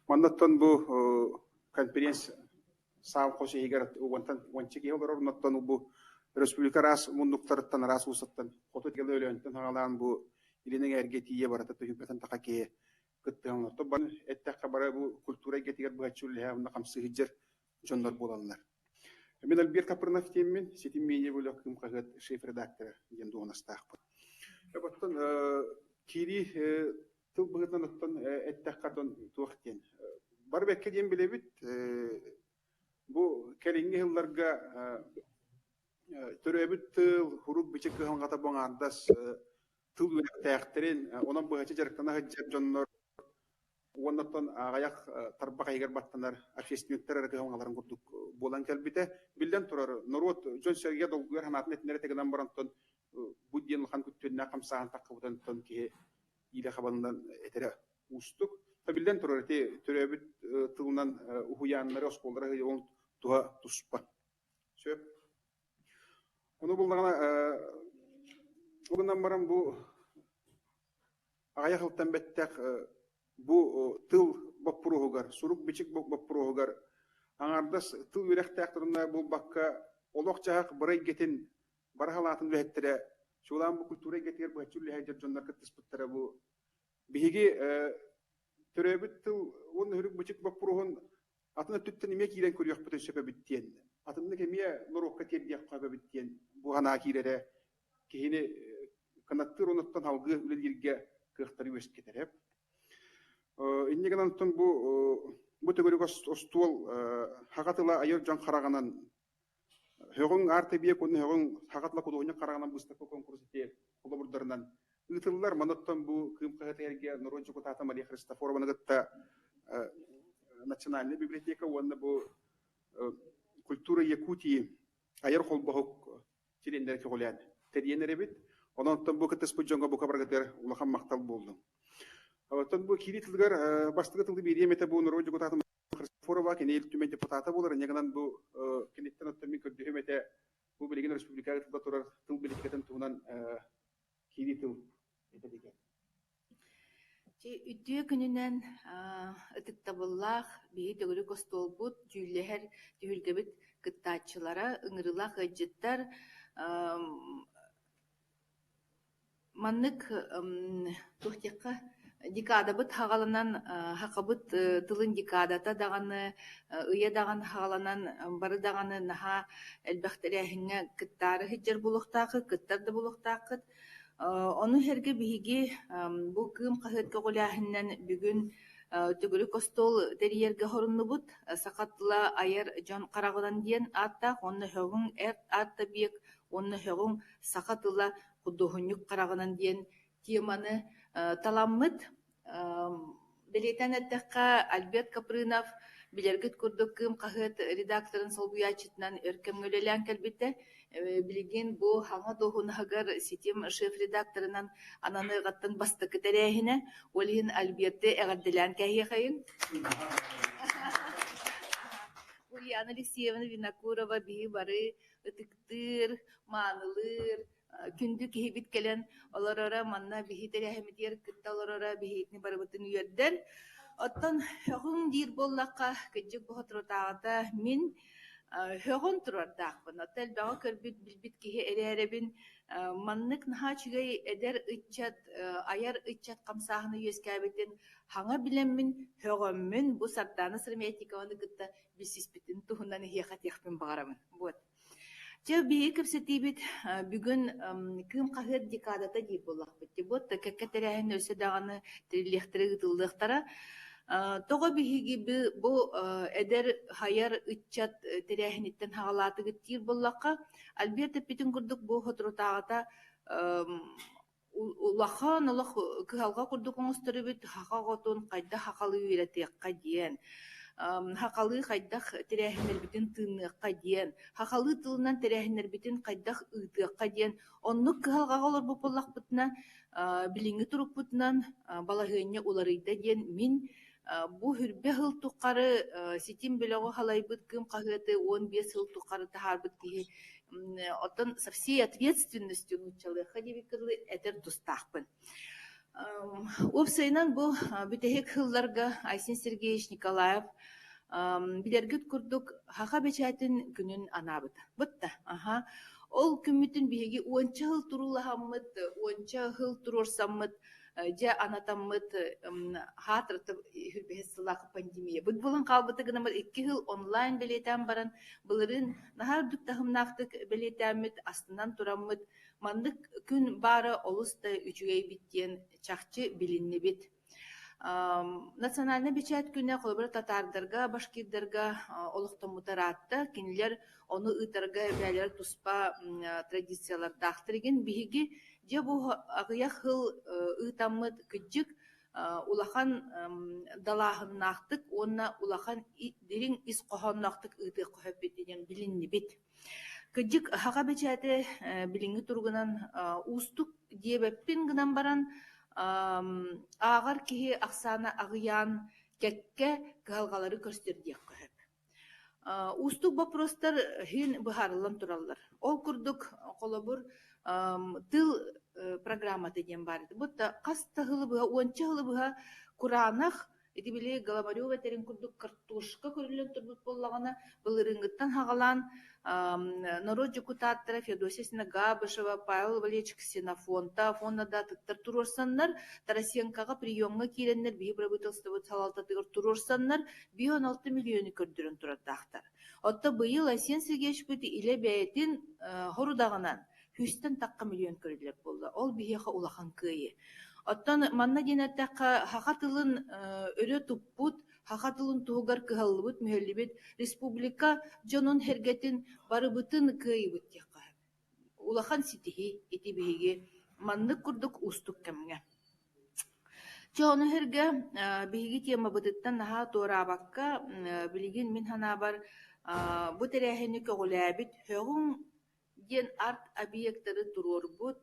Маннаттан бу конференц саал хос иһигэр уонтан уонча киһи олорор, оннуттан бу республика араас муннуктарыттан, араас уусаттан хоту тигэл Өлөөнтөн хаалаан бу илин эҥээргэ тиийэ барыта түһүлбэтэн таха киһи кыттыһан олорто. Бары эттэххэ бары бу культура эйгэтигэр быһаччы үлэлэһэ уонна хамсыы сылдьар дьоннор буолаллар. Мин Альберт Капрынов диэммин, Ситим медиа бөлөх Кыым хаһыат шеф-редактора диэн дуоһунастаахпын. Оттон киирии тыл быһыытынан оттон эттэххэ туох диэн бары бэккэ диэн билэбит бу кэлиҥҥи сылларга төрөөбүт тыл сурук-бичик кыһалҕата бу аҥаардас тыл үөрэхтээхтэрин онон быһаччы дьарыктана сылдьар дьоннор уонна оттон аҕыйах тарбах иһигэр баттанар общественниктар эрэ кыһалҕаларын курдук буолан кэлбитэ. Биллэн турар, норуот дьон-сэргэ долгуйар санаатын этинэр этэ гынан баран оттон бу диэн улахан күттүөннээх хамсааһын таххыбытын киһи иилэ хабанынан этэрэ уустук. Биллэн турар, ити төрөөбүт тылынан уһуйааннары, оскуолалары ол туһа туспа. Сөп. Ону буллаҕына, ол гынан баран бу аҕыйах сылтан бэттэх бу тыл боппуруоһугар, сурук-бичик боппуруоһугар аҥаардас тыл үөрэхтээх турунна буолбакка, олох-дьаһах бары эйгэтин бары халаатын үлэһиттэрэ, чуолаан бу культура эйгэтигэр быһаччы үлэлэһэр дьоннор кыттыспыттара бу биһиги төрөөбүт тыл уонна үһүрүк-бычык боппуруоһун атын өттүттэн эмиэ киирэн көрүөхпүтүн сөп эбит диэн, атыннык эмиэ норуокка тиэрдиэххэ сөп эбит диэн бу санаа киирэрэ киһини кынаттыыр онуттан салгыы үлэлииргэ кыахтары үөскэтэрэ. Инньэ гынан бу бу төгүрүк остуол саха тыла айар дьон хараҕынан һөҕүҥ арт-эбийиэк уонна һөҕүҥ саха тыла худуоһунньук хараҕынан быыстапка куонкурус ити холобурдарынан ыытыллар. Манаттан бу Кыым хаһыат эһэргэ норуот дьокутаата Мария Христофорованы кытта Национальнай библиотека уонна бу Культура Якутии айар холбоһук чилиэннэрэ көҕүлээн тэрийэн эрэбит. Онон оттон бу кыттыспыт дьоҥҥо бука барыгытыгар улахан махтал буоллун. Оттон бу киирии тылыгар бастакы тылы биэриэм этэ бу норуот дьокутаатын Христофорова кини Ил Түмэн депутата буолар. Инньэ гынан бу киниттэн оттон мин көрдөһүм этэ бу билигин республикаҕа тылла турар тыл бэлитикэтин туһунан киирии тыл этэ Үтүө күнүнэн ытыктабыллаах биһи төгүрүк остуолбут, дьүүллэһэр түһүлгэбит кыттааччылара, ыҥырыылаах ыалдьыттар Маннык туох диэххэ, декадабыт хаҕаланан, сахабыт тылын декадата даҕаны, ыйа даҕаны хаҕаланан, бары даҕаны наһаа элбэх тэрээһиҥҥэ кыттаары сылдьар буолуохтааххыт, кыттар да буолуохтааххыт. Ону сэргэ биһиги бу Кыым хаһыат көҕүлээһининэн бүгүн төгүрүк остуол тэрийэргэ соруннубут. Саха тыла айар дьон хараҕынан диэн ааттаах уонна һөҕүҥ эр ааттабиэк уонна һөҕүҥ саха тыла худуоһунньук хараҕынан диэн теманы таламмыт. Бэлиэтээн эттэххэ, Альберт Капрынов билэргит курдук Кыым хаһыат редакторын солбуйааччытынан өр кэмҥэ үлэлээн кэлбитэ. Билигин бу хаҥа дуоһунаһыгар ситим шеф-редакторынан ананыаҕыттан бастакы тэрээһинэ. Ол иһин Альберты эҕэрдэлээн кээһиэхэйиҥ. Ульяна Алексеевна Винокурова биһи бары ытыктыыр, маанылыыр, күндү киһибит кэлэн олороро, манна биһи тэрээһиммитигэр кытта олороро биһигини барыбытын үөрдэр. Оттон һөҕүҥ диир буоллахха, кырдьык бу соторутааҕыта мин һөҕүн турардаахпын. Оттон элбэҕи көрбүт, билбит киһи эрээрэбин маннык наһаа үчүгэй эдэр ыччат, айар ыччат хамсааһына үөскээбитин хаҥа билэммин, һөҕөммүн бу Сардаана Сыромятникованы кытта билсиспитин туһунан эһиэхэ этиэхпин баҕарабын. Вот. Чэ, биһиги кэпсэтиибит бүгүн Кыым хаһыат декадата диир буоллахпыт. Вот кэккэ тэрээһин өссө даҕаны тэриллиэхтэрэ, ыытыллыахтара. Тоҕо биһиги бу эдэр хайар ыччат тэрээһиниттэн хаҕалаатыгыт диир буоллахха, Альберт эппитин курдук бу соторутааҕыта Улахан олох кыһалҕа курдук оҥосторубут саха оҕотун хайдах сахалыы үөрэтиэххэ диэн, сахалыы хайдах тэрээһиннэрбитин тыынныахха диэн, сахалыы тылынан тэрээһиннэрбитин хайдах ыытыахха диэн оннук кыһалҕаҕа олорбут буоллахпытына, билиҥҥи турукпутунан балаһыанньа уларыйда диэн мин бу хүрбэ сыл тухары ситим бөлөҕү халайбыт Кыым хаһыаты 15 сыл тухары таһаарбыт киһи оттон со всей ответственностью нууччалыахха диэбиккэ дылы этэр тустаахпын. Уопсайынан бу бүтэһик сылларга Айсен Сергеевич Николаев билэргит курдук саха бэчээтин күнүн анаабыта. Бытта, аха. Ол күммүтүн биһиги уонча сыл туруулаһаммыт, уонча сыл туруорсаммыт, дьэ анатаммыт хаатырата үһүс сыллаах пандемиябыт буолан хаалбыта гынаммыт икки сыл онлайн бэлиэтээн баран былырыын наһаа үрдүк таһымнаахтык бэлиэтээммит, астынан тураммыт Маннык күн баара олус да үчүгэйбит диэн чахчы билиннибит. Национальнай бэчээт күнэ холобура татаардарга, башкирдарга олохтоммута ыраатта. Кинилэр ону ыытарга бэйэлэрэ туспа традициялардаахтар игин. Биһиги дьэ бу аҕыйах сыл ыытаммыт кырдьык улахан далааһыннаахтык уонна улахан дириҥ ис хоһоонноохтук ыытыахха сөп диэн билиннибит. Кырдьык, саха бэчээтэ билиҥҥи туругунан уустук диэбэппин гынан баран, ааҕар киһи ахсаана аҕыйаан, кэккэ кыһалҕалары көрсөр диэххэ сөп. Уустук боппуруостар иһин быһаарыллан тураллар. Ол курдук, холобур, тыл программата диэн баар этэ. Бу хас да сылы быһа, уонча сылы быһа кураанах Ити били Голомарёв этэрин курдук картошка көрүллэн турбут буоллаҕына, былырыыҥҥыттан саҕалаан норуот дьокутааттара Феодосия Габышева, Павел Валерьевич Ксенофонтов уонна да атыттар туруорсаннар, Тарасенкоҕа приемҥа киирэннэр биһи бырабыыталыстыбыт салалтатыгар туруорсаннар, 516 миллиону көрдөрөн турардаахтар. Оттон быйыл Айсен Сергеевичпыт илэ бэйэтин хорудаҕынан сүүстэн тахха миллион көрүллэр буолла. Ол биһиэхэ улахан кыайыы. Оттон манна диэн эттэххэ, саха тылын өрө туппут, саха тылын туһугар кыһаллыбыт, мүһэллибит республика дьонун-сэргэтин барыбытын кыайыбыт диэххэ сөп. Улахан ситиһии ити биһиги маннык курдук уустук кэмҥэ. Чэ, ону сэргэ биһиги темабытыттан наһаа туораабакка, билигин мин санаабар, бу тэрээһини көҕүлээбит ҺӨҔҮҤ диэн арт-объектары туруорбут,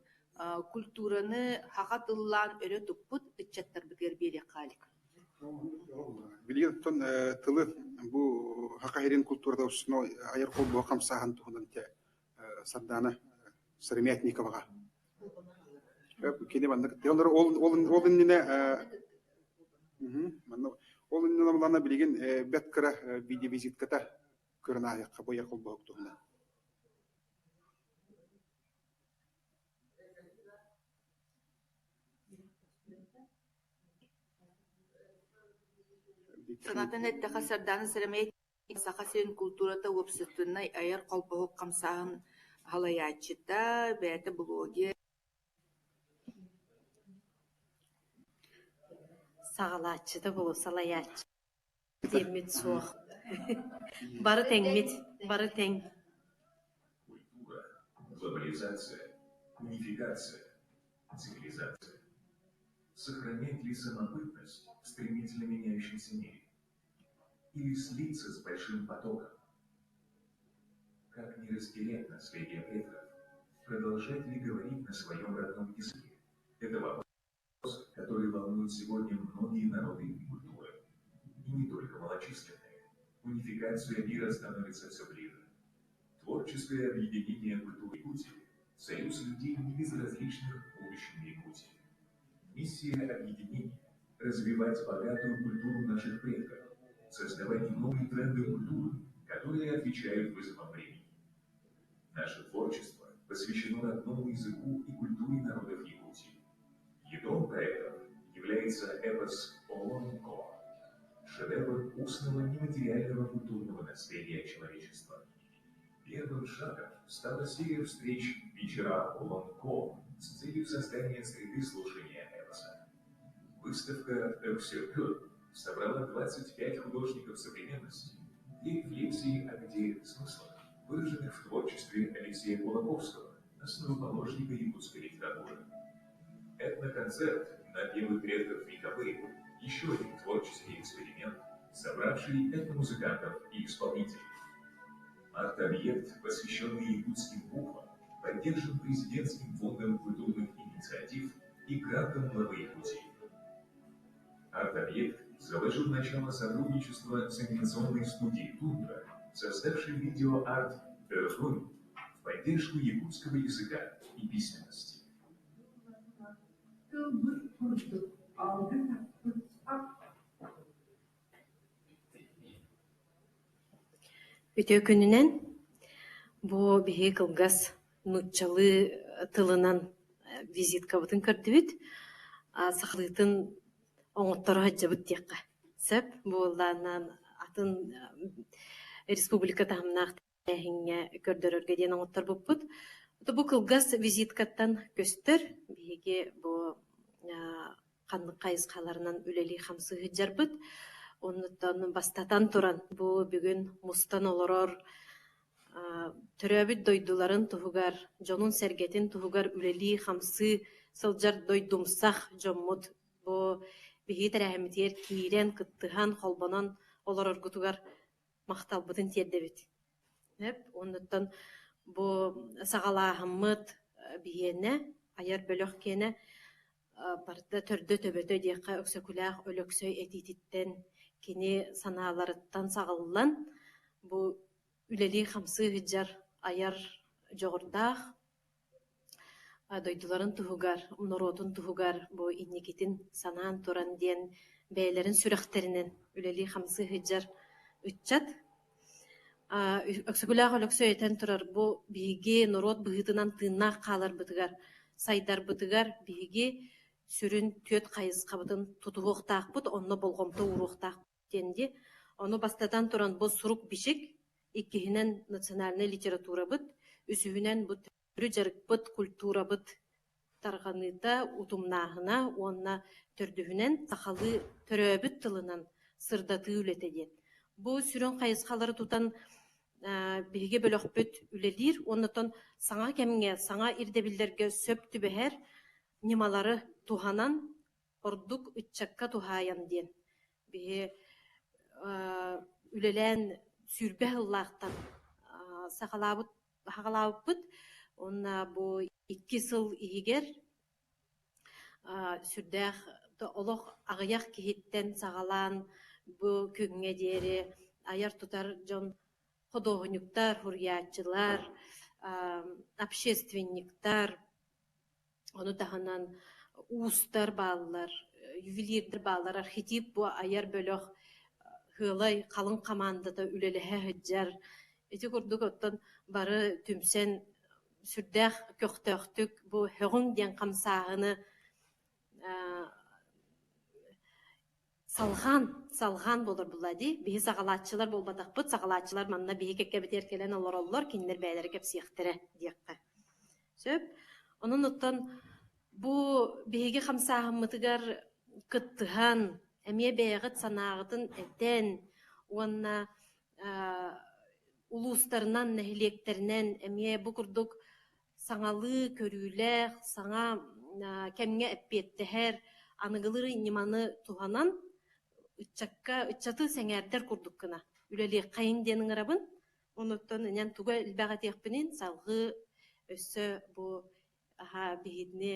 культураны саха тыллаан өрө туппут ыччаттарбытыгар биэриэххэ илик. Билигин оттон тылы бу саха сирин культурата айар холбоһо хамсааһын туһунан Сардаана Сыромятниковаҕа кини маннык ол ол ол иннинэ манна ол иннинэ булана билигин бэт кыра видеовизитката көрөн ааһыахха бу айар холбоһук туһунан. Санатан эттэххэ, Сардаана Сыромятникова Саха сирин култуурата уопсастыбаннай айар холбоһук хамсааһын салайааччыта, бэйэтэ блогер. Саҕалааччыта буолуо, салайааччы диэммит суох. Бары тэҥмит, бары тэҥ. Культура, глобализация, унификация, цивилизация. Сохранять ли самобытность в стремительно меняющемся мире? Или слиться с большим потоком? Как не растерять наследие предков? Продолжать ли говорить на своем родном языке? Это вопрос, который волнует сегодня многие народы и культуры. И не только малочисленные. Унификация мира становится все ближе. Творческое объединение культуры Якутии – союз людей, не безразличных к будущему Якутии. Миссия объединения – развивать богатую культуру наших предков, создавать новые тренды культуры, которые отвечают вызовам времени. Наше творчество посвящено родному языку и культуре народов Якутии. Ядром проектов является эпос «Олонко» – шедевр устного нематериального культурного наследия человечества. Первым шагом стала серия встреч «Вечера Олонко» с целью создания среды слушания эпоса. Выставка «Эксеркю» собрала 25 художников современности для рефлексии об идеях и смыслах, выраженных в творчестве Алексея Кулаковского, основоположника якутской литературы. Этноконцерт «Напевы предков вековые» – еще один творческий эксперимент, собравший этномузыкантов и исполнителей. Арт-объект, посвященный якутским буквам, поддержан Президентским фондом культурных инициатив и грантом главы Якутии. Арт-объект заложил начало сотрудничества с анимационной студией «Тундра», создавшей видеоарт «Эрхун» в поддержку якутского языка и письменности. Үтүө күнүнэн бу биһиги кылгас нууччалыы тылынан визиткабытын көрдүбүт, сахалыытын оҥотторо сылдьабыт диэххэ сөп. Буоллааннаан атын республика таһымнаах тэрээһиҥҥэ көрдөрөргө диэн оҥотторбуппут. Бу кылгас визиткаттан көстөр биһиги бу ханнык хайысхаларынан үлэлии-хамсыы сылдьарбыт. Оннуттан бастатан туран бу бүгүн мустан олорор төрөөбүт дойдуларын туһугар, дьонун-сэргэтин туһугар үлэлии-хамсыы сылдьар дойдумсах дьоммут бу биһиги тэрээһиммитигэр киирэн, кыттыһан, холбонон олороргутугар махталбытын тиэрдэбит. Сөп. Оннуттан бу саҕалааһыммыт биһиэнэ, айар бөлөх киэнэ барыта төрдө-төбөтө диэххэ Өксөкүлээх Өлөксөй этиититтэн, кини санааларыттан саҕыллан бу үлэлии-хамсыы сылдьар айар дьоҕурдаах дойдуларын туһугар, норуотун туһугар бу инникитин санаан туран диэн бэйэлэрин сүрэхтэринэн үлэлии-хамсыы сылдьар ыччат. Өксөкүлээх Өлөксөй этэн турар бу биһиги норуот быһыытынан тыыннаах хааларбытыгар, сайдарбытыгар биһиги сүрүн түөрт хайысхабытын тутуһуохтаахпыт, онно болҕомто ууруохтаахпыт диэн дии. Ону бастатан туран бу сурук-бичик, иккиһинэн национальнай литературабыт, үсүһүнэн бу төрүт дьарыкпыт, культурабыт тарҕаныыта, утумнааһына уонна төрдүһүнэн сахалыы төрөөбүт тылынан сырдатыы үлэтэ диэн. Бу сүрүн хайысхалары тутан биһиги бөлөхпүт үлэлиир уонна оттон саҥа кэмҥэ, саҥа ирдэбиллэргэ сөп түбэһэр ньымалары туһанан ордук ыччакка туһаайан диэн биһи үлэлээн 20 сыллаахтан саҕалаабыт саҕалаабыппыт уонна бу 2 сыл иһигэр сүрдээх олох аҕыйах киһиттэн саҕалаан бу күҥҥэ диэри айар-тутар дьон худуоһунньуктар, суруйааччылар, общественниктар Ону таһынан уустар бааллар, ювелирдэр бааллар, архетип бу айар бөлөх сыалай халыҥ хамаандата үлэлэһэ сылдьар. Ити курдук оттон бары түмсэн сүрдээх көхтөөхтүк бу һөҕүҥ диэн хамсааһыны Салҕаан, салҕаан буолар буолла дии. Биһи саҕалааччылар буолбатахпыт, саҕалааччылар манна биһи кэккэбитигэр кэлэн олороллор, кинилэр бэйэлэрэ кэпсиэхтэрэ диэххэ. Сөп. Онон оттон бу биһиги хамсааһыммытыгар кыттыһан, эмиэ бэйэҕит санааҕытын этэн уонна улуустарынан, нэһилиэктэринэн эмиэ бу курдук саҥалыы көрүүлээх, саҥа кэмҥэ эппиэттэһэр, аныгылыы ньыманы туһанан ыччакка ыччаты сэҥээрдэр курдук гына үлэлиэххэйиҥ диэн ыҥырабын. Онуттан инэн тугу элбэх этиэхпинин салҕыы өссө бу аһаа биһигини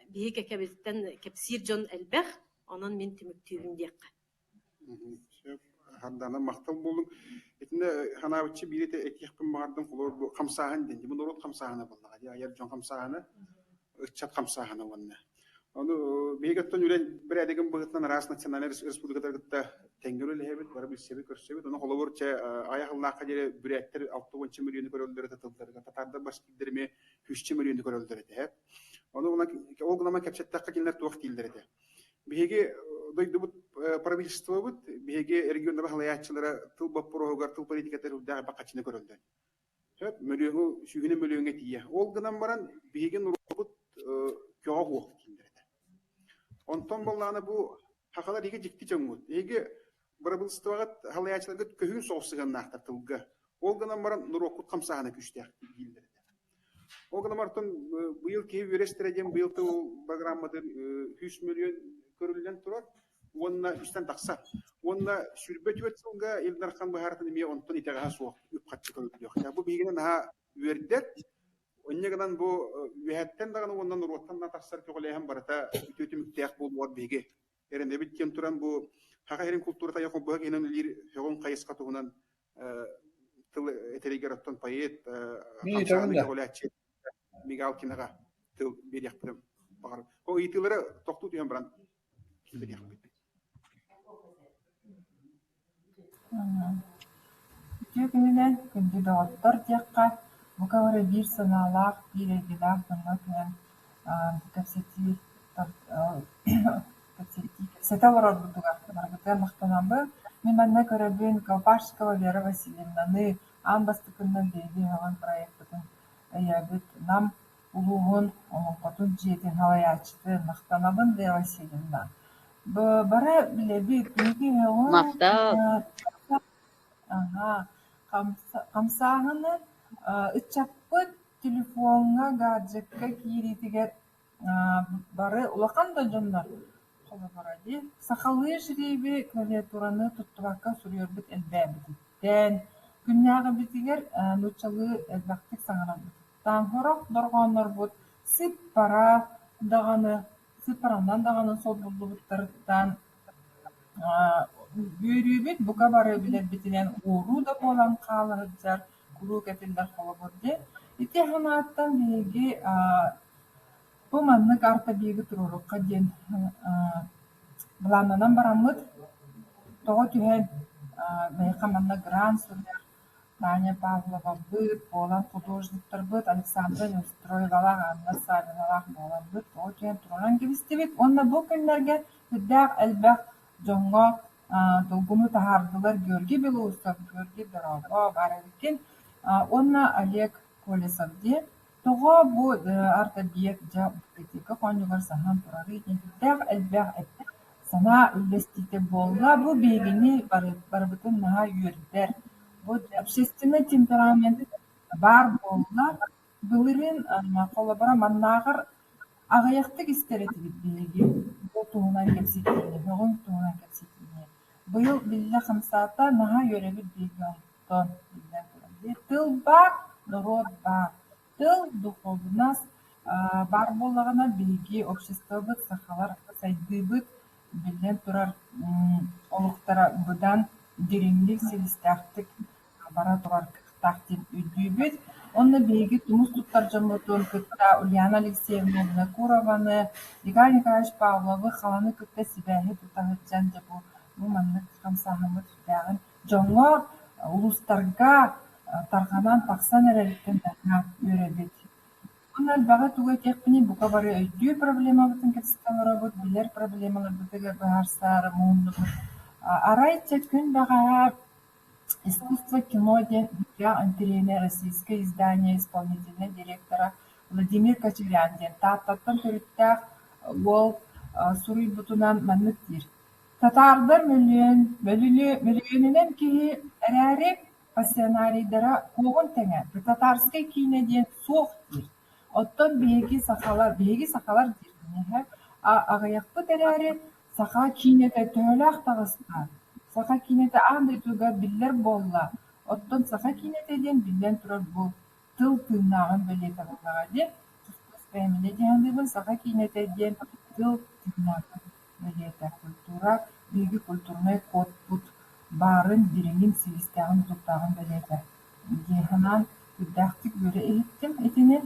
биһи кэкэбиттэн кэпсиир дьон элбэх, онон мин түмүктүүбүн диэххэ. Сөп. Хардана махтал буоллун. Итиннэ ханаабыччы биири этиэхпин баҕардым, холобур бу хамсааһын диэн. Бу норуот хамсааһына буоллаҕа дии, айар дьон хамсааһына, ыччат хамсааһына уонна. Ону биһиги оттон үлэ бэрээдэгин быһыытынан араас национальнай республикалары кытта тэҥҥэ үлэлэһэбит, бары билсэбит, көрсөбүт. Ону холобур чэ айах ыллаахха диэри бүрээттэр 60 мөлүйүөнү көрөллөр этэ тылларыгар, татаардар башкирдар эмиэ 100 мөлүйүөнү көрөллөр этэ. Ону ол гынан кэпсэттэххэ кинилэр туох дииллэр этэ. Биһиги дойдубут правительствобыт, биһиги регионнар салайааччылара тыл боппуруоһугар, тыл политикатыгар үрдээх элбэх хаччыны көрөллөр. Сөп, мөлүөҥү, сүүһүнэн мөлүөҥҥэ тиийэ. Ол гынан баран, биһиги норуоппут көҕө суох дииллэр этэ. Онтон буоллаҕына бу сахалар эһиги дьикти дьоҥҥут. Эһиги бырабыыталыстыбаҕыт салайааччыларгыт көһүүн соҕус сыһыаннаахтар тылга. Ол гынан баран норуоккут хамсааһына күүстээх дииллэр этэ. Ол гынан баран быйыл киһи үөрэ диэн быйыл тыл программатын 100 мөлүйүөн көрүллэн турар уонна үстэн тахса. Уонна 24 сылга Ил Дархан быһаарытын эмиэ онтон итэҕэһэ суох үп-харчы көрүллүөхтээх. Бу биһигини наһаа үөрдэр. Инньэ гынан бу үөһэттэн даҕаны уонна норуоттан да тахсар көҕүлээһин барыта үтүө түмүктээх буолуор биһиги эрэнэбит диэн туран бу Саха сирин култуурата айа холбоһук иһинэн үлэлиир һөҕүн хайысха туһунан тыл этэригэр оттон поэт хамсааһыны көҕүлээччи Мигалкинаҕа тыл биэриэхпин. Баҕар ол ыйытыылары тохтуу түһэн баран киллэриэхпит. Үтүө күнүнэн, күндү доҕоттор диэххэ, бука бары биир санаалаах, биир эйгэлээх дьоҥҥо түһэн кэпсэтии кэпсэтии кэпсэтэ олорорбутугар барыгытыгар махтанабын. Мин манна көрөбүн Колпашникова Вера Васильевнаны аан бастакыннан биһиги өһөҕүн проекпытын өйөөбүт Нам улууһун Олоҥхотун дьиэтин салайааччытын махтанабын Вера Васильевна. Бары билэбит, биһиги өһөҕүн Махтал. Аһаа, хамсааһыны ыччаппыт телефоҥҥа, гаджекка киириитигэр бары улахан да дьоннор холобура дии, сахалыы жриби, клавиатураны туттубакка суруйарбыт элбээбититтэн, күннээҕибитигэр нууччалыы элбэхтик саҥарарбытыттан, сорох дорҕооннорбут сыыппара даҕаны, сыыппаранан даҕаны солбуллубуттарыттан Үөрүүбүт бука бары билэрбитинэн уоруу да буолан хаала сылдьар, куруук этиллэр холобур диэн. Ити санааттан биһиги бу маннык арт-объегы туруоруохха диэн былааннанан бараммыт, тоҕо түһэн биһиэхэ манна грант суруйар Таня Павловабыт буолан художниктарбыт Александра Неустроевалаах, Анна Саввиналаах буоламмыт тоҕо түһэн туруоран кэбистибит уонна бу күннэргэ сүрдээх элбэх дьоҥҥо долгуну таһаардылар Георгий Белоусов, Георгий Дорообо баар эбиккин уонна Олег Колесов диэн. Тоҕо бу арт-объект дьэ библиотека хоонньугар саһан турарый диэн сүрдээх элбэх санаа үллэстиитэ буолла. Бу биһигини барыбытын наһаа үөрдэр. Бу общественный темперамент баар буолла. Былырыын холобура маннааҕар аҕыйахтык истэр этибит биһиги бу туһунан кэпсэтиини, бөҕүҥ туһунан кэпсэтиини. Быйыл биллэ хамсаата, наһаа үөрэбит биһиги онтон биллэн турар. Тыл баар, норуот баар. Тыл, духуобунас баар буоллаҕына биһиги обществобыт, сахалар сайдыыбыт биллэн турар олохторо быдан дириҥник, силистээхтик бара турар кыахтаах диэн өйдүүбүт. Онно биһиги тумус туттар дьоммутун кытта Ульяна Алексеевна Винокурованы, Николай Николаевич Павловы Халаны кытта сибээһи тута сылдьан дьэ бу, бу маннык хамсааһыммыт сүрдээҕин дьоҥҥо, улуустарга тарҕанан тахсан эрэриттэн наһаа үөрэбит. Уонна элбэҕи тугу этиэхпиний, бука бары өйдүүр проблемабытын кэпсэтэ олоробут, билэр проблемаларбытыгар быһаарсаары муһуннубут. Арай чэ күн бэҕэһээ «Искусство кино» диэн сүрдээх интэриэһинэй российскай издание исполнительнай директора Владимир Кочерян диэн Тааттаттан төрүттээх уол суруйбутунан маннык диир: «Татаардар мөлүйүөн, мөлүйүөнүнэн киһи эрээри, пассионарийдара куоҕун тэҥэ, татарскай киинэ диэн суох диир. Оттон биһиги сахалар, биһиги сахалар диир киниэхэ, аҕыйахпыт эрээри, Саха киинэтэ төһөлөөх таҕыста? Саха киинэтэ аан дойдуга биллэр буолла. Оттон саха киинэтэ диэн биллэн турар бу тыл тыыннааҕын бэлиэтэ буоллаҕа дии. Тус бэйэминэ дии саныыбын, саха киинэтэ диэн тыл тыыннааҕын бэлиэтэ. Культура, биһиги культурнай кодпут баарын, дириҥин, силистээҕин, утуктааҕын бэлиэтэ дии санаан сүрдээхтик үөрэ иһиттим итини.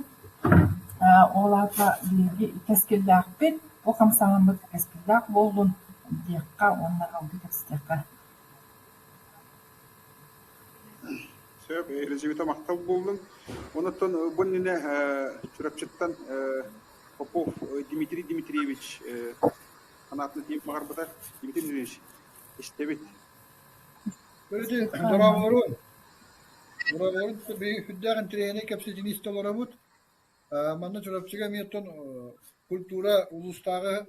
Ол аата биһиги кэскиллээхпит, бу хамсааһыммыт кэскиллээх буоллун диэххэ уонна алгыы кэпсэтиэххэ. Сөп, Елизавета махтал буоллун. Онуттан бу иннинэ Чурапчыттан Попов Дмитрий Дмитриевич санаатын этиэн баҕарбыта. Дмитрий Дмитриевич, истэбит. Дорооболорун! Дорооболорун биһиги сүрдээх интэриэһинэй кэпсэтиини истэ олоробут. Манна Чурапчыга эмиэ оттон культура улуустааҕы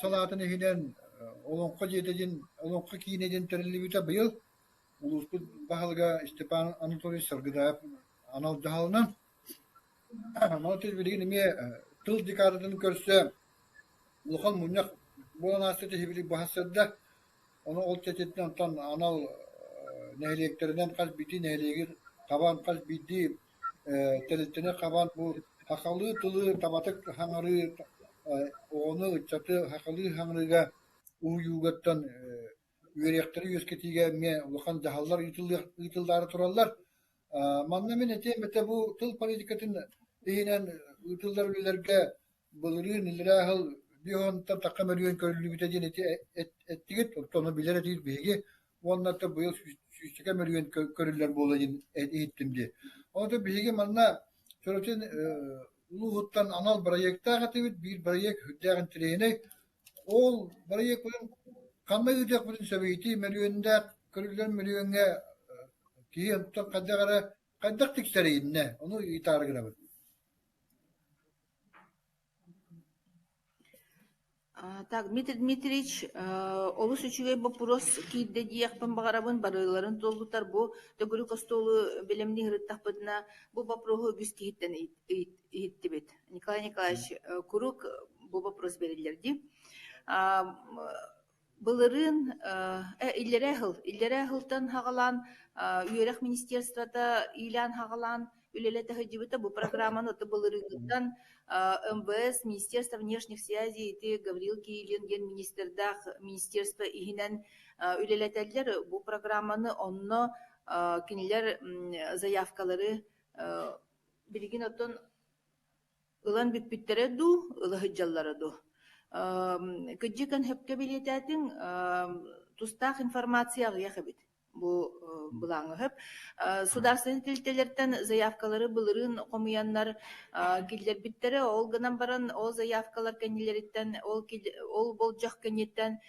салаатын иһинэн Олоҥхо дьиэтэ диэн Олоҥхо киинэ диэн тэриллибитэ быйыл улууспут баһылыга Степан Анатольевич Саргыдаев анал дьаһалынан. Анал билигин эмиэ тыл декадатын көрсө улахан мунньах буолан ааста тиһибили баһа сырда. Ону ол чэрчитинэн онтон анал нэһилиэктэринэн хас биирдии нэһилиэги хабан, хас биирдии тэрилтэни хабан бу сахалыы тылы табатык саҥарыы, оҕону, ыччаты сахалыы саҥарыыга уһуйуугаттан үөрүйэхтэри үөскэтиигэ эмиэ улахан дьаһаллар ыытыллаары тураллар. Манна мин этиэм этэ бу тыл политикатын иһинэн ыытыллар үлэлэргэ. Былырыын иллэрээ сыл биэс уонтан тахса мөлүйүөн көрүллүбүтэ диэн ити эттигит, оттон ону билэр этигит биһиги уонна быйыл сүүсчэкэ мөлүйүөн көрүллэр буолуо диэн иһиттим дии. Онон биһиги манна Чурапчы улууһуттан анал бырайыактаах этибит, биир бырайыак сүрдээх интэриэһинэй. Ол бырайыакпытын ханна ыытыахпытын сөбүй ити мөлүйүөннээх көрүллэр мөлүйүөҥҥэ киһи онтон хайдах эрэ хайдах тиксэрий иннэ ону ыйытаары гынабын. Так, Дмитрий Дмитриевич, олус үчүгэй боппуруос киирдэ диэхпин баҕарабын, барыларын туолбуттар бу төгүрүк остуолу бэлэмнии сырыттахпытына, бу боппуруоһу үгүс киһиттэн иһиттибит. Николай Николаевич, куруук бу боппуруос бэриллэр дии. Былырыын иллэрээ сыл, иллэрээ сылтан саҕалаан үөрэх министерствота иилээн-саҕалаан үлэлэтэ сылдьыбыта. Бу программаны былырыыҥҥыттан МВС, Министерство внешних связей ити Гаврил Кириллин диэн министрдаах министерство иһинэн үлэлэтэллэр. Бу программаны онно кинилэр заявкалары билигин оттон Ылан бүппүттэрэ дуу, ыла сылдьаллара дуу? Кырдьыгын сөпкө бэлиэтээтиҥ, тустаах информация аҕыйах эбит бу былааҥҥа сөп. Судаарыстыбаннай тэрилтэлэртэн заявкалары былырыын хомуйаннар киллэрбиттэрэ, ол гынан баран ол заявкалар кэннилэриттэн, ол ол болдьох кэнниттэн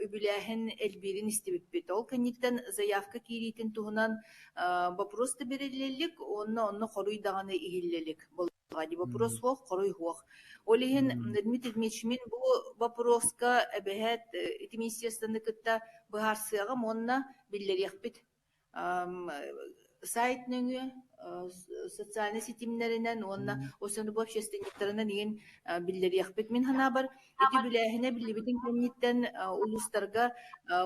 үбүлээһин элбиирин истибиппит. Ол кэнниттэн заявка киириитин туһунан Вопрос да бэриллэ илик уонна онно хоруй даҕаны иһиллэ илик буоллаҕа дии. Вопрос суох, хоруй суох. Ол иһин Дмитрий Дмитриевич мин бу вопроска эбэһээт ити министерствоны кытта быһаарсыаҕым уонна биллэриэхпит. Сайт нөҥүө социальнай ситимнэринэн уонна бу общественниктарынан игин биллэриэхпит. Мин санаабар Ити бүлээһинэ биллибитин кэнниттэн улуустарга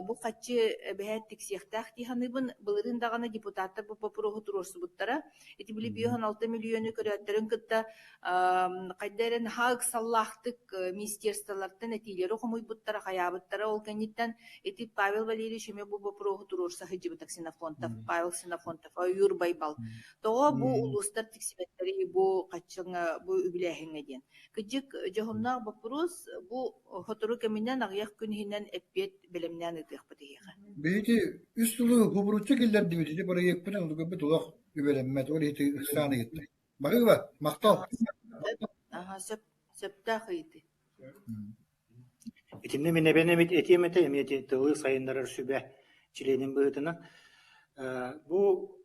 бу хаччы эбэһээт тиксиэхтээх дии саныыбын. Былырыын даҕаны депутаттар бу боппуруоһу туруорсубуттара. Ити били 56 мөлүйүөнү көрөөттөрүн кытта хайда эрэ наһаа ыксаллаахтык министерстволартан этиилэри хомуйбуттара, хайаабыттара. Ол кэнниттэн ити Павел Валерьевич эмиэ бу боппуруоһу туруорса сылдьыбыта Ксенофонтов, Павел Ксенофонтов, Ойуур Байбал. Тоҕо бу улуустар тиксибэттэрий бу хаччыҥа, бу үбүлээһиҥҥэ диэн. Кырдьык, дьоһуннаах боппуруос бу сотору кэминэн аҕыйах күн иһинэн эппиэт бэлэмнээн ыытыахпыт эһиэхэ. Биһиги үс сылы хубуруччу киллэрдибит ити бырайыакпытын уларыппыт олох үбэлэммэт ол иһити ыксаан ыйытта. Барыыба, махтал. Аха, сөп, сөптөөх ыйытыы. Итиннэ мин эбэн эмит этиэм этэ, эмиэ тылы сайыннарар сүбэ чилиэнин быһыытынан. Бу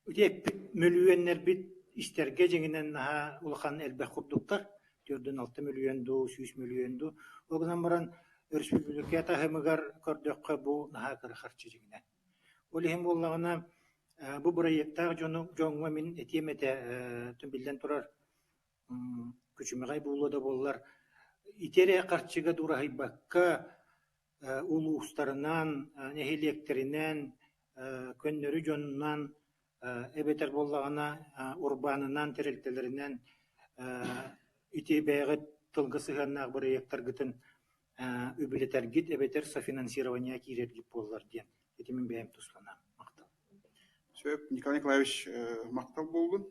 Ити эппит мөлүйүөннэрбит истэргэ дьиҥинэн наһаа улахан элбэх курдуктар, 46 мөлүйүөн дуу, 100 мөлүйүөн дуу. Ол гынан баран өрөспүүбүлүкэ таһымыгар көрдөххө бу наһаа кыра харчы дьиҥинэн. Ол иһин буоллаҕына бу бырайыактаах дьону дьоҥҥо мин этиэм этэ биллэн турар күчүмэҕэй буолуо да буоллар ити эрэ харчыга дураһыйбакка улуустарынан, нэһилиэктэринэн, көннөрү дьонунан эбэтэр буоллаҕына урбаанынан, тэрилтэлэринэн ити бэйэҕит тылга сыһыаннаах бырайыактаргытын үбүлэтэргит эбэтэр софинансирование киирэргит буоллар диэн ити мин бэйэм тус санаам. Махтал. Сөп, Николай Николаевич махтал буоллун.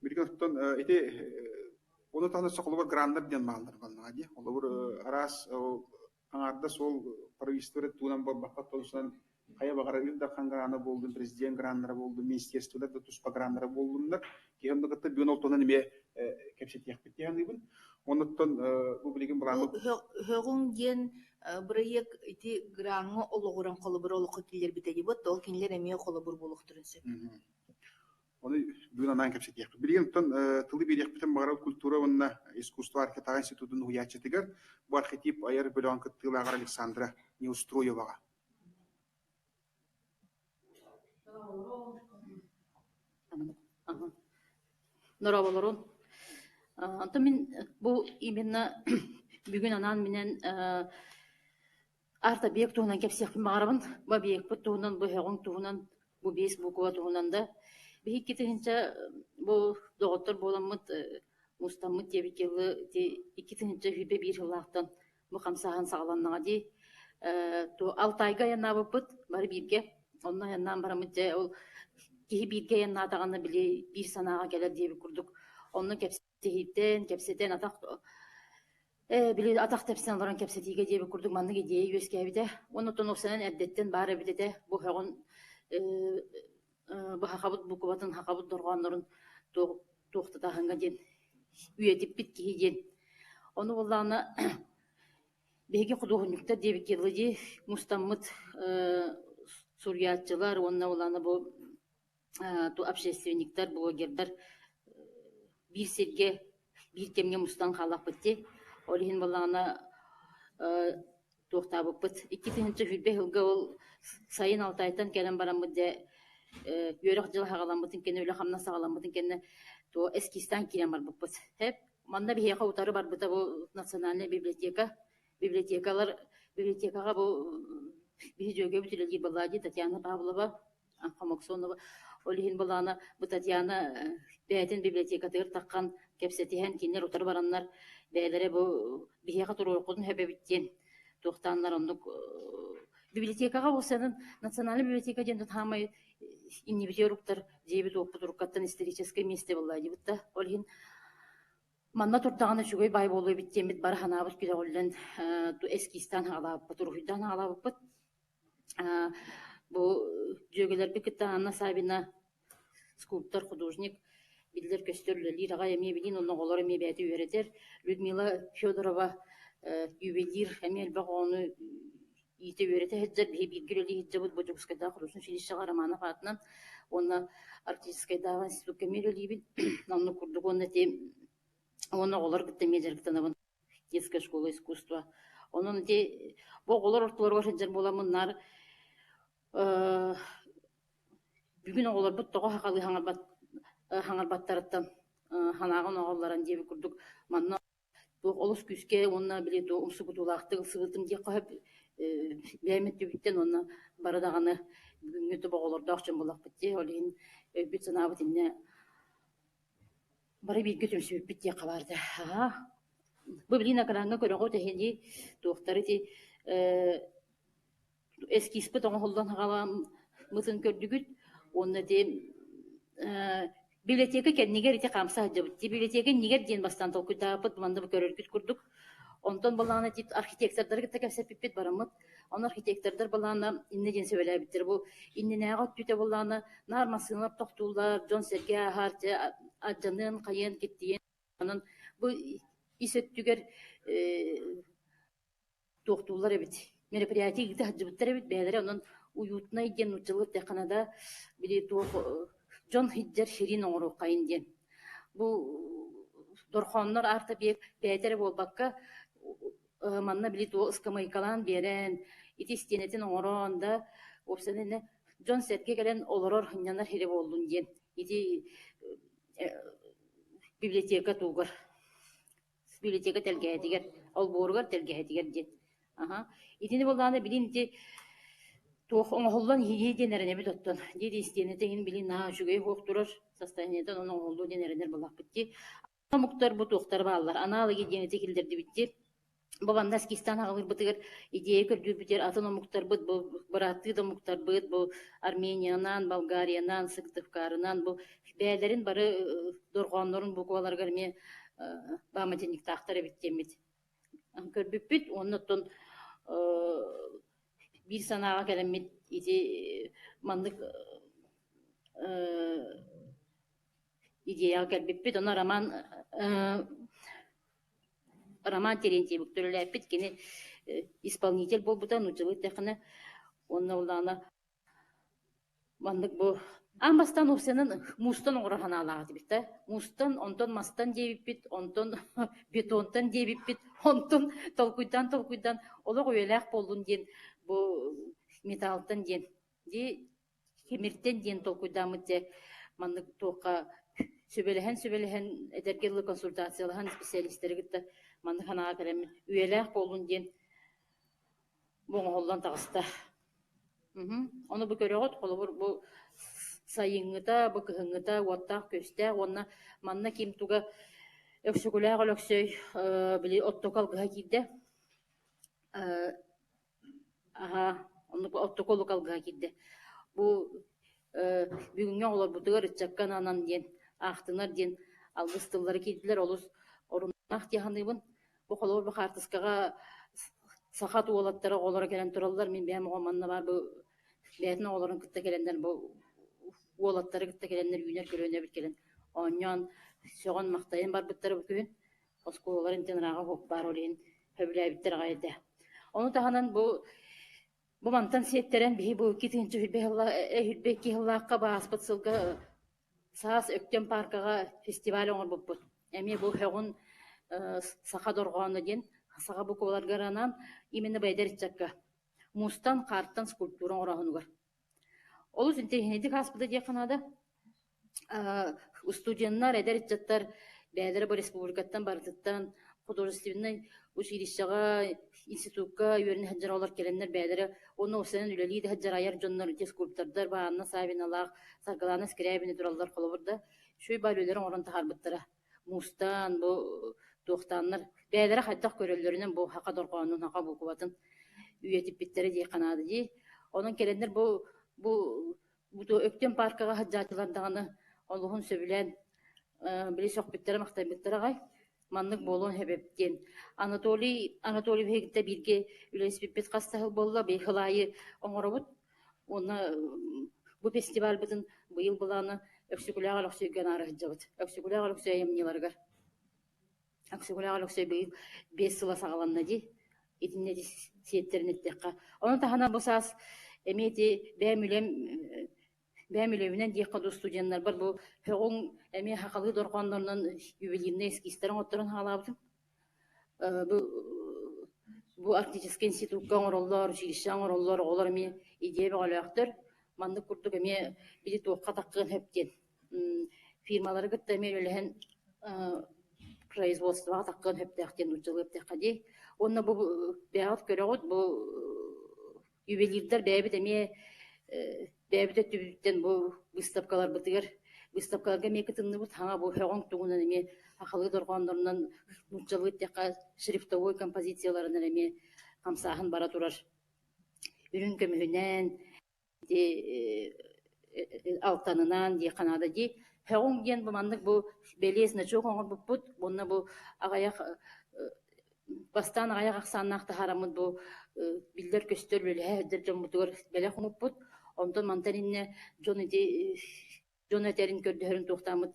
Билигин оттон ити ону таһынан холобур граннар диэн бааллар баллаҕа дии. Холобур араас аҥаардас ол правительство туунан буолбакка тонсунан хайа баҕарар Ил Дархан грана буоллун, президент граннара буоллун, министерстволар да туспа граннара буоллуннар. Киһи онно кытта бүгүн ол туһунан эмиэ кэпсэтиэхпит дии саныыбын. Оннуттан бу билигин былааммыт Һөҕүҥ диэн бырайыак ити граҥҥа олоҕуран холобур олоххо киллэрбитэ дии ол кинилэр эмиэ холобур буолуохтарын сөп. Ону бүгүн анаан кэпсэтиэхпит. Билигин оттон тылы биэриэхпитин баҕарар культура уонна искусство архетаҕа институтун уһуйааччытыгар бу архетип айар бөлөҕүн кыттыылааҕар Александра Неустроеваҕа. Дорооболорун. Онтон мин бу именно бүгүн анаан-минээн арт-объект туһунан кэпсиэхпин баҕарабын. Бу объекпыт туһунан, бу өһөҕүҥ туһунан, бу биэс буква туһунан да. Биһикки тыһыынча бу доҕоттор буоламмыт мустаммыт диэбит дьылы ити 2021 сыллаахтан бу хамсааһын саҕаланнаҕа дии. Алтайга айаннаабыппыт бары бииргэ. Онно айаннаан бараммыт дьэ ол киһи бииргэ айаннаатаҕына били биир санааҕа кэлэр диэбит курдук. Онно кэпсэтиһииттэн, кэпсэтэн атах били атах тэпсэн олорон кэпсэтиигэ диэбит курдук маннык идиэйэ үөскээбитэ. Уонна оттон уопсайынан эрдэттэн баар эбит этэ. Бу өһөҕүн бу хахабыт букватын, хахабыт дорҕооннорун туохтатааһыҥҥа диэн үйэтиппит киһи диэн. Ону буоллаҕына биһиги худуоһунньуктар диэбиккэ дылы дии мустаммыт суруйааччылар уонна улаана бу общественниктар, блогердар биир сиргэ биир кэмҥэ мустан хааллахпыт дии. Ол иһин буоллаҕына туохтаабыппыт. 2020 сылга ол сайын Алтайтан кэлэн бараммыт дьэ үөрэх дьыла саҕаламмытын кэннэ, үлэ-хамнас саҕаламмытын кэннэ туох эскизтаан киирэн барбыппыт. Эп манна биһиэхэ утары барбыта бу национальная библиотека. Библиотекалар библиотекаҕа бу биһи дьүөгэбит үлэлиир буоллаҕа дии Татьяна Павлова Хомоксонова. Ол иһин былаана бу Татьяна бэйэтин библиотекатыгар таххан кэпсэтиһэн кинилэр утары бараннар бэйэлэрэ бу биһиэхэ туруоруккутун сөп эбит диэн туохтааннар оннук библиотекаҕа уопсайынан национальная библиотека диэн хаамай иннибитигэр уктар дьиэбит уоппут уруккаттан историческай миэстэ буолла диэбит да ол иһин манна турдаҕына үчүгэй баай буолуо эбит диэммит бары санаабыт көтөҕүллэн эскизтаан хаалаабыппыт уруһуйдаан хаалаабыппыт Бу дьүөгэлэрбит кытта Анна Саввина скульптор, художник биллэр-көстөр үлэлиир аҕай эмиэ билин онно оҕолор эмиэ бэйэтэ үөрэтэр. Людмила Федорова ювелир эмиэ элбэх оҕону иитэ үөрэтэ сылдьар. Биһи бииргэ үлэлии сылдьабыт бу Дьокуускайдааҕы художественнай училищеҕа Романов аатынан уонна Арктическайдааҕы институкка эмиэ үлэлиибин. Оннук курдук уонна ити уонна оҕолор кытта эмиэ дьарыктанабын. Детская школа искусства. Онон ити бу оҕолор ортолоругар сылдьар буоламмын наар бүгүн оҕолорбут тоҕо сахалыы хаҥарбат хаҥарбаттарыттан санааҕын оҕоллорон диэбит курдук манна туох олус күүскэ уонна били туох умсугутуулаахтык ылсыбытым диэххэ сөп бэйэм өттүбүттэн уонна бары даҕаны бүгүҥҥү тобоҕолордоох оҕолордоох дьон буоллахпыт дии ол иһин өйбүт-санаабыт иннэ Бары бииргэ түмсүбүппүт диэххэ баар да. Аһаа. Бу билигин экраҥҥа көрөҕүт эһиги туохтары ити эскизпит оҥоһуллан саҕаламмытын көрдүгүт уонна ити библиотека кэннигэр ити хаамса сылдьабыт. Библиотека иннигэр диэн бастаан толкуйдаабыппыт манна бу көрөргүт курдук. Онтон былаана ити архитектордары кытта кэпсэппиппит бараммыт. Ону архитектордар былаана иннэ диэн сөбүлээбиттэр. Бу иннинээҕи өттүтэ былаана наар массыыналар тохтууллар, дьон-сэргэ ааһар, дьэ алдьаныан, хайыан, киттийэн. Онон бу ис өттүгэр туохтууллар эбит. Мероприятие ыыта сылдьыбыттар эбит бэйэлэрэ онон уютнай диэн нууччалыы эттэххинэ да били туох дьон сылдьар сирин оҥоруоххайын диэн. Бу дорхооннор арт-объект бэйэтэ эрэ буолбакка манна били туох ыскамыайкалаан биэрэн, ити истиэнэтин оҥорон да, уопсайынан дьон-сэргэ кэлэн олорор, сынньанар сирэ буоллун диэн ити библиотека тугар библиотека тэлгэһэтигэр, олбуоругар тэлгэһэтигэр диэн. Аха. Итини буоллаҕына билин ити туох оҥоһуллан иһии диэн эрэнэбит оттон. Диэри истиэнэтэ иһин билин наһаа үчүгэй суох турар состояниетын ону оҥоһуллуо диэн эрэнэр буоллахпыт дии. Омуктар бу туохтар бааллар аналоги диэн ити киллэрдибиттир. Бу манна эскизтаан аҕалырбытыгар идея көрдүүрбүтүгэр атын омуктарбыт бу бырааттыы да омуктарбыт бу Армениянан, Болгариянан, Сыктывкарынан бу бэйэлэрин бары дорҕооннорун букваларыгар эмиэ памятниктаахтар эбит диэммит көрбүппүт уонна оттон биир санааҕа кэлэммит ити маннык идеяҕа кэлбиппит. Ону Роман Роман Терентьевич төрөлөөппүт. Кини исполнитель буолбута, нууччалыы эттэххинэ. Уонна улаана маннык бу аан бастаан уопсайынан муустан оҥорор санаалаах этибит да. Муустан, онтон мастан диэбиппит, онтон бетонтан диэбиппит, онтон толкуйдаан-толкуйдаан олох үйэлээх буоллун диэн бу металлтан диэн дии Тимиртэн диэн толкуйдааммыт дьэ маннык туохха сүбэлэһэн-сүбэлэһэн эдэргэ дылы консультациялаһан специалистары кытта маннык санааҕа кэлэммит үйэлээх буоллун диэн бу оҥоһуллан таҕыста. Ону бу көрөҕүт, холобур, бу сайыҥҥыта, бу кыһыҥҥыта уоттаах-күөстээх уонна манна ким туга Өксөкүлээх Өлөксөй били оттоку алгыһа киирдэ. Аһаа, оннук оттоку олук алгыһа киирдэ. Бу бүгүҥҥү оҕолорбутугар ыччакка ананан диэн, аахтынар диэн. алгыс тыллары киирдилэр олус оруннаах дии саныыбын. Бу холобур бу хаартыскаҕа саха уолаттара оҕолоро кэлэн тураллар. Мин бэйэм оҕом манна баар бу бэйэтин оҕолорун кытта кэлэннэр бу уолаттары кытта кэлэннэр үүнэр көлүөнэбит кэлэн оонньоон сөҕөн-махтайан барбыттара бу күһүн. Оскуолалар интернааҕа баар ол иһин сөбүлээбиттэр аҕай этэ. Ону таһынан бу бу мантан сиэттэрэн биһи бу 2022 сыллаахха бааспыт сылга Саас Өктөм пааркаҕа фестиваль оҥорбуппут. Эмиэ бу ҺӨҔҮҥ саха дорҕооно диэн саха букваларыгар анаан именно бэйдэр ыччакка муустан, хаартан скульптура оҥорооһунугар. Олус интэриэһинэйдик ааспыта диэххэ наада. Устудьуоннар, эдэр ыччаттар бэйэлэрэ бу республикаттан барытыттан художественнай училищеҕа, институкка үөрэнэ сылдьар оҕолор кэлэннэр бэйэлэрэ уонна уопсайынан үлэлии да сылдьар айар дьоннор, ити скульптордар Анна Савиналаах, Саргылаана Скрябина тураллар холобур да, үчүгэй баар үлэлэри оҥорон таһаарбыттара. Муустаан, бу туохтааннар бэйэлэрэ хайдах көрөллөрүнэн бу саха дорҕоонун, саха буукубатын үйэтиппиттэрэ диэххэ наада дии. Онон кэлэннэр бу бу бу Өктөм пааркаҕа сылдьааччылар даҕаны олуһун сөбүлээн били сөхпүттэрэ-махтайбыттара аҕай. Маннык буолуон сөп эбит диэн. Анатолий Анатольевиһы кытта бииргэ үлэлэспиппит хас да сыл буолла, быйыл аайы оҥоробут. Уонна бу фестивальбытын быйыл былаана Өксөкүлээх Өлөксөйгө анаара сылдьабыт. Өксөкүлээх Өлөксөй айымньыларыгар. Өксөкүлээх Өлөксөй быйыл 5 сыла саҕаланна дии. Итиннэ сиэттэрин эттэххэ. Ону таһынан бу саас эмиэ ити бэйэм үлэм бэйэм үлэбинэн диэххэ дуу студеннарбар бу ҺӨҔҮҤ эмиэ сахалыы дорҕооннорунан ювелирнай эскизтэрин оҥотторон хаалаабытым. Бу бу Арктическай институкка оҥороллор, училище оҥороллор, оҕолор эмиэ идея бөҕөлөөхтөр. Маннык курдук эмиэ били туохха таххыан сөп диэн фирмалары кытта эмиэ үлэлэһэн производствоҕа таххыан сөптөөх диэн нууччалыы эттэххэ дии. Уонна бу бэйэҕит көрөҕүт, бу ювелирдар бэйэбит эмиэ бэйэбит өттүбүтүттэн бу выставкаларбытыгар выставкаларга эмиэ кытынныбыт хаҥа бу ҺӨҔҮҤ туһунан эмиэ сахалыы дорҕооннорунан нууччалыы эттэххэ шрифтовой композицияларынан эмиэ хамсааһын бара турар үрүҥ көмүһүнэн ити алтанынан диэххэ наада дии ҺӨҔҮҤ диэн бу маннык бу бэлиэ значок оҥорбуппут уонна бу аҕыйах Бастаан аҕыйах ахсааннаах таһаараммыт бу биллэр-көстөр үлэлэһэ сылдьар дьоммутугар бэлэх ууммуппут. Онтон мантан иннэ дьон ити дьон этэрин көрдөһөрүн туохтааммыт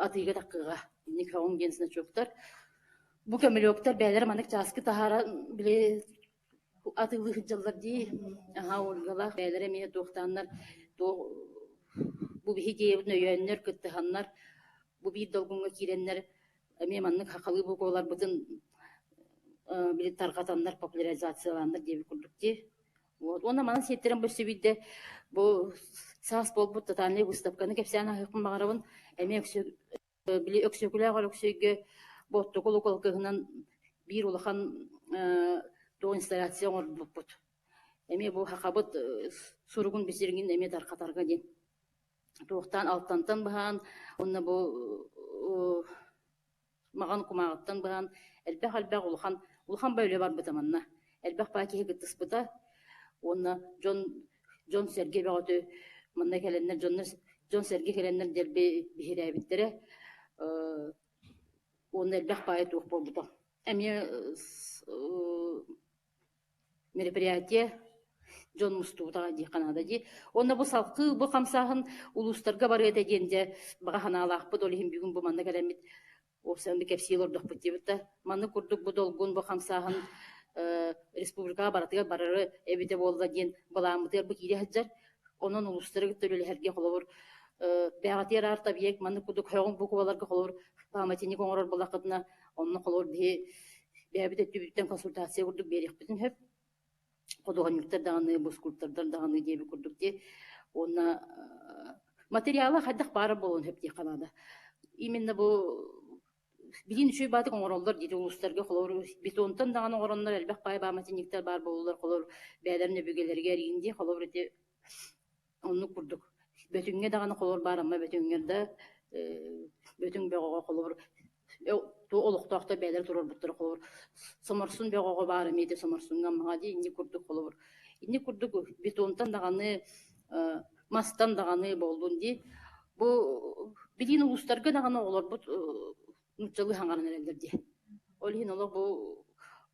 атыыга таххыаҕа. Инник һөҕүҥ диэн значоктар. Бу көмөлүөктэр бэйэлэрэ маннык чааскы таһааран били атыылыы сылдьаллар дии. Аһаа Ольгалаах бэйэлэрэ эмиэ туохтааннар туох бу биһи идеябытын өйөөннөр, кыттыһаннар бу биир долгуҥҥа киирэннэр эмиэ маннык сахалыы букваларбытын били тарҕатаннар популяризациялааннар диэбит курдук дии. Вот. Уонна манан сиэттэрэн бу биирдэ бу саас буолбут тотальнай выставканы кэпсээн аһыахпын баҕарабын. Эмиэ били Өксөкүлээх Өлөксөйгө бу оттоку лукалкыһынан биир улахан туох инсталляция оҥорбуппут. Эмиэ бу сахабыт суругун бичигин эмиэ тарҕатарга диэн. Туохтаан алтантан быһаан уонна бу маҕан кумааҕыттан быһаан элбэх-элбэх улахан улахан ба үлэ барбыта манна. Элбэх баа киһи кыттыспыта уонна дьон дьон-сэргэ бөҕөтө манна кэлэннэр дьоннор дьон-сэргэ кэлэннэр дэлби биһирээбиттэрэ уонна элбэх баайа туох буолбута. Эмиэ мероприятие дьон мустубута диэххэ наада дии. Уонна бу салгыы бу хамсааһын улуустарга барыа этэ диэн дьэ баҕа санаалаахпыт. Ол иһин бүгүн бу манна кэлэммит уопсайынан кэпсии олордохпут диэбит да. Маннык курдук бу долгун, бу хамсааһын республикаҕа барытыгар барары эбитэ буолла диэн былааммытыгар бу киирэ сылдьар. Онон улуустары кытта үлэлэһэргэ холобур бэҕэтиэр арт-объект маннык курдук һөҕүҥ букваларга холобур памятник оҥорор буоллаххытына онно холобур биһи бэйэбит өттүбүтүттэн консультация курдук биэриэхпитин сөп. Худуоһунньуктар даҕаны, бу скульптордар даҕаны диэбит курдук дии. Уонна материала хайдах баара буолуон сөп диэххэ наада. Именно бу билин үчүгэй баатык оҥороллор диир улуустарга холобур бетонтан даҕаны оҥороннор элбэх баай памятниктар баар буоллулар холобур бэйэлэрин өбүгэлэригэр иин дии холобур ити Оннук курдук. Бөтүҥҥэ даҕаны холобур баар Амма Бөтүҥҥэр да Бөтүҥ бөҕөҕө холобур олохтоохтор бэйэлэрэ туруорбуттара холобур Соморсун бөҕөҕө баар эмиэ де Соморсуҥҥа Аммаҕа дии инник курдук холобур. Инник курдук бетонтан даҕаны мастан даҕаны буоллун дии. Бу Билигин улуустарга даҕаны оҕолорбут нууччалыы саҥаран эрэллэр дии. Ол иһин олох бу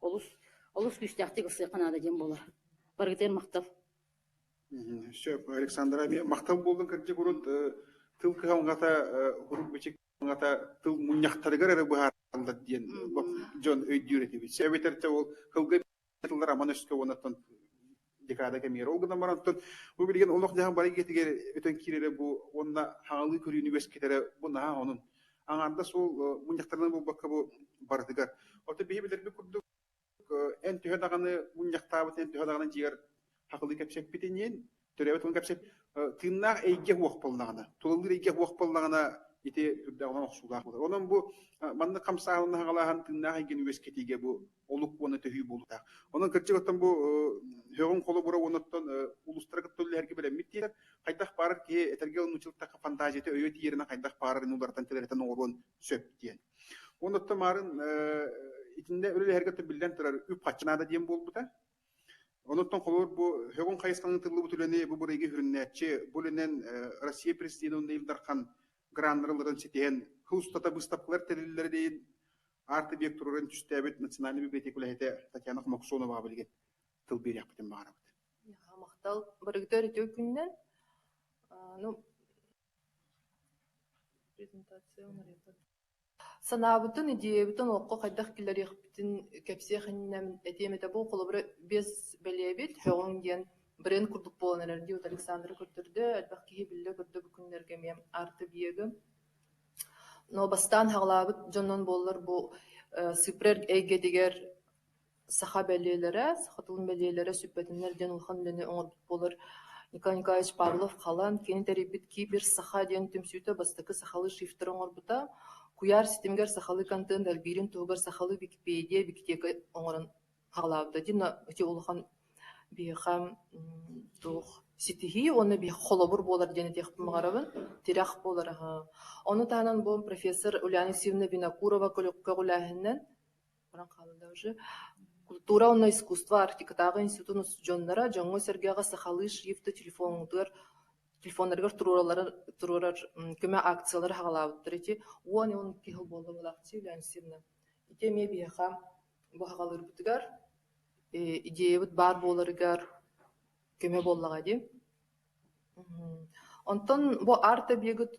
олус олус күүстээхтик ылсыахха наада диэн буолар. Барыгытыгар махтал. Сөп, Александра, махтал буоллун кырдьык урут тыл кыһалҕата урук-бичик кыһалҕата тыл мунньахтарыгар эрэ быһаарыллар диэн дьон өйдүүр этибит. Эбэтэр те ол тылга тыллар аман өскө уоннаттан декада кэмигэр. Ол гынан баран бу билигин олох-дьаһах бары эйгэтигэр өтөн киирэрэ бу уонна хаҥалыы көрүүнү үөскэтэрэ бу наһаа онун. Аҥаардас ол мунньахтарынан буолбакка бу барытыгар. Оттон биһи билэрбит курдук эн төһө даҕаны мунньахтаабыт, эн төһө даҕаны дьиэгэр хахылыы кэпсэппитиниин, төрөөбүт тылын кэпсэп тыыннаах эйгэ уох буоллаҕына, тулалыыр эйгэ уох буоллаҕына ити үрдэҕинэн охсуулаах буолар. Онон бу маннык хамсааһынын хаҥалааһын тыыннаах эйгэни үөскэтиигэ бу олук уонна төһүү буолуохтаах. Онон кырдьык оттон бу һөҕүн холобура уонна оттон улуустары кытта үлэлэһэргэ бэлэммит диэтэр, хайдах баарар киһи этэргэ нууччалыктахха фантазията өйө тиийэринэн хайдах баарарын уларытан тэлэритэн оҥоруон сөп диэн. Уонна оттон маарын итиннэ үлэлэһэргэ биллэн турар үп-харчы наада диэн буолбута. Онуттан холобур бу һөҕүн хайысханан ыытыллыбыт үлэни бу бырайыгы сүрүннээччи бу үлэнэн Россия президенин уонна Ил Дархан граннары ыларын ситиһэн сыл устата быыстапкалар тэриллэрин арт-объект туруоран түстээбит Национальнай библиотека үлэһитэ Татьяна Хомоксоноваҕа билигин тыл биэриэхпитин баҕарабыт. Махтал барыгытыгар үтүө күнүнэн. Ну, презентация Санаабытын, идиэйэбитин олоххо хайдах киллэриэхпитин кэпсиэх иннинэ этиэм этэ бу холобура биэс бэлиэбит һөҕүҥ диэн бренд курдук буолан эрэр дии вот Александра көрдөрдө, элбэх киһи биллэ-көрдө бу күннэргэ эмиэ арт-объегы. Но бастаан хаҕалаабыт дьоннон буоллар бу цифра эйгэтигэр саха бэлиэлэрэ, саха тылын бэлиэлэрэ сүппэтиннэр диэн улахан үлэни оҥорбут буолар Николай Николаевич Павлов-Халан кини тэрийбит Кибер Саха диэн түмсүүтэ бастакы сахалыы шрифтары оҥорбута. Куйаар ситимигэр сахалыы контент элбиирин туһугар сахалыы Википедия, Викитека оҥорон хаалаабыта. Дьин ити улахан биһиэхэ туох ситиһии уонна биһиэхэ холобур буолар диэн этиэхпин баҕарабын. Тирэх буолар аһа. Ону таһынан бу профессор Ульяна Алексеевна Винокурова көҕүлээһининэн баран хаалла уже. Культура уонна искусство Арктикатааҕы институтун устудьуоннара дьоҥҥо-сэргэҕэ сахалыы шрифты телефоҥҥутугар телефоннарыгар туруоралларын туруорар көмө акциялары саҕалаабыттар ити 10-12 сыл буолла буолаахчы Ульяна Алексеевна. Ити эмиэ биһиэхэ бу саҕалыырбытыгар идеябыт баар буоларыгар көмө буоллаҕа дии. Онтон бу арт-объегы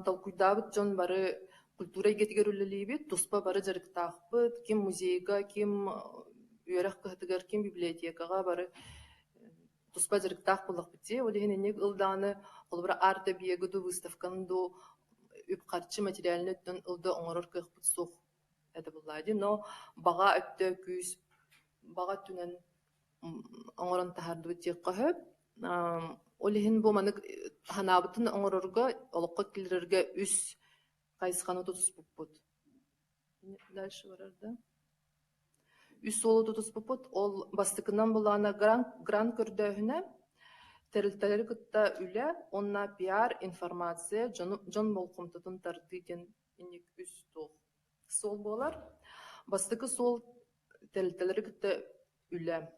толкуйдаабыт дьон бары культура эйгэтигэр үлэлиибит, туспа бары дьарыктаахпыт, ким музейга, ким үөрэх кыһатыгар, ким библиотекаҕа бары туспа дьарыктаах буоллахпыт дии. Ол иһин инник ыл даҕаны холобура арт-объегы дуу, выставканы дуу үп-харчы материальнай өттүн ыл да оҥорор кыахпыт суох этэ буоллаҕа дии. Но баҕа өттө күүс баҕа өттүнэн оҥорон таһаардыбыт диэххэ сөп. Ол иһин бу маннык санаабытын оҥорорго, олоххо киллэрэргэ үс хайысханы тутуспуппут. Дальше барар да? Үс суолу тутуспуппут. Ол бастакынан былаана грант, грант көрдөөһүнэ, тэрилтэлэри кытта үлэ уонна пиар, информация, дьону, дьон болҕомтотун тардыы диэн инник үс туох суол буолар. Бастакы суол тэрилтэлэри кытта үлэ.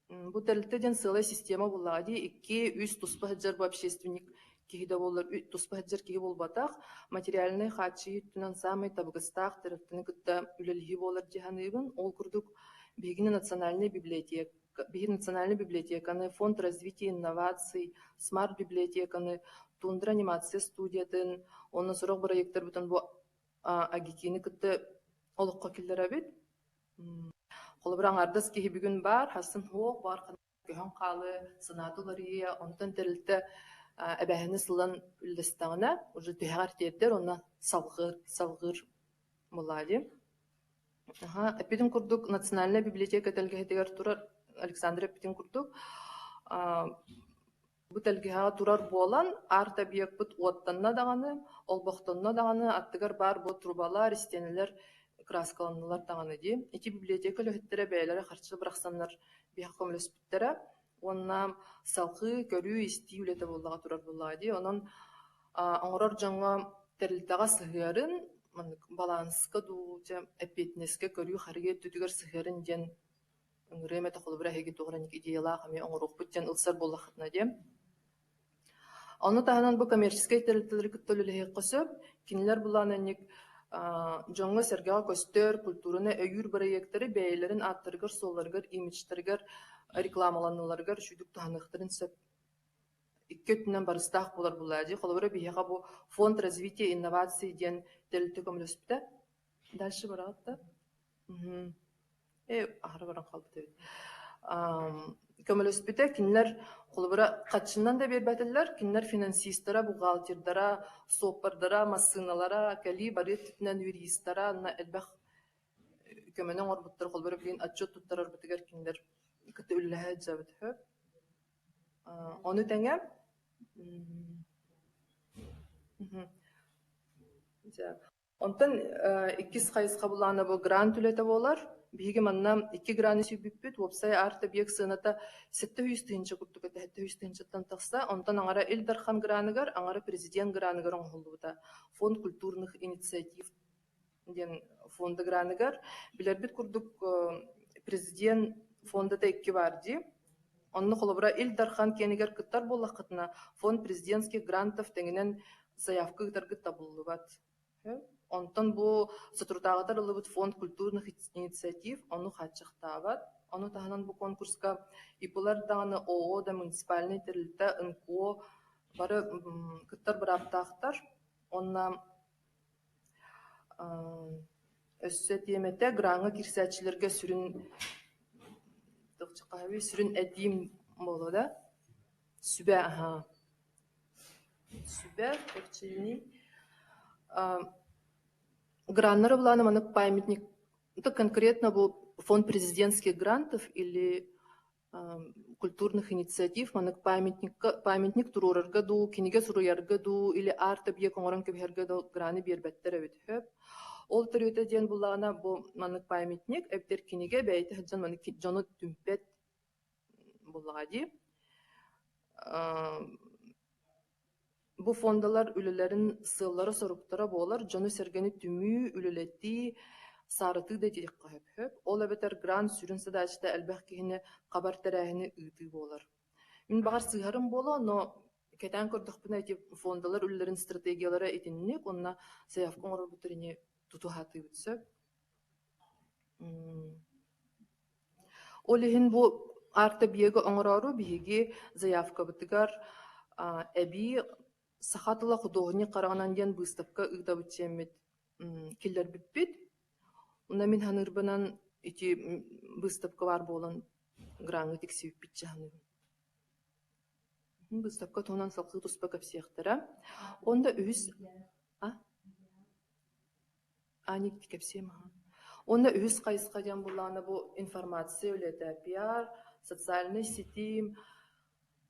Бу тэрилтэ диэн сыалай система буоллаҕа дии. Икки, үс туспа сылдьар бу общественник киһи да буоллар, туспа сылдьар киһи буолбатах. Материальнай хааччыйыы өттүнэн саамай табыгастаах тэрилтэни кытта үлэлэһии буолар дии саныыбын. Ол курдук биһигини национальнай библиотека биһиги национальнай библиотеканы, фонд развития инноваций, смарт-библиотеканы, Тундра анимация студиятын уонна сорох бырайыактарбытын бу АГИКИ-ни кытта олоххо киллэрэбит. Холобура, аҥаардас киһи бүгүн баар, хассын суох, баар көһөн хаалыы, санаата уларыйыа, онтон тэрилтэ эбээһинэс ылан үллэстэҕинэ, уже түһэҕэр тиэрдэр уонна салҕыыр, салҕыыр буоллаҕа дии. Аха, эппитим курдук, Национальнай библиотека тэлгэһэтигэр турар, Александр эппитин курдук, Бу тэлгэһэҕэ турар буолан, арт-объекпыт уоттанна даҕаны, олбохтонно даҕаны, аттыгар баар буо трубалар, истиэнэлэр кырааскаланнылар даҕаны дии. Ити библиотека үлэһиттэрэ бэйэлэрэ харчы бырахсаннар биһиэхэ көмөлөспүттэрэ уонна салҕыы көрүү-истии үлэтэ буоллаҕа турар буоллаҕа дии. Онон оҥорор дьоҥҥо тэрилтэҕэ сыһыарын, маннык баланска дуу, дьэ эппиэтинэскэ көрүү-харайыы өттүтүгэр сыһыарын диэн Ыҥырыам этэ холобура эһиги туох эрэ идеялаах эмиэ оҥоруохпут диэн ылсар буоллаххытына диэн. Ону таһынан бу коммерческай тэрилтэлэри кытта үлэлэһиэххэ сөп. Кинилэр былаананньык дьоҥҥо-сэргэҕэ көстөр, культураны өйүүр бырайыактары бэйэлэрин ааттарыгар-суолларыгар, имиджтэригэр рекламаланыыларыгар үчүгдүк туһаныахтарын сөп. Икки өттүнэн барыстаах буолар буоллаҕа дии. Холобура, биһиэхэ бу Фонд развития инноваций диэн тэрилтэ көмөлөспүтэ. Дальше бараҕыт да? Ээ, аһара баран хаалбыт эбит. Көмөлөспүтэ кинилэр холобура хаччынан да биэрбэтэллэр, кинилэр финансистара, бухгалтердара, суоппардара, массыыналара, кэлии бары өттүнэн юристара уонна элбэх көмөнү оҥорбуттар. Холобура, билигин отчет туттарарбытыгар кинилэр кытта үлэлэһэ сылдьабыт үһү. Ону тэҥэ Онтон иккис хайысха былаана бу грант үлэтэ буолар. Биһиги манна икки граны сүүйбүппүт. Уопсай арт-объект сыаната 700 тыһыынча курдук этэ, 700 тыһыынчаттан тахса. Онтон аҥара Ил Дархан граныгар, аҥара Президент граныгар оҥоһуллубута. Фонд культурных инициатив диэн фонда граныгар. Билэрбит курдук, Президент фондата икки баар дии. Онно холобура Ил Дархан киэнигэр кыттар буоллаххытына, фонд президентских грантов тэҥинэн заявка ыытаргыт табыллыбат. Онтон бу соторутааҕыта ыллыбыт фонд культурных инициатив ону хааччахтаабат. Ону таһынан бу конкурска ИП-лар даҕаны ООО да муниципальнай тэрилтэ НКО бары кыттар бырааптаахтар. Уонна өссө тиэмэтэ граҥҥа киирсээччилэргэ сүрүн сүрүн этиим буолуо да сүбэ аһаа Сүбэ, эрчиллии. Граннары былаана маннык памятник это конкретно бу фонд президентских грантов или культурных инициатив маннык памятникка памятник туруорарга дуу, кинигэ суруйарга дуу или арт-объект оҥорон кэбиһэргэ дуу граны биэрбэттэр эбит сөп. Ол төрүөтэ диэн буллаҕына бу маннык памятник эбэтэр кинигэ бэйэтэ сылдьан маннык дьону түмпэт буоллаҕа дии. Бу фондалар үлэлэрин сыаллара-соруктара буолар дьону-сэргэни түмүү, үлэлэтии, сааратыы да диэххэ сөп. Ол эбэтэр грант сүрүн задачата элбэх киһини хабар тэрээһини ыытыы буолар. Мин баҕар сыыһарым буолуо, но кэтээн көрдөхпүнэ ити фондалар үлэлэрин стратегиялара итинник уонна заявка оҥорорбутугар ини тутуһаатыыбыт сөп. Ол иһин бу арт-объегы оҥороору биһиги заявкабытыгар эбии «Саха тыла худуоһунньук хараҕынан» диэн быыстапка ыытабыт диэммит киллэрбиппит. Онно мин саныырбынан ити быыстапка баар буолан граҥҥа тиксибиппит дии саныыбын. Быыстапка туһунан салгыы туспа кэпсиэхтэрэ. Уонна үһүс а Аник кэпсиэм аһа. Уонна үһүс хайысха диэн буоллаҕына бу информация үлэтэ, пиар, социальнай ситим,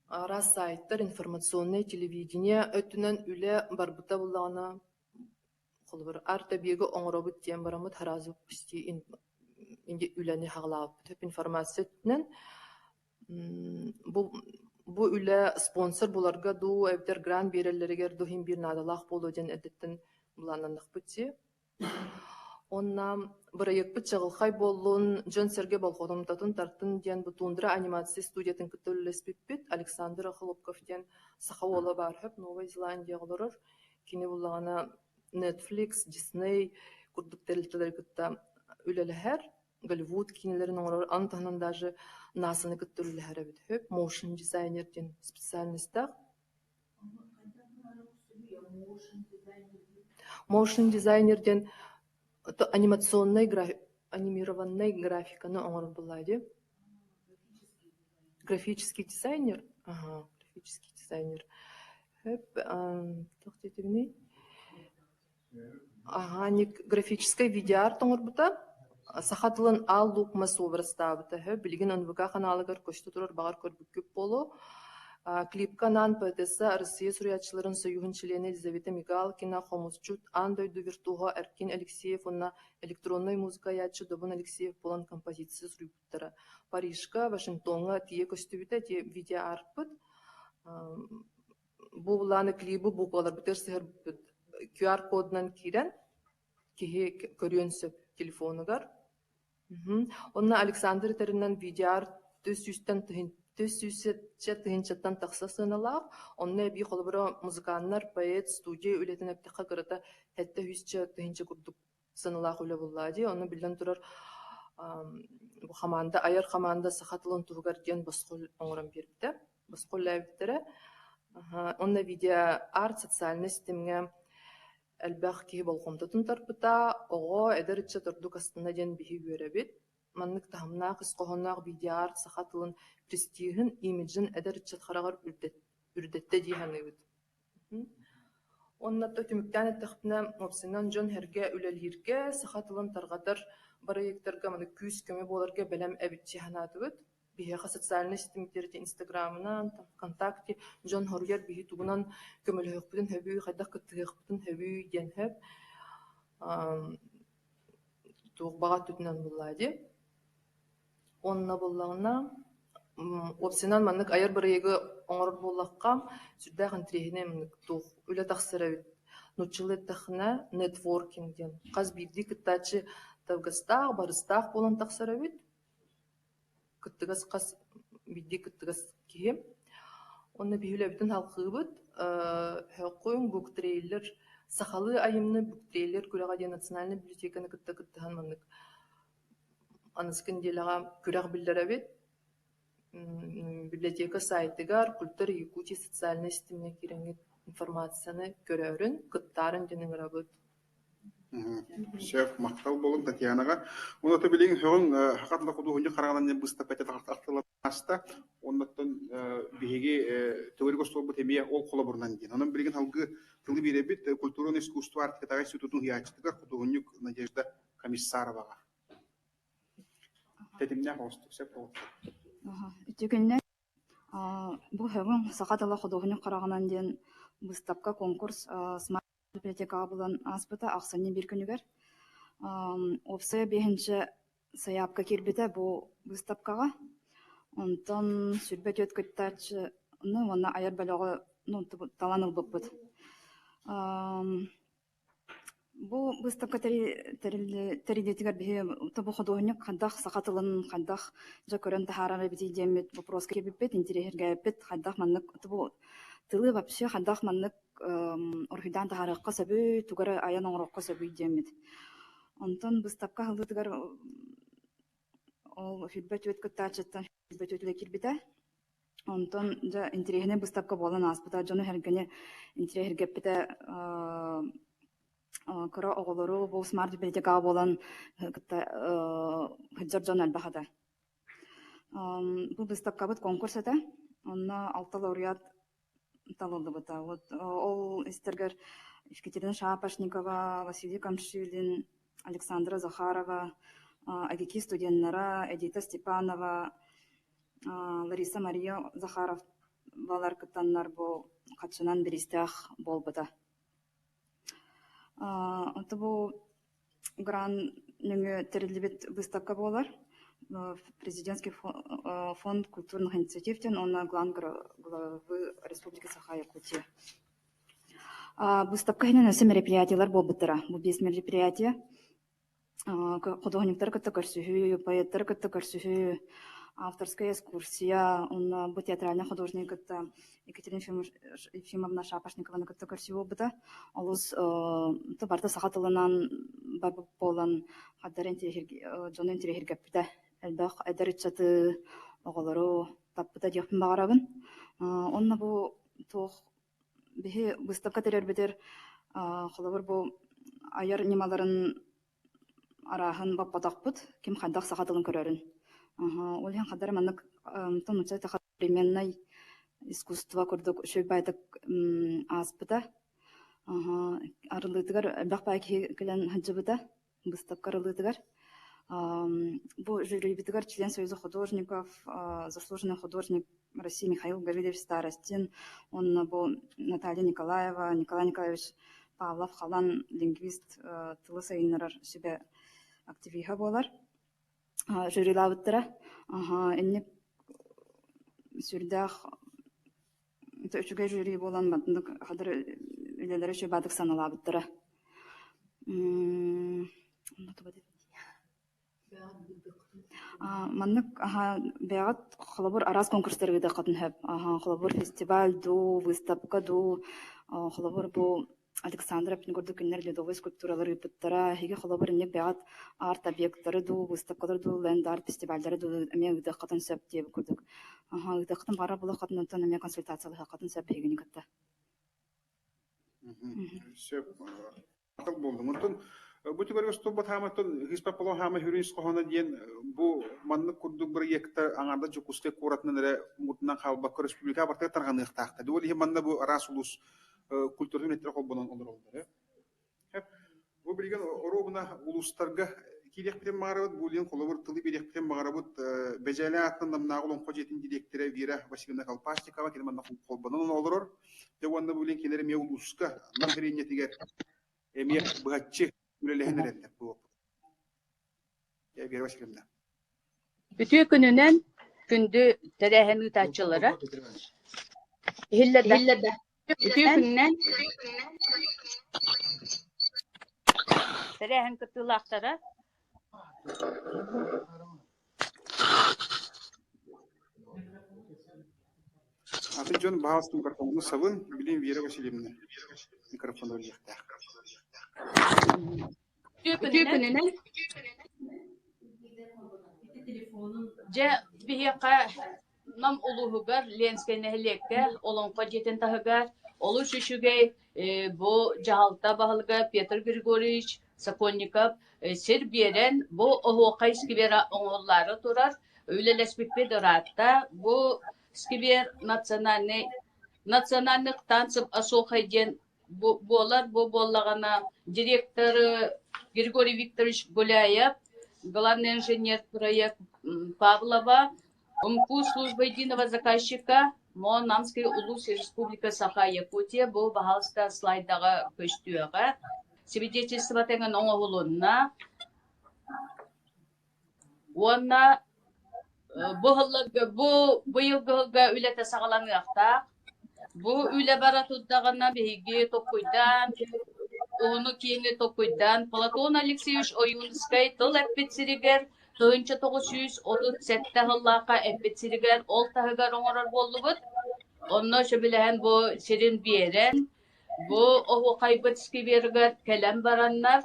араас сайтар, информационнай телевидение өттүнэн үлэ барбыта буоллаҕына, холобур, арт-объегы оҥоробут диэн бараммыт сразу почти үлэни саҕалаабыппыт. Информация өттүнэн Бу бу үлэ спонсор буларга дуу, эбэтэр грант биэрэллэригэр дуу иһин биир наадалаах буолуо диэн эрдэттэн былааннаныахпыт дии. Уонна бырайыакпыт чаҕылхай буоллун, дьон-сэргэ болҕомтотун тартын диэн бу Тундра анимация студиятын кытта үлэлэспиппит. Александр Охлопков диэн саха уола баар үһү, Новай Зеландияҕа олорор. Кини буллаҕына Netflix, Disney курдук тэрилтэлэри кытта үлэлэһэр. Голливуд киинэлэрин оҥорор, аны таһынан даже НАСАны кытта үлэлэһэр эбит үһү. Motion дизайнер диэн специальностаах. Motion дизайнер диэн анимационнай анимированнай графиканы оҥорор буоллаа дии. Графический дизайнер? Ага, графический дизайнер. Хөп, туох диэтибиний? Аһаа, графическай видеоарт оҥорбута, саха тылын Аал Луук мас уобарастаабыта үһү, билигин НВК ханаалыгар көстө турар баҕар көрбүккүт буолуо. Клипка анаан поэтесса Арассыыйа суруйааччыларын сойууһун чилиэнэ Елизавета Мигалкина, хомусчут, аан дойду виртуоһа Эркин Алексеев уонна электроннай музыка айааччы Добун Алексеев буолан композиция суруйбуттара. Парижка, Вашингтоҥҥа тиийэ көстүбүтэ ити видеоарпыт. Бу былааны клибы букваларбытыгар сыһыарбыт QR-кодунан киирэн киһи көрүөн сөп телефонугар. Онно Александр этэринэн видеоарт 300-тэн. Түс сүүсчэ тыһыынчаттан тахса сыаналаах, онно эбии холобура музыканнар, поэт, студия үлэтин эптэххэ кырата 700 тыһыынча курдук сыаналаах үлэ буоллаҕа дии. Ону биллэн турар бу хамаанда, айар хамаанда саха тылын туһугар диэн босхо оҥорон биэрбитэ, босхо үлэлээбиттэрэ. Онно видео-арт социальнай ситимҥэ элбэх киһи болҕомтотун тарпыта, оҕо, эдэр ыччат ордук астына диэн биһи үөрэбит. Маннык таһымнаах ис хоһоонноох видеоарт саха тылын престижин, имиджин эдэр ыччат хараҕар үрдэттэ дии саныыбыт. Уонна түмүктээн эттэхпинэ, уопсайынан дьон-сэргэ үлэлииргэ, саха тылын тарҕатар бырайыактарга маны күүс-көмө буоларга бэлэм эбит дии санаатыбыт. Биһиэхэ социальнай ситимтэргэ Инстаграмынан, ВКонтакте дьон хоруйар биһи тугунан көмөлөһүөхпүтүн сөбүй, хайдах кыттыһыахпытын сөбүй диэн сөп. Туох баҕа өттүтүнэн буоллаа дии. Уонна буоллаҕына, уопсайынан маннык айар бырайыагы оҥорор буоллахха, сүрдээх интэриэһинэй маннык туох үлэ тахсар эбит. Нууччалыы эттэххинэ, нетворкинг диэн. Хас биирдии кыттааччы табыгастаах, барыстаах буолан тахсар эбит. Кыттыгас хас биирдии кыттыгас киһи. Уонна биһи үлэбитин салҕыыбыт. Һөккүҥ буктрейлер сахалыы айымньы буктрейлер күрэҕэ диэн национальнай библиотеканы кытта кыттыһан маннык аныгыскы нэдиэлэҕэ күрэх биллэрэбит. Библиотека сайтыгар Культура Якутии социальнай ситимҥэ киирэҥҥит информацияны көрөөрүн, кыттаарын диэн ыҥырабыт. Сөп, махтал буолун Татьянаҕа. Онон билигин һөҕүҥ саха тыла худуоһунньук хараҕынан диэн быыстапка ахтыллан ааста. Оннуттан биһиги төгүрүк остуолбут эмиэ ол холобурунан диэн. Онон билигин салгыы тылы биэрэбит культураны искусство Арктикатааҕы институтун уһуйааччытыгар худуоһунньук Надежда Комиссароваҕа. Тэтимнээх оҕустук сөп Ити күннэ бу һөҕүҥ саха тыла худуоһунньук хараҕынан диэн быыстапка конкурс смарт библиотекаҕа булан ааспыта ахсынньы биир күнүгэр. Уопсайа биэһинчэ сайаапка киирбитэ бу быыстапкаҕа. Онтон 24 кыттааччыны уонна айар бөлөҕү ну, талан ылбыппыт. Бу быыстапка тэриллиитигэр биһи бу худуоһунньук хайдах саха тылын хайдах дьэ көрөн таһаарар эбитий диэммит боппуруоска киирбиппит, интэриэһиргээбиппит, хайдах маннык бу тылы вообще хайдах маннык уруһуйдаан таһаарыахха сөбүй, тугу эрэ айан оҥоруохха сөбүй диэммит. Онтон быыстапка аһыллыытыгар ол 24 кыттааччыттан 24 үлэ киирбитэ. Онтон дьэ интэриэһинэй быыстапка буолан ааспыта, дьону-сэргэни интэриэһиргэппитэ кыра оҕолору бу смарт библиотекаҕа буолан кытта сылдьар дьон элбэх этэ. Бу быыстапкабыт конкурс этэ, онно алта лауреат талыллыбыта. Вот ол истэргэр Екатерина Шапошникова, Василий Камшилин, Александра Захарова, АГИКИ студеннара Эдита Степанова, Лариса Мария Захаровалар кыттаннар бу хаччынан бириистээх буолбута. Ото бу гран нөҥүө тэриллибит выставка буолар. Президентский фонд культурных инициатив диэн уонна главы Республики Саха-Якутия. Быыстапка иһинэн өссө мероприятиелар буолбуттара. Бу биэс мероприятие худуоһунньуктары кытта көрсүһүү, поэттары кытта көрсүһүү, авторская экскурсия, уонна бу театральнай художнигы кытта Екатерина Ефимовна Шапошникованы кытта көрсүү буолбута. Олус барыта саха тылынан барбыт буолан хардары дьону интэриэһиргэппитэ. Элбэх эдэр ыччаты, оҕолору таппыта диэхпин баҕарабын. Онно бу туох биһи быыстапка тэрийэрбитигэр холобур бу айар ньымаларын арааһын боппотохпут, ким хайдах саха тылын көрөрүн. Ол иһин хадары маннык нуучча современнай искусство курдук үчүгэй баайдык ааспыта. Арыллыытыгар элбэх баай киһи кэлэн сылдьыбыта быыстапка арыллыытыгар. Бу жюрибитигэр член Союза художников, заслуженный художник России Михаил Гаврильевич Старостин, уонна бу Наталья Николаева, Николай Николаевич Павлов-Халан лингвист тылы сайыннарар сүбэ активиһа буолар. Жюрилаабыттара. Инник сүрдээх үчүгэй жюри буолан маннык хадыр үлэлэри үчүгэй баадык Маннык бэйэҕит холобур араас конкурстары ыытыаххытын сөп. Холобур фестиваль дуу, выставка дуу, холобур бу Александра эппитин курдук кинилэр ледовай скульптуралары ыыппыттара. Эһиги холобур инник бэйэҕит арт-объектары дуу, выставкалары дуу, ленд-арт фестиваллары дуу эмиэ ыытыаххытын сөп диэбит курдук. Ыытыаххытын баҕарар буолуоххутун онтон эмиэ консультациялаһыаххытын сөп биһигини кытта. Сөп. Атыл буоллум. Онтон бу түгэр устубут хааматтан Хиспапполо хаама хүрүн ис хоһооно диэн бу маннык курдук бырайыактар аҥаардас Дьокуускай куоратынан эрэ муҥутунан хаалбакка республика барытыгар тарҕаныахтаахтар. Ол иһин манна бу араас улуус культуратын үлэһиттэрэ холбонон олороллор. Бу билигин оруобуна улуустарга киириэхпитин баҕарабыт, бу билигин холобур тылы биэриэхпитин баҕарабыт Бэдьээлэ аатынан Намнааҕы Олоҥхо дьиэтин дириэктэрэ Вера Васильевна Колпашникова кини манна холбонон олорор. Дьэ уонна бу билигин кинилэр эмиэ улууска Нам сэлиэнньэтигэр эмиэ быһаччы үлэлэһэн эрэллэр бу. Вера Васильевна. Үтүө күнүнэн күндү тэрээһин ыытааччылара. Иһиллэр да? Үтүө күнүнэн тэрээһин кыттыылаахтара. Атын дьон баһаалыста микрофону сабын, билин Вера Васильевна микрофону ылыахтаах. Үтүө күнүнэн Дьэ, биһиэхэ Нам улууһугар Ленскэй нэһилиэккэ Олоҥхо дьиэтин таһыгар олус үчүгэй бу дьаһалта баһылыга Петр Григорьевич Сокольников сир биэрэн бу оһуохай сквера оҥоһуллаары турар. Үлэлэспиппит ыраатта. Бу сквер национальный национальных танцев Осохай диэн буолар. Бу буоллаҕына директор Григорий Викторович Гуляев, главный инженер проект Павлова, УМКУ служба единого заказчика МО Намский улуус Республика Саха-Якутия бу баһаалыста слайдаҕа көстүөҕэ. Свидетельство тэҥин оҥоһулунна. Уонна бу сылларга бу быйылгы сылга үлэтэ саҕаланыахтаах. Бу үлэ бара турдаҕына биһиги толкуйдаан, уһуну-киэҥи толкуйдаан Платон Алексеевич Ойуунускай тыл эппит сиригэр 1937 сыллаахха эппит сиригэр ол таһыгар оҥорор буоллубут. Онно сөбүлэһэн бу сирин биэрэн, бу оһуохайбыт скверыгар кэлэн бараннар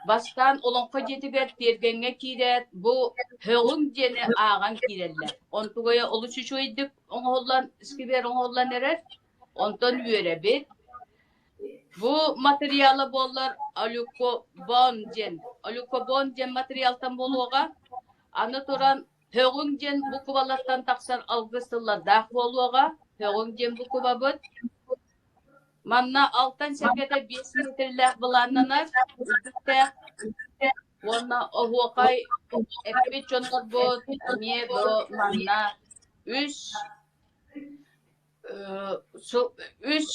Бастаан Олоҥхо дьиэтигэр тиэргэҥҥэ киирээт, бу һөҕүҥ диэни ааҕан киирэллэр. Онтугайа олус үчүгэйдик оҥоһуллан, сквер оҥоһуллан эрэр. Онтон үөрэбит. Бу матырыйаала буоллар алюкобон диэн, алюкобон диэн матырыйаалтан буолуоҕа. Аны туран һөҕүҥ диэн буквалартан тахсар алгыс тыллардаах буолуоҕа. Һөҕүҥ диэн буквабыт. Манна алтан сэргэтэ биэс миэтэрэлээх былааннанар, үрдүктээх уонна оһуохай эппит дьоннорбут эмиэ бу манна үс үс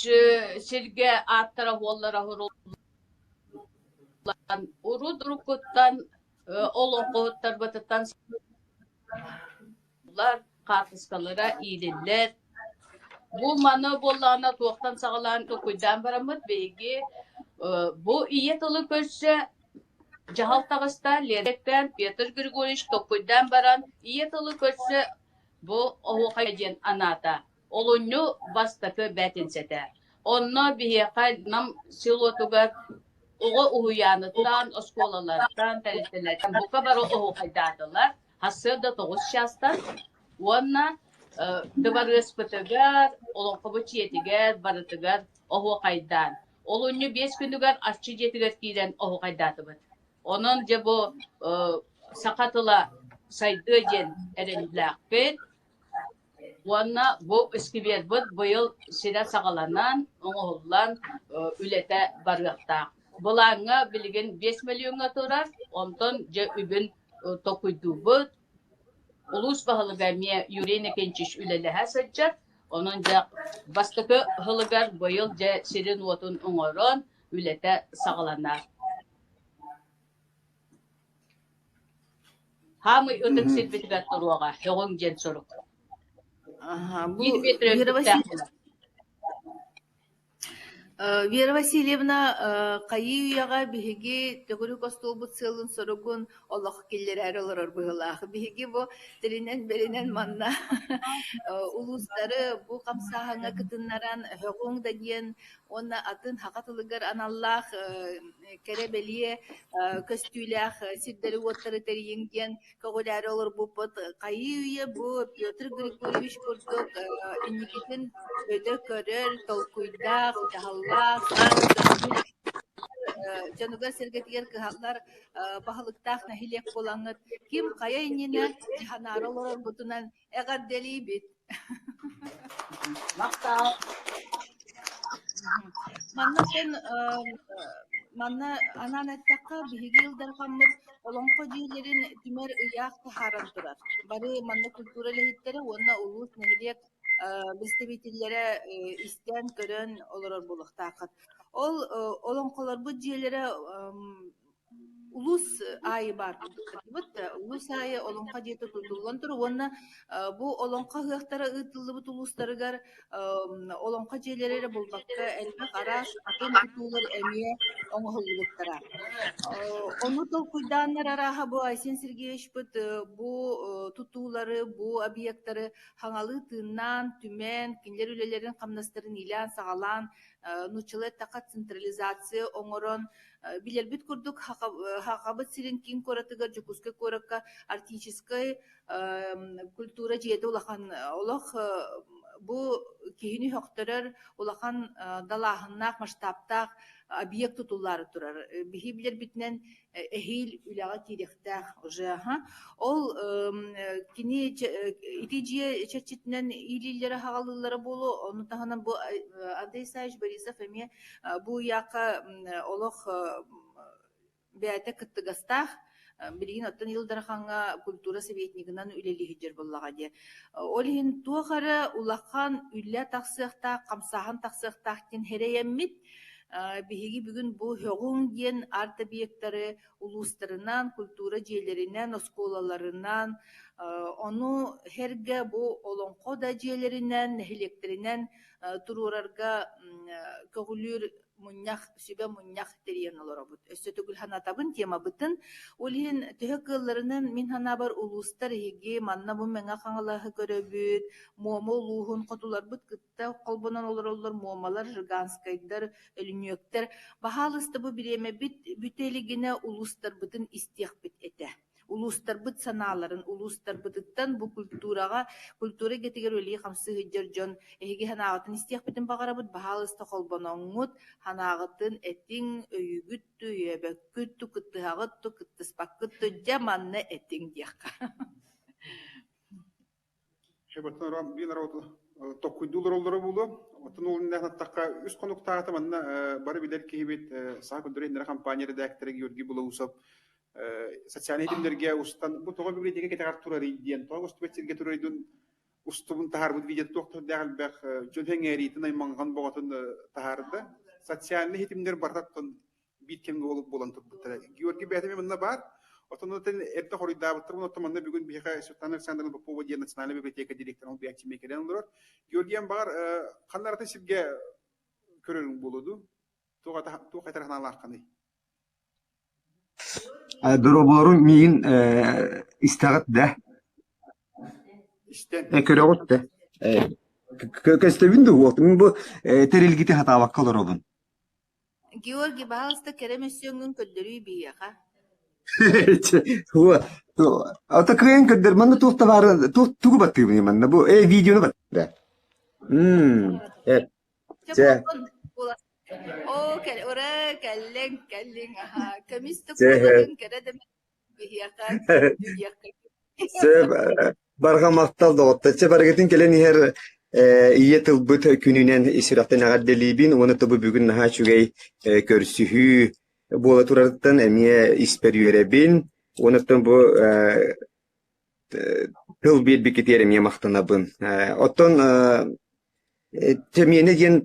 сиргэ ааттара уоллара уһуруллан урут уруккуттан олоҥхоһуттарбытыттан хаартыскалара иилиллэр. Бу маны буоллаҕына туохтан саҕалаан толкуйдаан бараммыт биһиги бу ийэ тылы көрсө дьаһал таҕыста Лереттэн Петр Григорьевич толкуйдаан баран ийэ тылы көрсө бу оһуохай диэн анаата. Олунньу бастакы бээтинсэтэ. Онно биһиэхэ Нам селотугар оҕо уһуйааныттан, оскуолалартан, тэрилтэлэртэн бука бары оһуохайдаатылар. Сарсыарда 9 чаастан уонна дыбарыаспытыгар, олоҥхобут дьиэтигэр барытыгар оһуохайдаан. Олунньу биэс күнүгэр Арчы дьиэтигэр киирэн оһуохайдаатыбыт. Онон дьэ бу саха тыла сайдыа диэн эрэллээхпит. Уонна бу искибиэрбит быйыл сирэ саҕаланан, оҥоһуллан үлэтэ барыахтаах. Былааҥҥа билигин 5 мөлүйүөҥҥэ турар, онтон дьэ үбүн толкуйдуубут. Улуус баһылыга эмиэ Юрий Иннокентьевич үлэлэһэ сылдьар. Онон дьэ бастакы сылыгар быйыл дьэ сирин-уотун оҥорон үлэтэ саҕаланар. Хаамый ытык сирбитигэр туруоҕа, һөҕүҥ диэн сурук. Аха, бу Биир Вера миэтэрэ Васильевна, Вера Васильевна, хайыы үйэҕэ биһиги төгүрүк остуолбут сыалын-соругун олох киллэрээри олорор быһыылаах. Биһиги бу тэринэн-бэринэн манна улуустары бу хамсааһыҥҥа кытыннаран һөҕүҥ да диэн уонна атын саха тылыгар аналлаах кэрэ-бэлиэ көстүүлээх сирдэри-уоттары тэрийиҥ диэн көҕүлээри олорбуппут. Хайыы-үйэ бу Петр Григорьевич курдук инникитин өтө көрөр, толкуйдаах, дьаһаллаах, дьонугар-сэргэтигэр кыһаллар баһылыктаах нэһилиэк буолаҥҥыт ким хайа иннинэ дьаһанаары олороргутунан эҕэрдэлиибит. Махтал. Манна эн манна анаан эттэххэ, биһиги Ил Дархаммыт Олоҥхо дьиэлэрин түмэр ыйаах таһааран турар. Бары манна культура үлэһиттэрэ уонна улуус, нэһилиэк представителлэрэ истэн, көрөн олорор буолуохтааххыт. Ол олоҥхолорбут дьиэлэрэ Улуус аайы баар курдук улуус аайы Олоҥхо дьиэтэ тутуллан турар уонна бу Олоҥхо ыһыахтара ыытыллыбыт улуустарыгар Олоҥхо дьиэлэрэ эрэ буолбакка элбэх араас атын тутуулар эмиэ оҥоһуллубуттара. Ону толкуйдааннар арааһа бу Айсен Сергеевичпыт бу тутуулары, бу объектары хаҥалыы тыыннаан, түмэн, кинилэр үлэлэрин-хамнастарын иилээн-саҕалаан, нууччалыы эттэххэ централизация оҥорон Билэрбит курдук, Хахабыт сирин киин куоратыгар Дьокуускай куоракка арктическай культура дьиэтэ улахан олох бу киһини сөхтөрөр улахан далааһыннаах, масштабтаах объект тутуллаары турар. Биһи билэрбитинэн эһиил үлэҕэ киириэхтээх уже. Ол кини ити дьиэ чэрчитинэн иилииллэрэ-хаҕалыыллара буолуо. Ону таһынан бу Андрей Исаевич Борисов эмиэ Бу ыйаахха олох бэйэтэ кыттыгастаах. Билигин оттон Ил Дархаҥҥа культура советнигынан үлэлии сылдьар буоллаҕа дии. Ол иһин туох эрэ улахан үлэ тахсыахтаах, хамсааһын тахсыахтаах диэн сэрэйэммит, биһиги бүгүн бу ҺӨҔҮҤ диэн арт-объектары улуустарынан, культура дьиэлэринэн, оскуолаларынан, ону сэргэ бу олоҥхо да дьиэлэринэн, нэһилиэктэринэн туруорарга көҕүлүүр мунньах, сүбэ мунньах тэрийэн олоробут. Өссө төгүл санатабын темабытын. Ол иһин төһө кыалларынан мин санаабар улуустар эһиги манна бу Мэҥэ Хаҥалаһы көрөбүт, Муома улууһун хотуларбыт кытта холбонон олороллор Муомалар, Жиганскайдар, Өлүнүөктэр. Баһаалыста бу бириэмэбит бүтэ илигинэ улуустарбытын истиэхпит этэ. Улуустарбыт санааларын, улуустарбытыттан бу культураҕа, культура эйгэтигэр үлэлии-хамсыы сылдьар дьон эһиги санааҕытын истиэхпитин баҕарабыт, баһаалыста холбоноҥҥут, санааҕытын этиҥ, өйүүгүт дуу, өйөөбөккүт дуу, кыттыһаҕыт дуу, кыттыспаккыт дуу, дьэ манна этиҥ диэххэ. Эбэтэр биир норуоту токкуйдуу олороллоро буолуо. Оттон ол иннинэ аттахха үс хонуктааҕыта манна бары билэр киһибит Саха культура иһиннэрэ компания редактора Георгий Белоусов социальнай ситимнэргэ устан бу тоҕо библиотека кэтэҕэр турарый диэн тоҕо көстүбэт сиргэ турарый устубун таһаарбыт видео туох да элбэх дьон сэҥээриитин аймаҥҕан боҕотун таһаарда. Социальнай ситимнэр барыта биир кэмҥэ буолан турбуттара. Георгий бэйэтэ манна баар. Оттон оттон эрдэ хоруйдаабыттар оттон манна бүгүн биһиэхэ Светлана Александровна Попова диэн национальнай библиотека директора ол бэйэтэ кэлэн олорор. Георгий баҕар ханна аратын сиргэ көрөрүҥ буолуо дуу? Туох туох этэр санаалааххыный? Доруобуларым миигин истэҕит да? Истэн. Көрөҕүт да? Көстөбүн дуу? Мин бу тэрилгити хатаабакка олоробун. Георгий, баһаалыста кэрэ мөссүөҥҥүн көрдөрүүй биһиэхэ. Ата кыайан көрдөр манна туох табаары туох тугу баттыыбыный манна бу э видеону баттыра. Мм э Чэ чэ буоллун Оо кэл ура кэллиҥ кэллиҥ аһаа көмүс да чэ куолаһыҥ кэрэ да биһиэхэ күндү диэххэ Сөп, барҕа махтал доҕоттор. Чэ, барыгытын кэлэн иһэр ийэ тылбыт күнүнэн ис сүрэхтэн эҕэрдэлиибин уонна тобу бүгүн наһаа үчүгэй көрсүһүү буола турарыттан эмиэ испэр үөрэбин. Уонна бу тыл биэрбиккитигэр эмиэ махтанабын. Оттон Тэмиэнэ диэн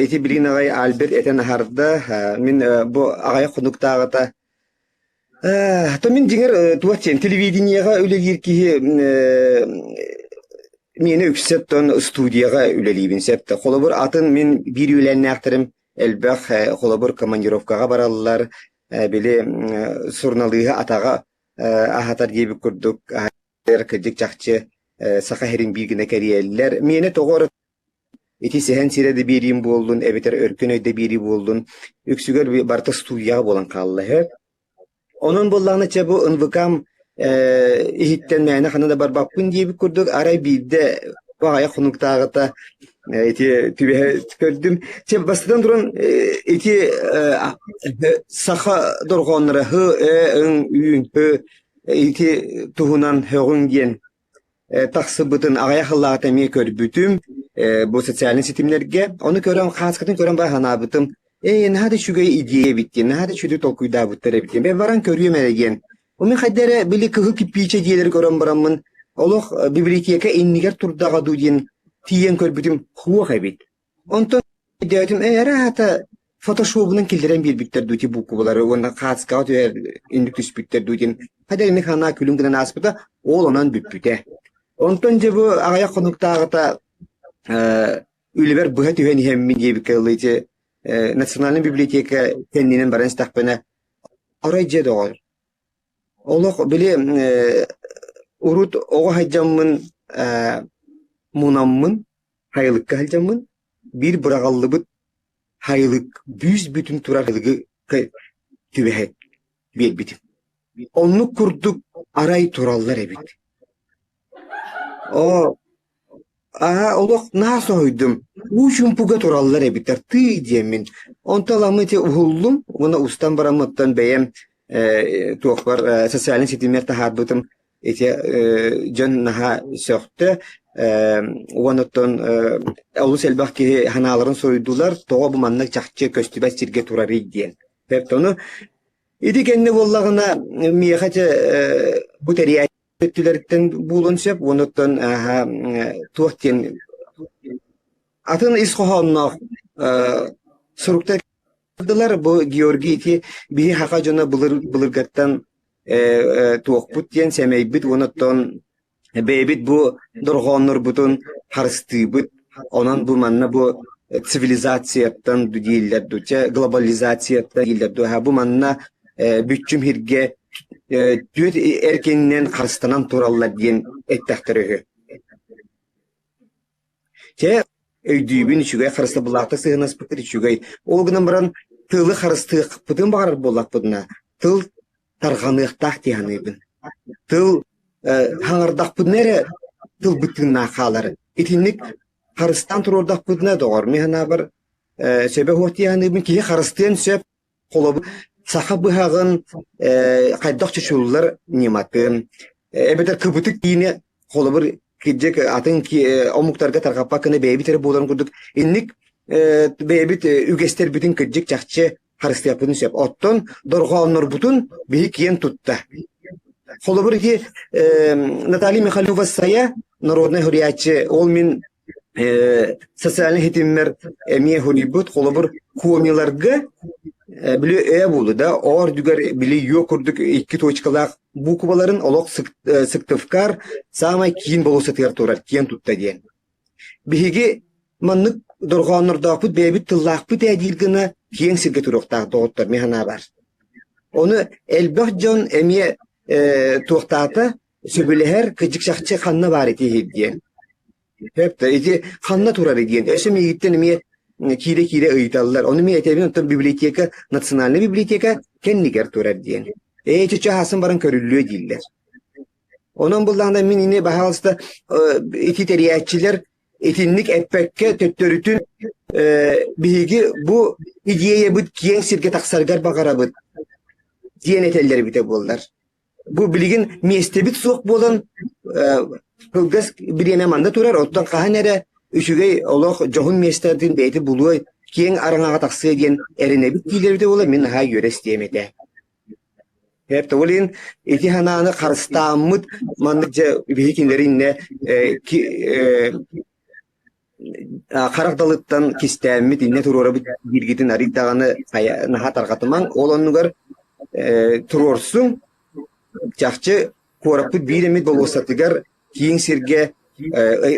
ити билигин аҕай Альберт этэн аһарда. Мин бу аҕыйах хонуктааҕыта то мин дьиҥэр туох диэн телевидениеҕа үлэлиир киһи миэнэ үксэ оттон студияҕа үлэлиибин сөп да. Холобур атын мин биир үөлээннээхтэрим. элбэх холобур командировкаҕа бараллар, били суруналыыһы атаҕа аһатар диэбит курдук кырдьык чахчы Саха сирин биир гына кэрийэллэр. Миэнэ тоҕо эрэ ити сэһэн сирэ да биэриим буоллун эбэтэр өркөн өйдө биэрии буоллун үксүгэр барыта студияҕа буолан хаалла үһү. Онон буоллаҕына чэ бу НВК-м иһиттэн мээнэ ханна да барбаппын диэбит курдук арай биирдэ баҕайах хонуктааҕыта ити түбэһэ көрдүм. Чэ бастатан туран ити саха дорҕоонноро һ, э, ҥ, ү, һ ити туһунан һөҕүҥ диэн тахсыбытын аҕыйах сыллааҕыта эмиэ көрбүтүм бу социальнай ситимнэргэ. Ону көрөн, хааскатын көрөн бара санаабытым, ээ, наһаа да үчүгэй идея эбит диэн, наһаа да үчүгэй толкуйдаабыттар эбит диэн. Бэл баран көрүөм эрэ диэн. Мин хайда эрэ били кыһыл кирпиичэ дьиэлэри көрөн бараммын, олох библиотека иннигэр турдаҕа дуу диэн тиийэн көрбүтүм суох эбит. Онтон өйдөөтүм, ээ, эрэ аата фотошобунан киллэрэн биэрбиттэр дуу ити буукубалары уонна хааскаҕа түһэр инник түспүттэр дуу диэн хайда эмиэ санаа күлүм гынан ааспыта, ол онон бүппүтэ. Онтон дьэ бу аҕыйах хонуктааҕыта э, үлэбэр быһа түһэн иһэммин диэбиккэ дылы ити э, национальнай библиотека кэннинэн баран истэхпинэ, арай дьэ доҕор, Олох били э, урут оҕо сылдьаммын э, мунаммын, сайылыкка сылдьаммын, биир быраҕыллыбыт сайылык бүүс-бүтүн турар сайылыгы түбэһэ биэрбитим. Оннук курдук арай тураллар эбит. Оо, Аа, олох наһаа соһуйдум. Уу чуумпуга тураллар эбиттэр, тыый диэммин. Онтон ыламмын ити уһуллум уонна устан бараммыттан бэйэм э, туохпар э, социальнай ситиммэр таһаарбытым. Ити э, дьон наһаа сөхтө. Э, уонна оттон э, олус элбэх киһи санааларын суруйдулар, тоҕо бу маннык чахчы көстүбэт сиргэ турарый диэн. Бэрт ону ити кэннэ буоллаҕына миэхэ дьэ э, бу тэрийээччи өттүлэриттэн буолуон сөп уонна оттон туох диэн атын ис хоһоонноох суруктар бу Георгий ити биһи хаха дьоно былыр былыргаттан туохпут диэн сэмэйбит уонна оттон бэйэбит бу дорҕооннорбутун харыстыыбыт онон бу манна бу цивилизацияттан дииллэр дуу чэ глобализацияттан дииллэр дуу бу манна бүччүм сиргэ түөрт эркининэн харыстанан тураллар диэн эттэхтэрэ үһү. Чэ, өйдүүбүн үчүгэй харыстабыллаахтык сыһыаннаспыккыт үчүгэй. Ол гынан баран тылы харыстыахпытын баҕарар буоллахпытына, тыл тарҕаныахтаах дии саныыбын. Тыл хаҥардахпытына эрэ тылбыт тыыннаах хаалар. Итинник харыстаан туруордахпытына, доҕор, мин санаабар, сөбө суох дии саныыбын. Киһи харыстыан сөп, Холобур, саха быһаҕын хайдах чочуллар ньыматын, эбэтэр кыбытык киини холобур кырдьык атын омуктарга тарҕаппаккына бэйэбит эрэ буоларын курдук инник бэйэбит үгэстэрбитин кырдьык чахчы харыстыахпытын сөп. Оттон дорҕооннорбутун биһи киэн тутта. Холобур ити Наталья Михайлова-Сайа народнай суруйааччы ол мин социальнай ситиммэр эмиэ суруйбут холобур комиларга били э буолу да о үрдүгэр били ё курдук икки точкалаах букваларын олох Сыктывкар саамай киин болуоссатыгар турар киэн тутта диэн. Биһиги маннык дорҕооннордоохпут бэйэбит тыллаахпыт ээ диир гына киэҥ сиргэ туруохтаах доҕоттор мин санаабар. Ону элбэх дьон эмиэ туохтаата сөбүлэһэр кыдьык чахчы ханна баар ити диэн. Сөп да, ити ханна турарый диэн. Өссө миигиттэн эмиэ киирэ-киирэ ыйыталлар. Ону эмиэ этэбин, оттон библиотека, национальная библиотека кэннигэр турар диэн. Ээ, чыча аһасын баран көрүллүө дииллэр. Онон буллаҕына мин ини баһаалыста ити тэрийээччилэр итинник эппэккэ төттөрүтүн биһиги бу идиэйэбит киэҥ сиргэ тахсарыгар баҕарабыт диэн этэллэр эбитэ буоллар. Бу билигин миэстэбит суох буолан кылгас бириэмэ манна турар, оттон хаһан эрэ үчүгэй олох дьоһун миэстэтин бэйэтэ булуо, киэҥ араҥаҕа тахсыа диэн эрэнэбит дииллэрбитэ буолар, мин наһаа үөрэ истиэм этэ. Ол иһин ити санааны харыстааммыт маннык дьэ биһи кинилэри иннэ харах далыттан кистээммит иннэ туруорабыт дииргитин арый даҕаны наһаа тарҕатымаҥ. Ол оннугар туруорсуҥ, чахчы куораппыт биир эмит болуоссатыгар киин сиргэ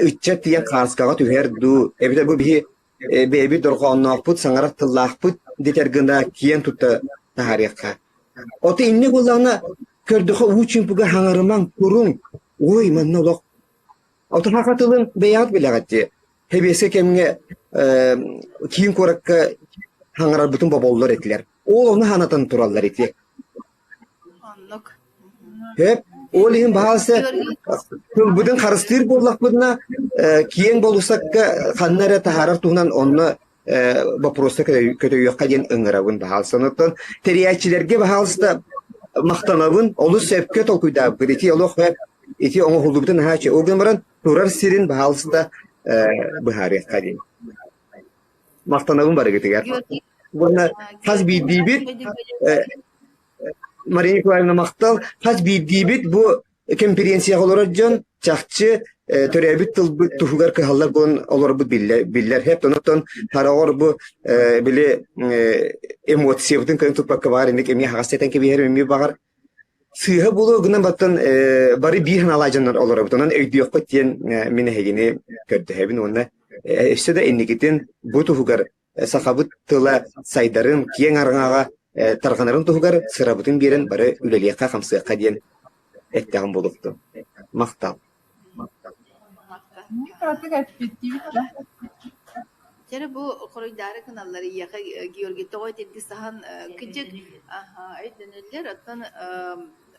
ыччат тиийэн хааскаҕа түһэр дуу, эбэтэр бу биһи бэйэбит дорҕоонноохпут, саҥарар тыллаахпыт дэтэр гына киэн тутта таһаарыахха. Ото инник буоллаҕына көрдөхө уу чуумпуга хаҥарымаҥ, туруҥ, ой манна олох Ото саха тылын бэйэҕит билэҕит дии. Сэбиэскэй кэмҥэ киин куоракка хаҥарарбытын боболлор этилэр. Ол ону санатан тураллар ити. Оннук. Сөп. Ол иһин баһаалыста тылбытын харыстыыр буоллахпытына, киэҥ болуссакка ханна эрэ таһаарар туһунан онно боппуруоста көтөйүөххэ диэн ыҥырабын баһаалыста. Онтон тэрийээччилэргэ баһаалыста махтанабын, олус сөпкө толкуйдаабыккыт. Ити олох ити оҥоһуллубутун наһаа үчүгэй. Ол гынан баран турар сирин баһаалыста быһаарыахха диэн. Махтанабын барыгытыгар. Уонна хас биирдиибит Мария Николаевна махтал. Хас биирдиибит бу кэмпириэнсийэҕэ олорор дьон чахчы төрөөбүт тылбыт туһугар кыһаллар буолан олорбут биллэр биллэр. Хэп онон хараҕар бу били эмоциябытын кыайан туппакка баҕар инник эмиэ хаҕас этэн кэбиһэр эмиэ баҕар сыыһа буолуо гынан баттан бары биир санаалаах дьоннор олоробут. Онон өйдүөххүт диэн мин эһигини көрдөһөбүн уонна өссө да инникитин бу туһугар сахабыт тыла сайдарын, киэҥ араҥаҕа тарҕанарын туһугар сырабытын биэрэн бары үлэлиэххэ-хамсыахха диэн эттэҕим буолуохтун. Махтал. Кыратык эппиттиибит да. Чэрэ бу хоруйдаары гыналлар ийэхэ Георгий тоҕо итирги саһан кыдьык өйдөнөллөр оттон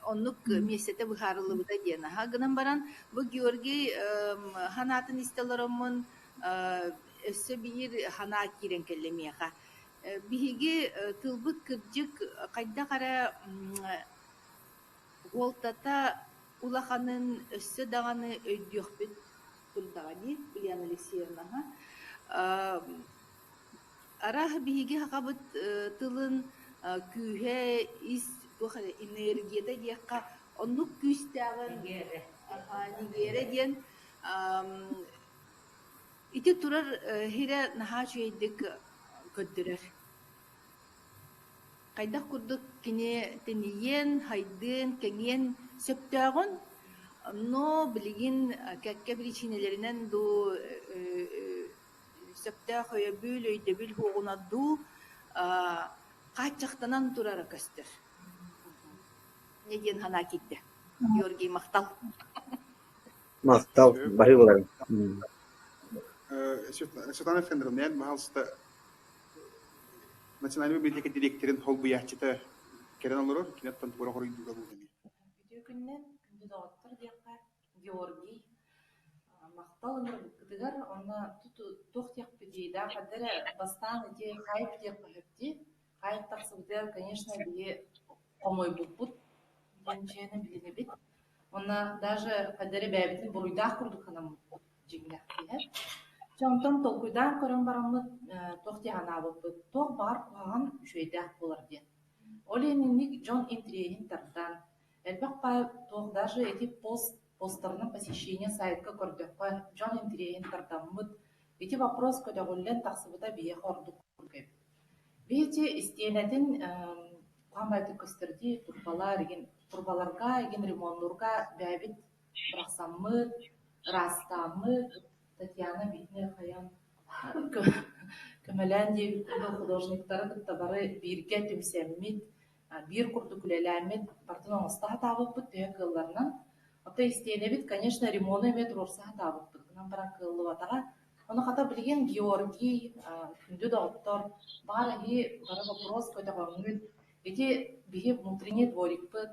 оннук миэстэтэ быһаарыллыбыта диэн аһа гынан баран бу Георгий санаатын истэ олороммун Өссө биир санаа киирэн кэллэ миэхэ. Биһиги тылбыт кырдьык хайдах эрэ уолтата улаханын өссө даҕаны өйдүөхпүт турдаҕа дии, Ульяна Алексеевна. Арааһа биһиги сахабыт тылын күүһэ ис туох эрэ энергията диэххэ оннук күүстээҕин нигиэрэ диэн Ити турар сирэ наһаа үчүгэйдик көрдөрөр. Хайдах курдук кини тэнийиэн, хайдыан, кэҥиэн сөптөөҕүн, но билигин кэккэ биричиинэлэринэн дуу, сөптөөх өйөбүл, өйдөбүл суоҕуна дуу, хааччахтанан турара көстөр. Инньэ диэн санаа киирдэ. Георгий, махтал. Махтал, баһыы буоларын. Светлана Александровна, эн баһаалыста Национальнай библиотека дириэктэрин холбуйааччыта кэлэн олорор, киниттэн тугу эрэ хоруйдуура буолуо эмиэ. Үтүө күнүнэн, күндү доҕоттор диэххэ, Георгий, махтал ыҥырбыккытыгар уонна туох диэхпитий, да ханна эрэ бастаан ити хайп диэххэ сөп дии. Хайп тахсыбытыгар, конечно, биһи хомойбуппут диэн дьиэни билинэбит. Уонна даже ханна эрэ бэйэбитин буруйдаах курдук санаммыппыт дьиҥнээх киһи. Дьэ онтон толкуйдаан көрөн бараммыт туох дии санаабыппыт, туох баҕар куһаҕан үчүгэйдээх буолар диэн. Ол иһин инник дьон интириэһин тардан, элбэх баай туох даже ити пост посттарынан посещение сайтка көрдөххө дьон интириэһин тардаммыт, ити вопрос көтөҕүллэн тахсыбыта биһиэхэ ордук курдук эбит. Видите, истиэнэтин хаамайтык көстөр дии, турбалар игин турбаларга игин ремоннуурга бэйэбит бырахсаммыт, ыраастааммыт, Татьяна Витне хайан көмөлөөн диэбит курдук художниктары кытта бары бииргэ түмсэммит, биир курдук үлэлээммит барытын оҥосто сатаабыппыт төһө кыалларынан. Оттон истиэнэбит, конечно, ремону эмиэ туруорса сатаабыппыт, гынан баран кыаллыбатаҕа. Ону хата билигин Георгий, күндү доҕоттор, баҕар эһиги бары боппуруос көтөҕөҥҥүт, ити биһи внутренний дворикпыт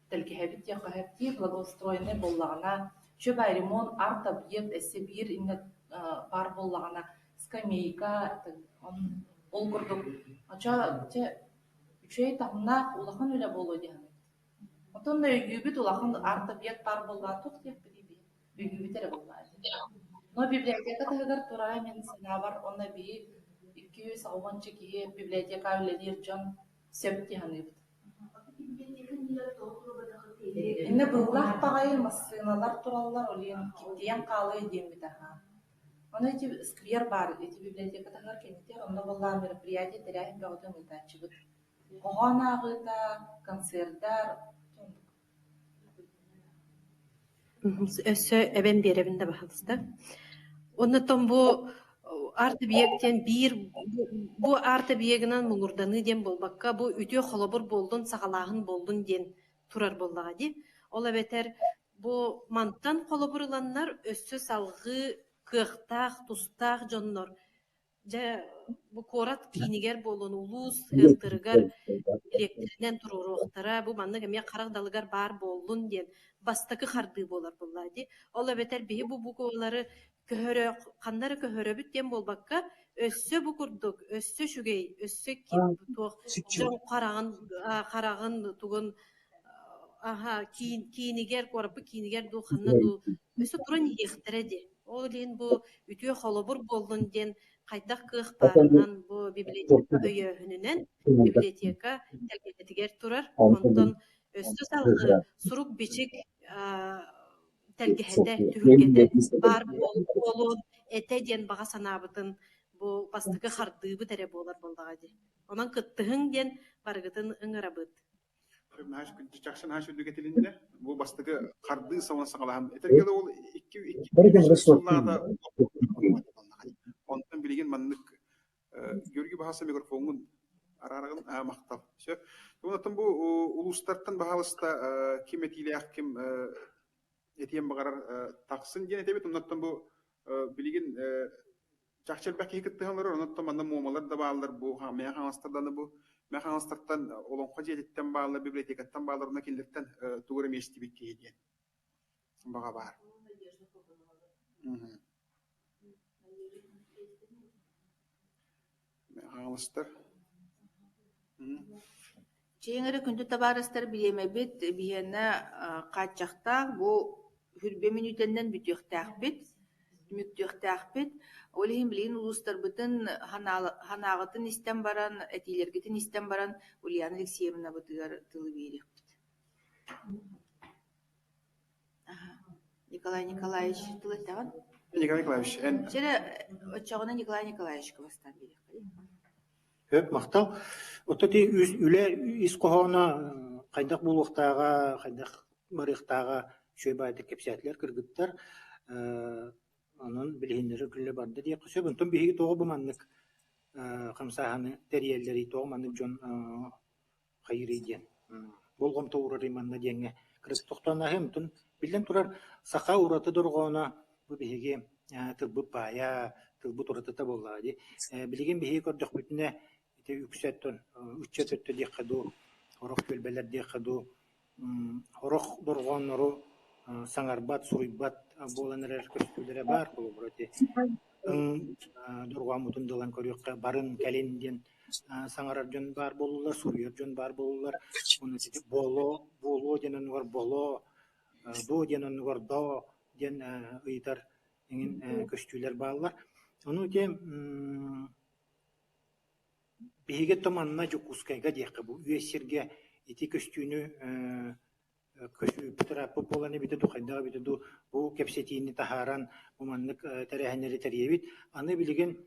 тэлгэһэбит диэххэ сөп дии, благоустроеннай буоллаҕына, үчүгэй ремонт, арт-объект өссө биир иннэ баар буоллаҕына, скамейка, ол курдук очо дьэ үчүгэй таһымнаах улахан үлэ буолуо дии саныыбын. Оттон өйдүүбүт улахан арт-объект баар буоллаҕына туох диэхпитий биһи? Өйдүүбүт эрэ буоллаҕа дии. Но библиотека таһыгар турара мин санаабар уонна биһи 260 киһи библиотека үлэлиир дьон сөп дии саныыбыт. Иннэ быһыылаах баҕайы массыыналар тураллар, ол иһин киттийэн хаалыа диэммит аһаа. Ону ити сквер баар, ити библиотека таһыгар кэннитигэр онно буоллаҕа мероприятие тэрээһин бөҕөтүн ыытааччыбыт. Хоһоон ааҕыыта, концердар Өссө эбэн биэрэбин да баһаалыста. Оннуттан бу. Арт-эбийиэк диэн биир бу арт-эбийиэгинэн муҥурданыы диэн буолбакка, бу үтүө холобур буоллун, саҕалааһын буоллун диэн турар буоллаҕа дии. Ол эбэтэр бу мантан холобур ыланнар өссө салҕыы кыахтаах, тустаах дьоннор Дьэ, бу куорат киинигэр буолуон улуус ыыртырыгар дириэктэринэн туруоруохтара, бу маннык эмиэ харах далыгар баар буоллун диэн бастакы хардыы буолар буоллаа дии. Ол эбэтэр биһи бу буквалары көһөрө ханна эрэ көһөрөбүт диэн буолбакка, өссө бу курдук, өссө үчүгэй, өссө туох дьон хараҕын хараҕын тугун аха киин киинигэр куораппыт киинигэр дуу ханна дуу өссө туран иһиэхтэрэ дии. Ол иһин бу үтүө холобур буоллун диэн хайдах кыах баарынан бу библиотека өйөөһүнүнэн библиотека тэлгэһэтигэр турар. Онтон өссө салгыы сурук-бичик тэлгэһэтэ, түһүлгэтэ баар буолуон этэ диэн баҕа санаабытын бу бастакы хардыыбыт эрэ буолар буоллаҕа дии. Онон кыттыһыҥ диэн барыгытын ыҥырабыт. Чахчы наһаа сүрдүк этилиннэ. Бу бастакы хардыы саҥа саҕалаһан. Этэргэ да ол икки икки сыллаата Онтон билигин маннык Георгий Баһааса микрофоҥҥун араарагын махтал. Сөп. Онтон бу улуустартан баһаалыста ким этиилээх ким этиэн баҕарар тахсын диэн этэбит. Оннуттан бу билигин Чахчы элбэх киһи кыттыһан олорор, онон манна муомалар да бааллар, бу Мэҥэ Хаҥаластардан бу Мэҥэ Хаҥаластартан Олоҥхо дьиэтиттэн бааллар, библиотекаттан бааллар, онно кинилэртэн тугу эрэ миэстибит киһи диэн баҕа баар. Мэҥэ Хаҥаластар. Чэйиҥ эрэ күндү табаарыстар бириэмэбит биһиэнэ хааччахтаах, бу хүрбэ мүнүүтэннэн бүтүөхтээхпит, түмүктүөхтээхпит. Ол иһин билигин улуустарбытын санааҕытын истэн баран, этиилэргитин истэн баран Ульяна Алексеевнабытыгар тылы биэриэхпит. Николай Николаевич тыл эттэҕин? Николай Николаевич, эн... Чэ оччоҕуна Николай Николаевичка бастаан биэриэххэ Сөп, махтал. Оттон ити үлэ ис хоһооно хайдах буолуохтааҕа, хайдах барыахтааҕа үчүгэй баайдык кэпсээтилэр кыргыттар. Онон билиһиннэрэр күллэ барда диэххэ сөп. Онтон биһиги тоҕо бу маннык хамсааһыны тэрийэллэрий, тоҕо маннык дьон хайыырый диэн болҕомто уурарый манна диэҥҥэ кырыс тохтоон ааһыам. Оттон биллэн турар, саха ураты дорҕооно бу биһиги тылбыт баайа, тылбыт уратыта буоллаҕа дии. Билигин биһиги көрдөхпүтүнэ ити үксэ оттон ыччат өттө диэххэ дуу, сорох түөлбэлэр диэххэ дуу, сорох дорҕооннору саҥарбат, суруйбат буолан эрэр көстүүлэрэ баар. Холобура ити дорҕооммутун да ылан көрүөххэ, барын, кэлин диэн саҥарар дьон баар буоллулар, суруйар дьон баар буоллулар. Уонна ити боло, буолуо диэн оннугар боло, дуо диэн оннугар доо диэн ыйытар эҥин көстүүлэр бааллар. Ону ити биһиги то манна Дьокуускайга диэххэ бу үөс сиргэ ити көстүүнү көсүүппүт ырааппыт буолан эбитэ дуу, хайдах эбитэ дуу, бу кэпсэтиини таһааран бу маннык тэрээһиннэри тэрийэбит. Аны билигин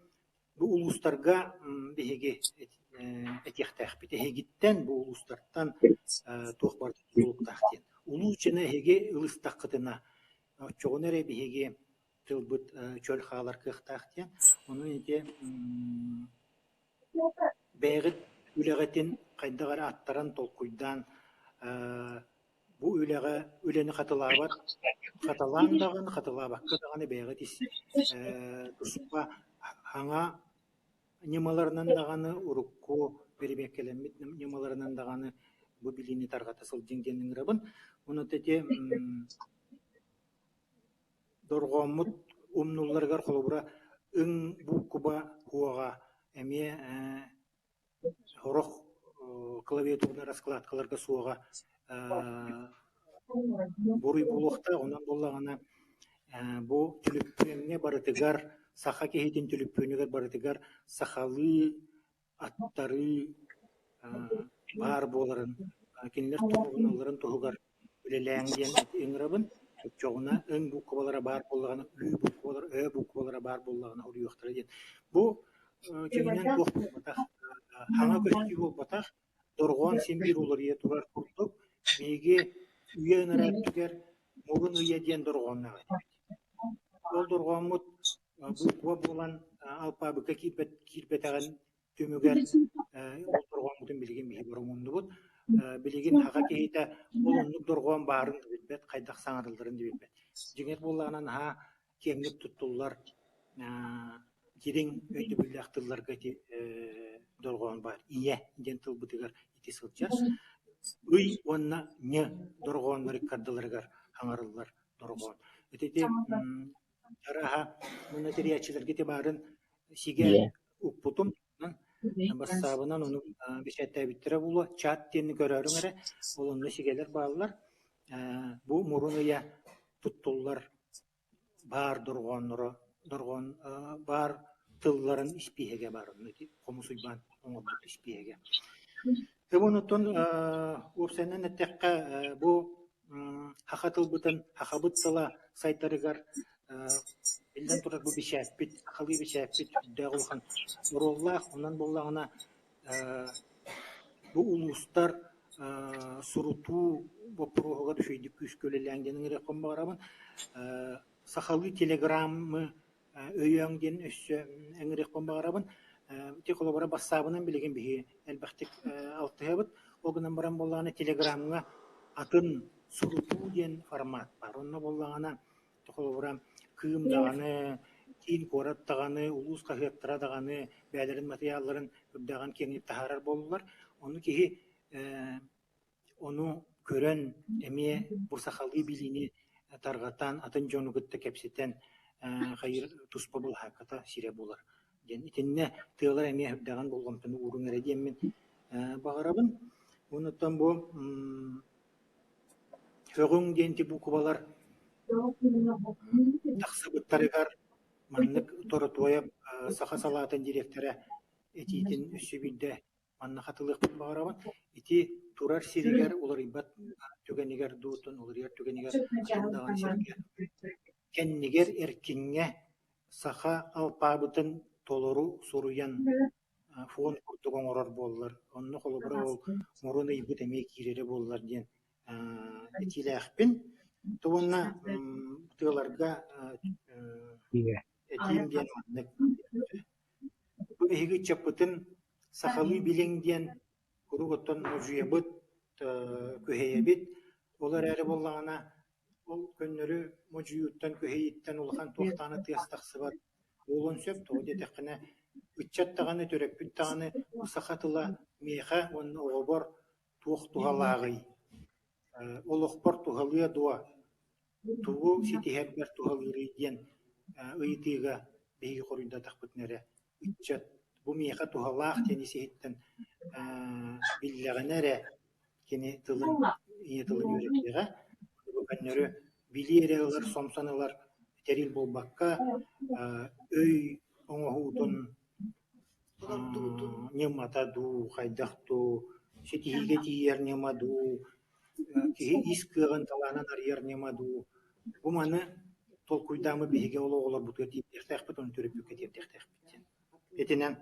бу улуустарга биһиги этиэхтээхпит. Эһигиттэн, бу улуустартан туох барыта тутулуктаах диэн. Улуус дьоно эһиги ылыстаххытына, оччоҕуна эрэ биһиги тылбыт чөл хаалар кыахтаах диэн. Онон ити Бэйэҕит үлэҕитин хайдах эрэ аттаран, толкуйдаан бу үлэҕэ үлэни хатылаабат, хатылаан даҕаны, хатылаабакка даҕаны бэйэҕит ис туспа саҥа ньымаларынан даҕаны, урукку бэрэбиэркэлэммит ньымаларынан даҕаны бу билиини тарҕата сылдьыҥ диэн ыҥырабын. Онон ити Дорҕооммут умнулларыгар холобура ыҥ буукуба уоҕа эмиэ сорох клавиатурнай раскладкаларга суоҕа буруй буолуохтаах. Онон буоллаҕына бу түлүппүөҥҥэ барытыгар саха киһитин түлүппүөнүгэр барытыгар сахалыы аттарыы баар буоларын, кинилэр туһугуналларын туһугар үлэлээҥ диэн ыҥырабын. Оччоҕуна өҥ буукубалара баар буоллаҕына, ү буукубалара, ө буукубалара баар буоллаҕына уруйуохтара диэн. Бу дьиҥинэн туох буолбатах, саҥа көстүү буолбатах, дорҕоон син биир уларыйа турар курдук. Биһиги үйэ ынырар өттүгэр мурун ыйа диэн дорҕоонноох этибит. Ол дорҕооммут буукуба буолан алпаабыкка киирбэт киирбэтэҕин түмүгэр ол дорҕооммутун билигин биһи боромуннубут. Билигин саха киһитэ ол оннук дорҕоон баарын да билбэт, хайдах саҥарылларын да билбэт. Дьиҥэр буоллаҕына наһаа киэҥник туттуллар дириҥ өйдөбүллээх тылларга ити дорҕоон баар. Ийэ диэн тылбытыгар ити сылдьар. Ый уонна ньы дорҕооннор ыккардыларыгар хаҥарыллар дорҕоон. Ити арааһа уонна тэрийээччилэргэ ити баарын сигэ укпутум. Бассаабынан ону бэчээттээбиттэрэ буолуо. Чат диэни көрөөрүҥ эрэ, ол онно сигэлэр бааллар. Бу мурун ыйа туттуллар баар дорҕоонноро дорҕоон баар тылларын испииһэгэ баар онно ити Хомус Уйбаан оҥорбут испииһэгэ. Онтон уопсайынан эттэххэ бу саха тылбытын сахабыт тыла сайдарыгар биллэн турар бу бэчээппит сахалыы бэчээппит сүрдээх улахан оруоллаах. Онон буоллаҕына бу улуустар сурутуу боппуруоһугар үчүгэйдик күүскэ үлэлээҥ диэн ыҥырыахпын баҕарабын. Сахалыы телеграммы өйөөҥ диэн өссө ыҥырыахпын баҕарабын. Ити холобура бассаабынан билигин биһиги элбэхтик алтыһабыт. Ол гынан баран буоллаҕына телеграмҥа атын сурутуу диэн формат баар. Онно буоллаҕына холобура Кыым даҕаны, киин куорат даҕаны, улуус хаһыаттара даҕаны бэйэлэрин матырыйаалларын үрдээҕин киэҥник таһаарар буоллулар. Ону киһи Ону көрөн эмиэ бу сахалыы билиини тарҕатан, атын дьону кытта кэпсэтэн хайыыр туспа былаһаакката сирэ буолар диэн. Итиннэ тыалар эмиэ үрдэҕин болҕомтону ууруҥ эрэ диэммин баҕарабын. Онуттан бу һөҕүҥ диэн ити буукубалар тахсыбыттарыгар маннык Торотуойап саха салаатын дириэктэрэ этиитин өссө биирдэ Манна хатылыахпын баҕарабын. Ити турар сиригэр уларыйбат түгэнигэр дуу, оттон уларыйар түгэнигэр атын даҕаны сиргэ кэннигэр эркиҥҥэ саха алпаабытын толору суруйан фон курдук оҥорор буоллар, онно холобура ол мурун ыйбыт эмиэ киирэрэ буоллар диэн этиилээхпин. Уонна тыаларга этиим диэн маннык. Бу биһиги ыччаппытын сахалыы билиҥ диэн куруук оттон модьуйабыт, күһэйэбит. Ол эрээри буоллаҕына, ол көннөрү модьуйууттан, күһэйииттэн улахан туох даҕаны тыас тахсыбат буолуон сөп. Тоҕо диэтэххинэ, ыччат даҕаны, төрөппүт даҕаны бу саха тыла миэхэ уонна оҕобор туох туһалааҕый, олохпор туһалыа дуо, тугу ситиһэрбэр туһалыырый диэн ыйытыыга биһиги хоруйдатахпытына эрэ ыччат бу миэхэ туһалаах диэн ис-иһиттэн биллэҕинэ эрэ кини тылын ийэ тылын үөрэтиэҕэ. Бу көннөрү билии эрэ ылар, сомсон ылар тэрил буолбакка, өй оҥоһуутун ньымата дуу, хайдах дуу, ситиһиигэ тиийэр ньыма дуу, киһи ис кыаҕын талаанын арыйар ньыма дуу. Бу маны толкуйдааммыт биһиги ол оҕолорбутугар тиэрдиэхтээхпит, ону төрөппүккэ тиэрдиэхтээхпит диэн. Итинэн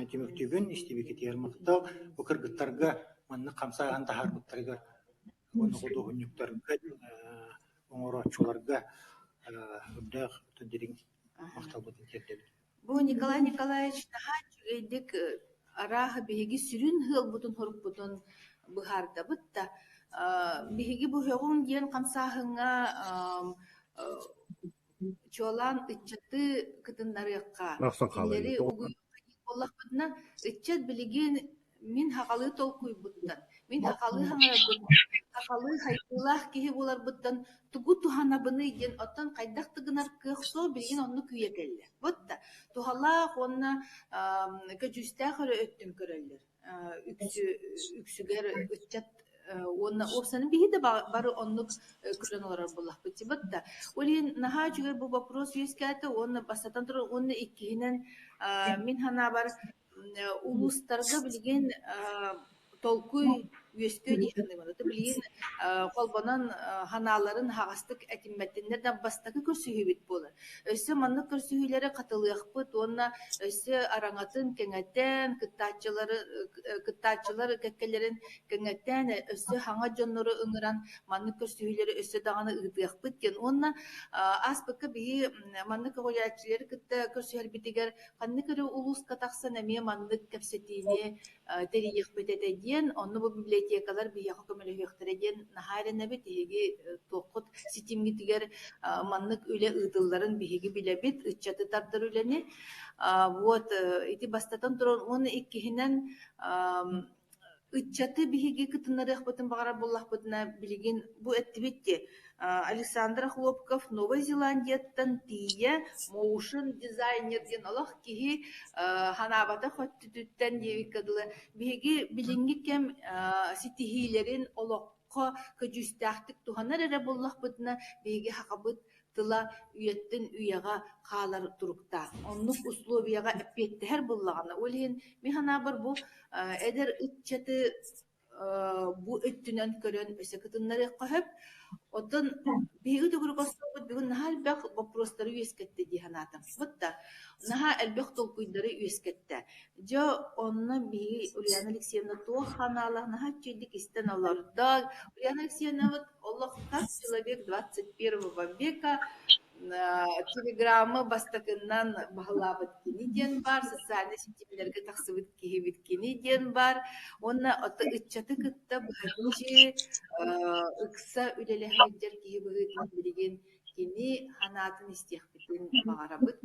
түмүктүүбүн, истибиккитигэр махтал. Бу кыргыттарга маннык хамсааһын таһаарбыттарыгар уонна худуоһунньуктарга, оҥорооччуларга үрдээх дириҥ махталбытын тиэрдэбит. Бу Николай Николаевич наһаа үчүгэйдик арааһа биһиги сүрүн ыалбытын-хорукпутун быһаардабыт да, биһиги бу һөҕүҥ диэн хамсааһыҥҥа чуолаан ыччаты кытыннарыахха, кинилэри угуйуохха диир буоллахпытына, ыччат билигин Мин сахалыы толкуйбуттан, мин сахалыы саҥарарбыттан, сахалыы сайдыылаах киһи буоларбыттан тугу туһанабыный диэн оттон хайдах да гынар кыах суох билигин оннук үйэ кэллэ. Вот да туһалаах уонна көдьүүстээх эрэ өттүн көрөллөр. Үксү үксүгэр ыччат уонна уопсайынан биһи да бары оннук көрөн олорор буоллахпыт вот да. Ол иһин наһаа үчүгэй бу вопрос үөскээтэ уонна бастатан туран уонна иккиһинэн мин санаабар Улуустарга билигин толкуй үөскүө дии саныыбын. Это билигин Холбонон ханааларын аһаҕастык этиммэтиннэр да бастакы көрсүһүүбүт буолар. Өссө маннык көрсүһүүлэри хатылыахпыт уонна өссө араҥатын кэҥэтэн, кыттааччылары кыттааччылар кэккэлэрин кэҥэтэн, өссө саҥа дьоннору ыҥыран маннык көрсүһүүлэри өссө даҕаны ыытыахпыт диэн. Уонна ааспыкка биһи маннык көҕүлээччилэри кытта көрсүһэрбитигэр ханнык эрэ улууска тахсан эмиэ маннык кэпсэтиини тэрийиэхпит этэ диэн, онно бу библиотекалар биһиэхэ көмөлөһүөхтэрэ диэн наһаа эрэнэбит. Эһиги туоххут ситимҥитигэр маннык үлэ ыытылларын биһиги билэбит, ыччаты тардар үлэни. Вот ити бастатан туран уонна иккиһинэн ыччаты биһиги кытыннарыахпытын баҕарар буоллахпытына, билигин бу эттибит дии, Александр Охлопков Новай Зеландияттан тиийэ моушн дизайнер диэн олох киһи санаабатах өттүтүттэн диэбиккэ дылы биһиги билиҥҥи кэм ситиһиилэрин олоххо көдьүүстээхтик туһанар эрэ буоллахпытына биһиги сахабыт тыла үйэттэн үйэҕэ хаалар туруктаах. Оннук условияҕа эппиэттэһэр буоллаҕына, ол иһин мин санаабар бу эдэр ыччаты бу өттүнэн көрөн өссө кытыннарыахха сөп. Оттон биһиги төгүрүк остуолбут бүгүн наһаа элбэх боппуруостары үөскэттэ дии санаатым. Вот да наһаа элбэх толкуйдары үөскэттэ. Дьэ онно биһиги Ульяна Алексеевна туох санаалаах наһаа үчүгэйдик истэн олордо. Ульяна Алексеевна вот олох как человек 21 века телеграммы бастакыннан баһылаабыт кини диэн баар, социальнай ситимнэргэ тахсыбыт киһибит кини диэн баар уонна ыччаты кытта быһаччы ыкса үлэлэһэ сылдьар киһи быһыытынан билигин кини санаатын истиэхпитин баҕарабыт.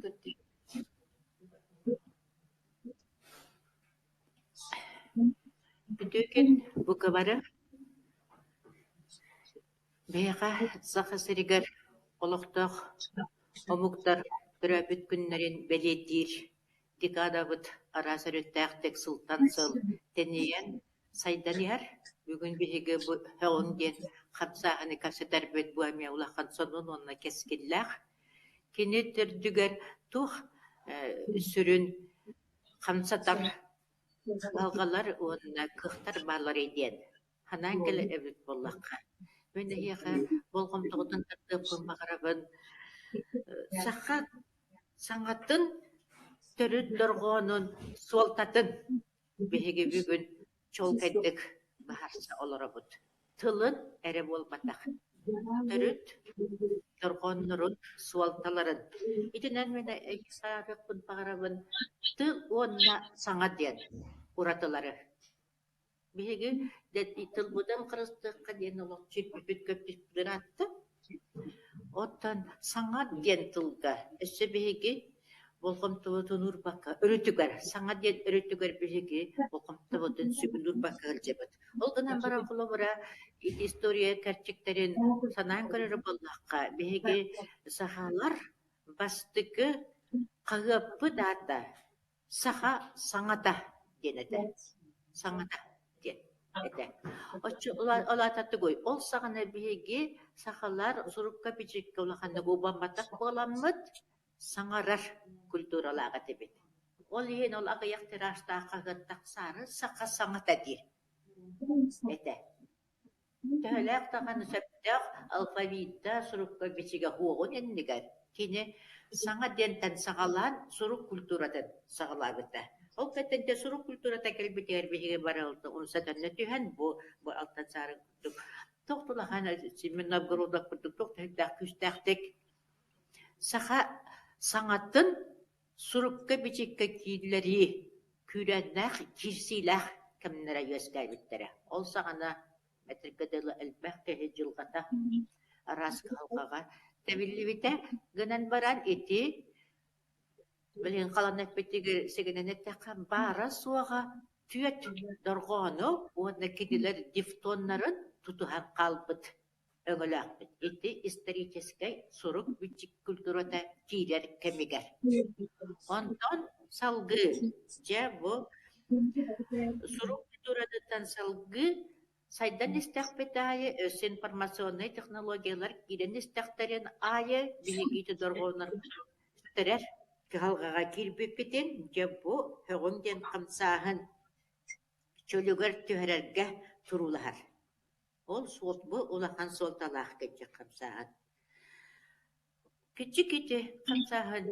Бүтүкүн бука бары Биһиэхэ Саха сиригэр олохтоох омуктар төрөөбүт күннэрин бэлиэтиир декадабыт араас өрүттээхтик сылтан сыл тэнийэн, сайдан иһэр. Бүгүн биһиги бу ҺӨҔҮҤ диэн хамсааһыны кэпсэтэрбит бу эмиэ улахан сонун уонна кэскиллээх. Кини төрдүгэр туох сүрүн хамсатар кыһалҕалар уонна кыахтар баалларый диэн Ханаан кэлэр эбит буоллахха, мин эһиэхэ болҕомтоҕутун тардыахпын баҕарабын. Саха саҥатын төрүт дорҕоонун суолтатын биһиги бүгүн чуолкайдык быһаарса олоробут. Тылын эрэ буолбатах, төрүт дорҕооннорун суолталарын. Итинэн мин эйиэхэ ааҕыахпын баҕарабын тыл уонна саҥа диэн уратылары. Биһиги тылбытын харыстыахха диэн олох сүүрбүппүт көппүппүт ыраатта. Оттон саҥа диэн тылга өссө биһиги болҕомтобутун уурбакка өрүтүгэр, саҥа диэн өрүтүгэр биһиги болҕомтобутун сүгүн уурбакка сылдьабыт. Ол гынан баран холобура ити история кэрчиктэрин санаан көрөр буоллахха, биһиги сахалар бастакы хаһыаппыт аата Саха саҥата диэн этэ. Саҥата диэн этэ. Оччо ол аата тугуй? Ол саҕана биһиги сахалар сурукка-бичиккэ улаханнык убамматах буоламмыт, саҥарар культуралаах этибит. Ол иһин ол аҕыйах тиражтаах хаһыат тахсаары саха саҥата диир этэ. Төһөлөөх даҕаны сөптөөх алфавитта сурукка бичигэ суоҕун иннигэр кини саҥа диэнтэн саҕалаан сурук культуратын саҕалаабыта. Ол кэнниттэн сурук культурата кэлбитигэр биһиги бары умса төннө түһэн бу бу Алтан Саарын курдук туох да улахан Семен Новгородов курдук туох да сүрдээх күүстээхтик саха саҥатын сурукка-бичиккэ кииллэрии күүрээннээх, киирсиилээх кэмнэрэ үөскээбиттэрэ. Ол саҕана, этэргэ дылы, элбэх киһи дьылҕата араас кыһалҕаҕа тэбиллибитэ гынан баран ити билигин халан эппитигэр сигэнэн эттэххэ, баара-суоҕа түөрт дорҕоону уонна кинилэр дифтоннарын тутуһан хаалбыт өҥөлөөхпүт. Ити историческай сурук-бичик культурата киирэр кэмигэр. Онтон салгыы, дьэ бу сурук культуратыттан салгыы сайдан истэхпит аайы өссө информационнай технологиялар киирэн истэхтэрин аайы биһиги ити дорҕооннорбутун сүтэрэр кыһалҕаҕа киирбиппитин, дьэ бу ҺӨҔҮҤ диэн хамсааһын чөлүгэр түһэрэргэ туруулаһар. Ол суол бу улахан суолталаах кырдьык хамсааһын. Кичи кити хамсааһын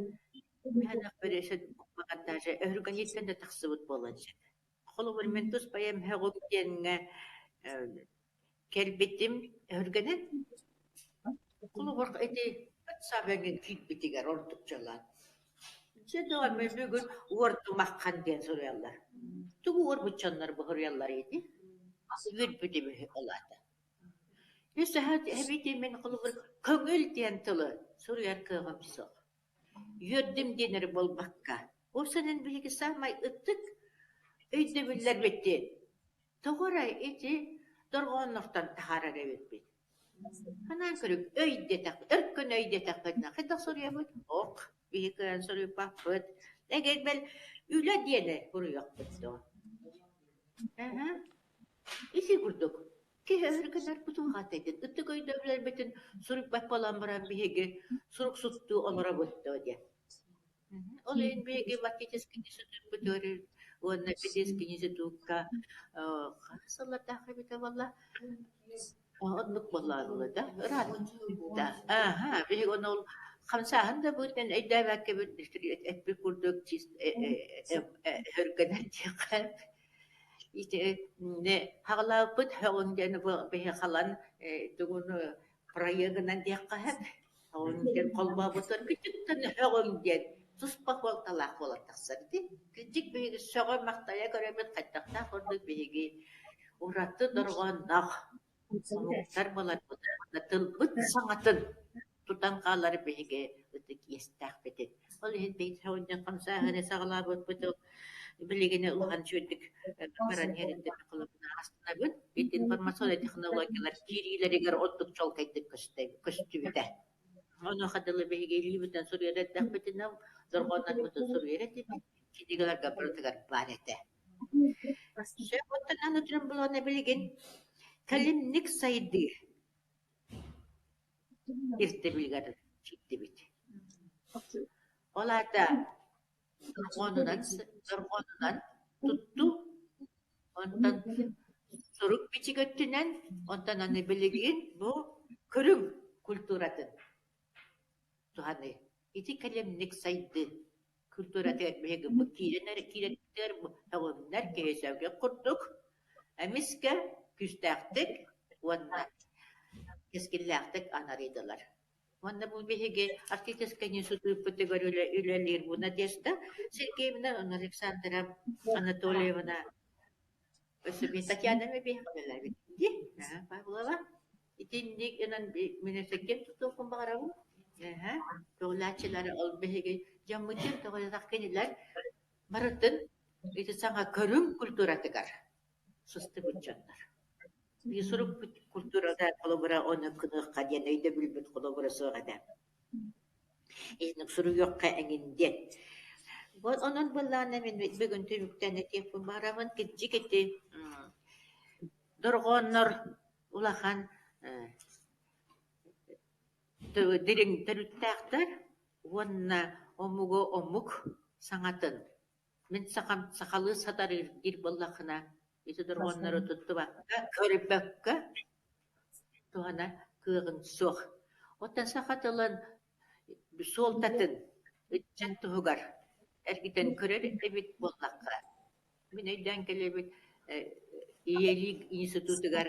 даже өһүргэниттэн да тахсыбыт буолан сөп. Холобур, мин тус бэйэм һөҕүк диэҥҥэ кэлбитим өһүргэнэн. Холобур, ити сабыҥын киирбитигэр ордук дьолоон. Дьэ, доҕор, мин бүгүн уордумаххан диэн суруйаллар. Тугу уорбуччаннар бу суруйаллар ити? Үөрбүтүм үһү ол аата. Үс эбити мин холобур көҥүл диэн тылы суруйар кыаҕым суох. Үөрдүм диэн эрэ буолбакка, ол сэнэн биһиги саамай ытык өйдөбүллэрбитин тоҕо эрэ ити дорҕооннортон таһаарар эбиппит. Санаан көрүҥ, өй диэтэхпит, өркөн өй диэтэхпитинэ хайдах суруйабыт? Ок, биһи кыайан суруйбаппыт. Эгэр бэл үлэ диэни суруйуохпут дуо? Аһа. Ити курдук Киһи өһүргэнэр бутулҕатыгын, ытык өйдөбүлэрбитин суруйбат буолан баран биһиги суруксуттуу олоробут дуо диэн. Ол иһин биһиги Латический институппутугар уонна Педагогический институкка хас сыллардаах эбитэ буолла? Оннук буоллаҕа да, ыраатта. Ааһа, биһиги ону ол хамсааһын да быытынан өйдөөбөккөбүт эппит курдук өһүргэнэр диэххэ Ити хаҕалаабыппыт һөҕүҥ диэн бу биһи халан тугун проегынан диэххэ сөп. Һөҕүҥ диэн холбообутугар күчүктэн һөҕүҥ диэн туспа суолталаах буолан тахсар ити. Кырдьык биһиги сөҕө-махтайа көрөбүт хайдахтаах курдук биһиги ураты дорҕоонноох омуктар буоларбыт уонна тылбыт саҥатын тутан хаалар биһиги ытык иэстээхпитин. Ол иһин биһиги саҕынньах хамсааһыны саҕалаабыппыт билигин улахан үчүгэйдик баран иһэриттэн холобуна астынабыт. Ити информационнай технологиялар киириилэригэр ордук чуолкайдык көстүбүтэ. Онуоха дылы биһиги илиибитинэн суруйар эрдэхпитинэ, дорҕооннорбутун суруйар этибит, кинигэлэргэ барытыгар баар этэ. Сөп оттон аны туран булуона билигин кэлимник сайдыы ирдэбилигэр киирдибит. Ол аата дорҕоонунан дорҕоонунан туттуу, онтон сурук-бичик өттүнэн, онтон аны билигин бу көрүҥ культуратын туһаныы. Ити кэлимник сайдыы культуратыгар биһиги бу киирэн эрэ киирэрбитигэр өҕүннэр киһи сөбүгэр курдук эмискэ күүстээхтик уонна кэскиллээхтик анарыйдылар. Уонна бу биһиги Арктическай институппутугар үлэлиир бу Надежда Сергеевна, Александра Анатольевна Өссө Татьяна үлэлээбит дии. Павлова. Итинник ынан мин өссө ким тутуохпун баҕарабын. Эһэ. Көҕүлээччилэри ол биһиги дьоммутун көҕүлэтэх кинилэр барытын ити саҥа көрүҥ культуратыгар сыстыбыт дьоннор. Биир сурук культурата холобура ону гыныахха диэн өйдөбүлбүт холобура суох этэ. Итинник суруйуохха эҥин диэн. Онон былаана мин бүгүн түмүктэн этиэхпин баҕарабын кырдьык ити дорҕооннор улахан дириҥ төрүттээхтэр уонна омугу омук саҥатын Мин сахам сахалыы сатарыыр диир буоллаххына, ити дорҕооннору туттубакка, көрбөккө туһана кыаҕыҥ суох. Оттон саха тылын суолтатын ыччат туһугар эргитэн көрөр эбит буоллахха, мин өйдөөн кэлэбит Ийэлиик институтугар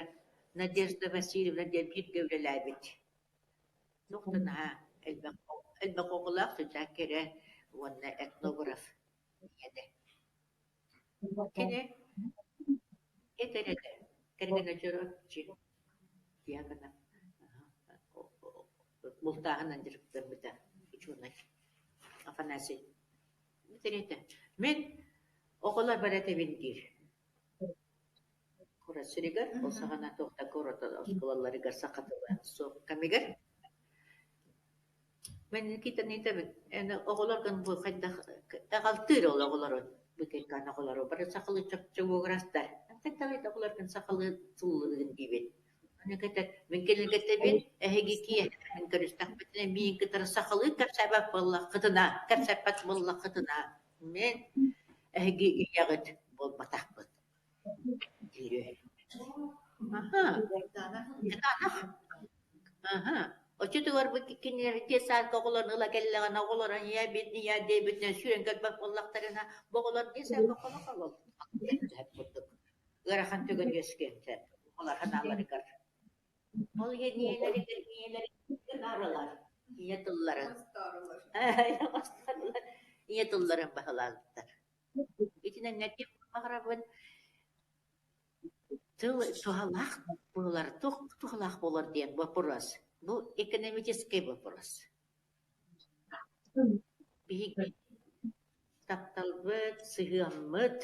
Надежда Васильевна диэн бииргэ үлэлээбит. Туох да наһаа элбэх элбэх оҕолоох сыдьаан кэрэ уонна этнограф ийэтэ. Кини этэр этэ, кэргэнэ Чурапчы Диагона бултааһынан дьарыктаммыта учуонай Афанасий. Этэр этэ, мин оҕолорбор этэбин диир. Куорат сиригэр, ол саҕана туох да куорат оскуолаларыгар саха тыла суох кэмигэр. Мин Никита ыйытабын, эн оҕолоргун бу хайдах аҕалтыыр ол оҕолорун, бу кырган оҕолору бары сахалыы чопчу уогурастар. Хайдах оҕолоргун сахалыы тыллыыгын диибин. Ону кытта мин кинилэргэ этэбин, эһиги киэһэ мин көрүстэхпитинэ миигин кытары сахалыы кэпсээбэт буоллаххытына, кэпсэппэт буоллаххытына, мин эһиги ийэҕит буолбатахпын диир үһү. Аха. Кытаанах. Аха. Оччотугар бу кинилэр детсадка оҕолорун ыла кэллэҕинэ, оҕолоро ийээ бит, ийээ диэбитинэн сүүрэн көрбөт буоллахтарына, бу оҕолор детсадка хоно холол курдук. Ыарахан түгэн үөскүөн сөп оҕолор санааларыгар. Ол иһин ийэлэригэр ийэлэрин арылар, ийэ тылларын. Ийэ тылларын баһылаабыттар. Итинэн этиэх баҕарабын Тыл туһалаах буолар, туох туһалаах буолар диэн боппуруос. Бу экономическай боппуруос. Биһиги тапталбыт, сыһыаммыт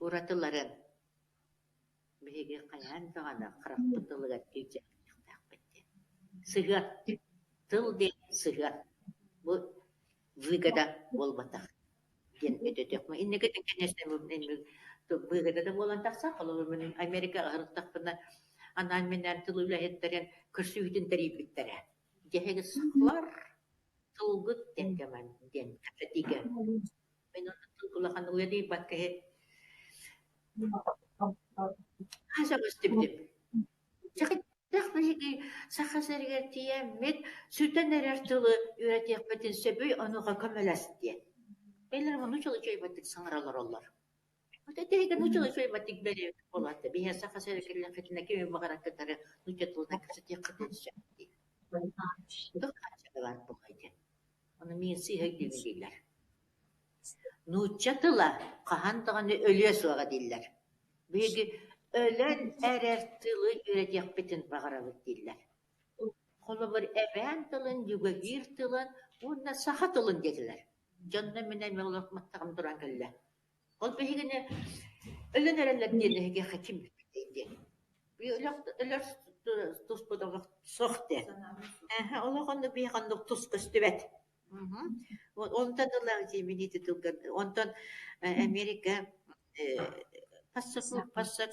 уратыларын биһиги хайаан даҕаны харахпыт тылыгар илдьиэхтээхпит диэн. Сыһыан, тыл диэн сыһыан. Бу выгода буолбатах диэн өтөтөхмө. Инникитин конечно выгода да буолан тахсар. Холобур, мин Америка аһырыттахпына анаан-минээн тыл үлэһиттэрин көрсүһүүтүн тэрийбиттэрэ. Дьэһиги сахалар тылгыт диэн кэмэн диэн кэпсэтиигэ. Мин онно тыл улахан уйадыйбат киһи. Хаса көстүбүтүм. Дьэ биһиги Саха сиригэр тиийэммит, сүтэн эрэр тылы үөрэтиэхпитин сөбүй, онуоха көмөлөс диэн. Бэлэр нууччалыы үчүгэйбэттик саҥара олороллор. Этэһигэ нууччалыы үчүгэйбэттик бэрээк буолаатта. Биһиэхэ Саха сиригэр кэллэххитинэ кими баҕарар кытары нуучча тылынан кэпсэтиэххитин сөп дии. Туох хааччаҕа баар буолуой диэн. Ону миигин сыыһа өйдүүгүн дииллэр. Нуучча тыла хаһан даҕаны өлүө суоҕа дииллэр. Биһиги өлөн эрэр тылы үөрэтиэхпитин баҕарабыт дииллэр. Холобур, эбээн тылын, югагир тылын уонна саха тылын диэтилэр. Дьонно мин эмиэ олох маттаҕым туран кэллэ. Ол биһигини өлөн эрэллэр диэн эһигиэхэ ким билбитэй диэн. Өлөр туспут олох суох диэн. Олох оннук биһиэхэ оннук тус көстүбэт. Онтон ыла ити тылга онтон Америка пассак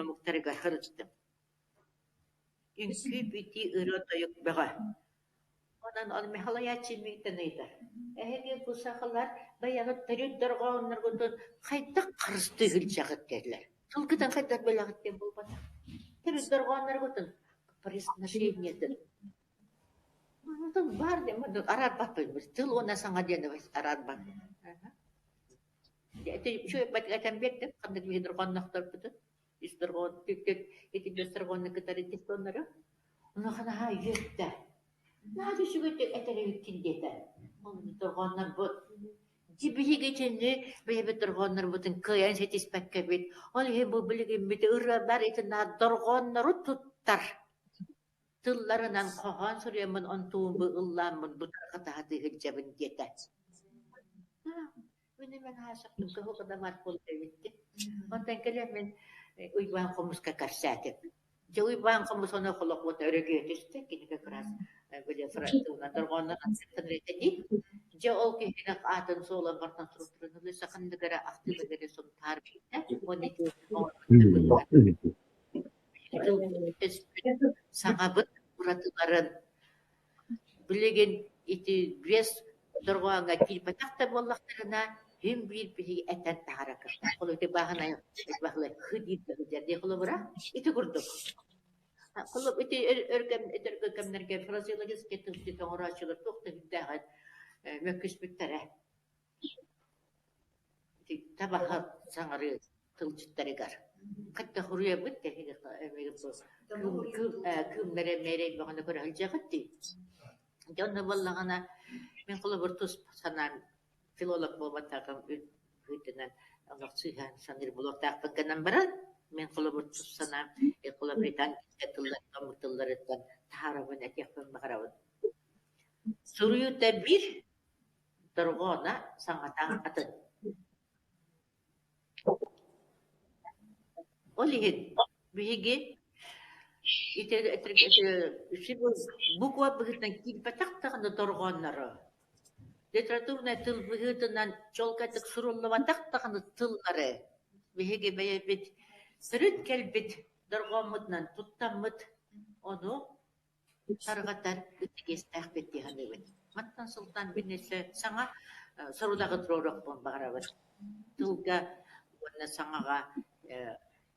омуктарыгар сырыттым. Үҥкүү бүтүү ырыа-тойук бөҕө. Онон ол Михалаяччы миигиттэн ыйытар: «Эһиги бу сахалар бэйэҕит төрүт дорҕоонноргутун хайдах харыстыы сылдьаҕыт?» диэтилэр. Тылгытын хайдах билэҕит диэн буолбатах. Төрүт дорҕоонноргутун произношениетын Тыл баар диэн араарбаппын тыл уонна саҥа диэн араарбаппын. Ити үчүгэй этэн биэрдим ханнык биһи дорҕооннохторбутун үс дорҕоон ити үс дорҕоону кытары дифтоннору Онуоха наһаа үөрдэ. Наһаа да үчүгэйдик этэр эбиккин диэтэ. Ол дорҕооннорбут дьи биһиги итини бэйэбит дорҕооннорбутун кыайан ситиспэккэбит ол иһин бу билигиммит ырыалар ити наар дорҕооннору туттар тылларынан хоһоон суруйаммын онтуумбу ыллааммын бутарҕатаһатыы сылдьабын диэтэ. Мин эмэн хаасахтым кыһыл буолла эбиттин. Онтон кэлэн мин Уйбаан Хомуска кэпсээтим. Дьэ Уйбаан Хомус ону холох уота өрөгүө түстэ, кини как раз били тылынан дорҕооннон этэ дии. Дьэ ол киһини аатын суолан бартан суруктурун саханныгара ахтыылыгары сунтаар биирдэ. Уонна ити Саҥабыт уратыларын билигин ити биэс дорҕооҥҥо киирбэтэх да буоллахтарына, син биир биһиги этэн таһара кыахтаах. Холобур, ити бааһынай баһылай хы диир сылдьар дии холобура ити курдук. Холобур, ити өр кэм өр кэмнэргэ фразеологическай тыл оҥорооччулар туох да сүрдээҕин мөккүспүттэрэ. Табаһа саҥарыы тылдьыттарыгар. Хатта хоруйабыт кыымнара мээрэй бөҕөнү көрө сылдьаҕыт дии. Дьэ онно буоллаҕына мин холобур тус санаам филолог буолбатаҕым быһыытынан олох сыыһа саныыр буолуохтаахпын гынан баран мин холобур тус санаам холобур тыллар омук тылларыттан таһаарабын этиэхпин баҕарабын. Суруйуута биир Дорҕооно саҥата атын. Ол иһин биһиги буква быһыытынан киирбэтэх даҕаны дорҕоонноро литературнай тыл быһыытынан чуолкайдык суруллубатах даҕаны тыллары биһиги бэйэбит төрүт кэлбит дорҕооммутунан туттаммыт ону тарҕатар ытык дии саныыбын. Мантан сылтаан билиниссэ саҥа сорудаҕы туруоруохпун баҕарабын. Тылга уонна саҥаҕа.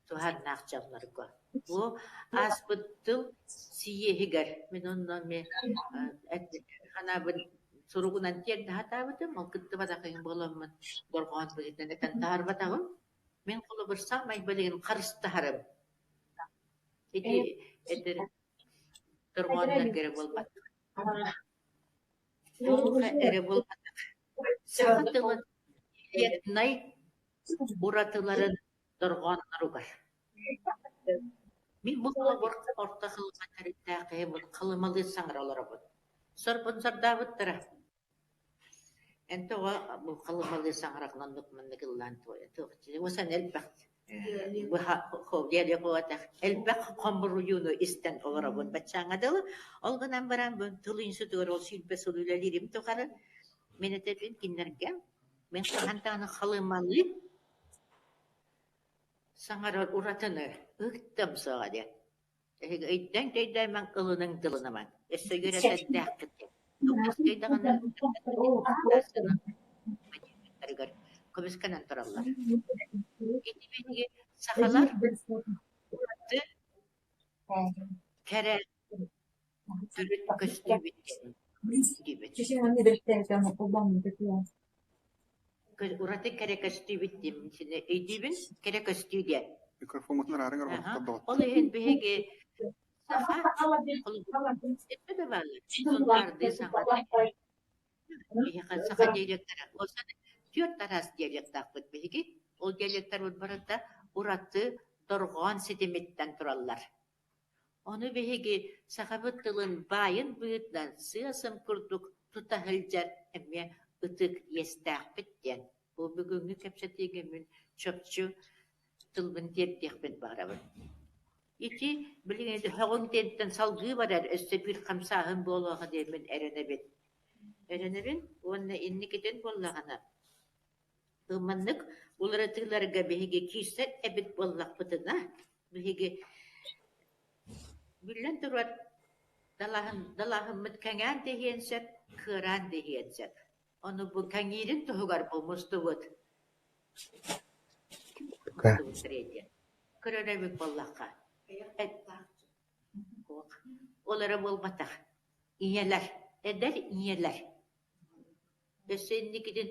Туһааннаах дьоннорго. Бу ааспыт тыл сийиэһигэр мин онно эмиэ ханаабын суругунан тиэрдэ сатаабытым, ол кыттыбатах буоламмын дорҕоон быһыытынан этэн таһаарбатаҕым. Мин холобур саамай билигин харыстаһарым. Ити этэр дорҕооннорго эрэ буолбатах. Олука эрэ буолбатах. Саха тылын диалектнай уратыларын дорҕоонноругар. Мин бу холобур орто халыма төрүттээх киһи халымалыы саҥара олоробун. Сорбун сордообуттара. Эн тоҕо бу халымалыы саҥараҕын оннук маннык ыллаан туох элбэх элбэх хомуруйууну истэн олоробун баччааҥҥа дылы. Ол гынан баран бу тыл институтугар ол 20 сыл үлэлиирим тухары мин этэбин кинилэргэ мин хаһан даҕаны халымалыы саҥарар уратыны ыыттым суоҕа диэн. Эһиги өйдөөн-төйдөөн ылыныҥ тылынаман. Өссө үөрэтэрдээххит диэн. даҕаны көмүскэнэн тураллар. Ити биһиги сахалар ураты кэрэ төрүт көстүүбүт диэн Ураты кэрэ көстүүбүт диэн өйдүүбүн, кэрэ көстүү диэн. Микрофоҥҥутун араарыҥ Ол иһин биһиги саха эттэ да бааллар сунтаардыы саҥата биһиэхэ саха диалектара түөрт араас диалектаахпыт биһиги. Ол диалектарбыт барыта ураты дорҕоон ситимиттэн тураллар. Ону биһиги сахабыт тылын баайын быһыытынан сыа-сым курдук тута сылдьар эмиэ ытык иэстээхпит диэн бу бүгүҥҥү кэпсэтиигэ мин чопчу тылбын тиэрдиэхпин баҕарабын. Ити билигин өһөҕүҥ диэнтэн салгыы барар өссө биир хамсааһын буолуоҕа диэммин эрэнэбин. Эрэнэбин уонна инникитин буоллаҕына Маннык уларытыыларга биһиги киирсэр эбит буоллахпытына, биһиги биллэн турар далааһын далааһыммыт кэҥээн да иһиэн сөп, кыараан да иһиэн сөп. Ону бу кэҥиирин туһугар бу мустубут мустубут диэн. Көрөр эбит буоллахха, ол эрэ буолбатах. Ийэлэр, эдэр ийэлэр Өссө инникитин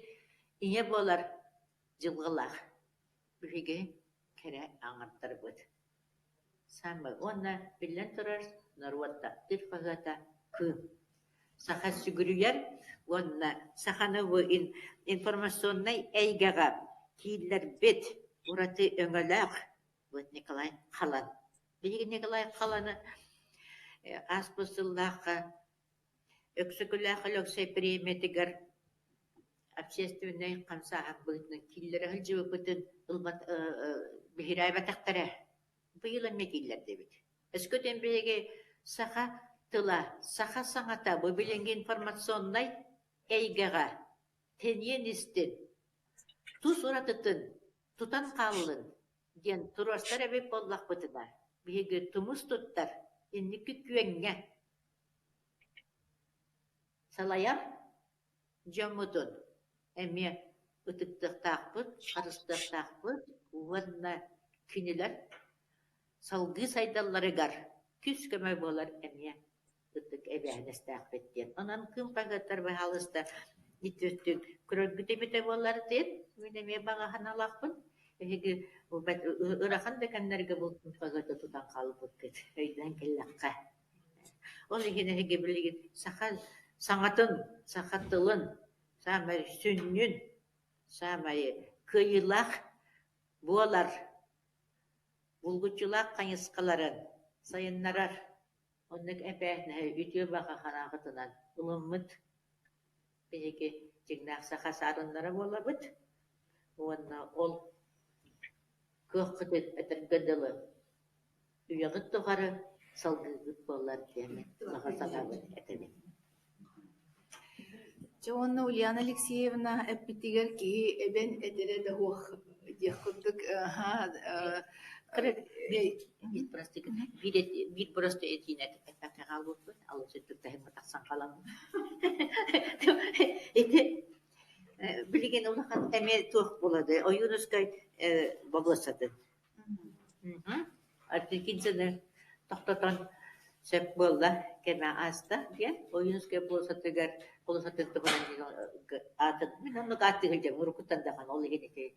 ийэ буолар дьылҕалаах биһиги кэрэ аҥардарбыт. Саамай уонна биллэн турар норуот таптыыр хаһыата Кыым. Саха сүгүрүйэр уонна саханы бу информационнай эйгэҕэ кииллэрбит ураты өҥөлөөх вот Николай Халан. Биһиги Николай Халаны ааспыт сыллаахха Өксөкүлээх Өлөксөй премиятыгар общественнай хамсааһын быһыытынан киллэрэ сылдьыбыппытын ылбат биһирээбэтэхтэрэ. Быйыл эмиэ киллэрдибит. Өскөтүн биһиги саха тыла, саха саҥата бу билиҥҥи информационнай эйгэҕэ тэнийэн истин, тус уратытын тутан хааллын диэн туруорсар эбит буоллахпытына, биһиги тумус туттар инники күөҥҥэ Салайар дьоммутун эмиэ ытыктыахтаахпыт, харыстыахтаахпыт уонна кинилэр салгыы сайдалларыгар күүс-көмө буолар эмиэ ытык эбээһинэстээхпит диэн. Онон Кыым хаһыаттар баһаалыста итирдик көрөргүт эбитэ буоллар диэн мин эмиэ баҕа санаалаахпын. Эһиги ыарахан да кэмнэргэ бу хаһыаты тутан хаалбыккыт өйдөөн кэллэххэ. Ол иһин эһиги билигин саха саҥатын, саха тылын саамай сүнньүн, саамай кыайыылаах буолар булгуччулаах хайысхаларын сайыннарар оннук эбээһинэһи үтүө баҕа санааҕытынан ылыммыт биһиги дьиҥнээх саха саарыннара буолабыт уонна ол кыаххытын этэргэ дылы үйэҕит тухары салгыыгыт буоллар диэн баҕа санаабын этэбин. Дьэ уонна Ульяна Алексеевна эппитигэр киһи эбэн этэрэ да суох диэх курдук Биир просто этиини эппэккэ хаалбыппыт, алыс үрдүк таһымҥа тахсан халаммыт. Ити билигин улахан эмиэ туох буолады Ойуунускай болуоссатын. Орджоникидзены тохтотон сөп буолла кэмэ ааста диэн Ойуунускай болуоссатыгар болуоссатын туһунан аатын мин оннук ааттыы сылдьабын уруккуттан даҕаны ол иһин ити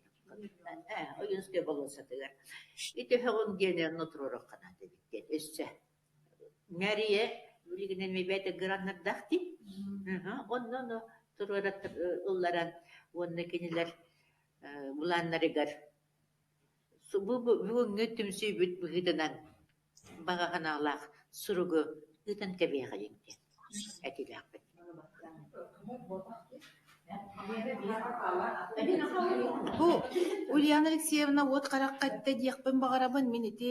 Ойуунускай болуоссатыгар ити өһөҕүҥ диэни онно туруоруохха наада эбит диэн өссө Мэрия билигин эмиэ бэйэтэ граннардаах дии. Онно ону туруора ылларан уонна кинилэр былааннарыгар бүгүҥҥү түмсүүбүт быһыытынан баҕа санаалаах суругу ыытан кэбиһэҕиҥ диэн этиилээхпит. Бу Ульяна Алексеевна уот харахха эттэ диэхпин баҕарабын. Мин ити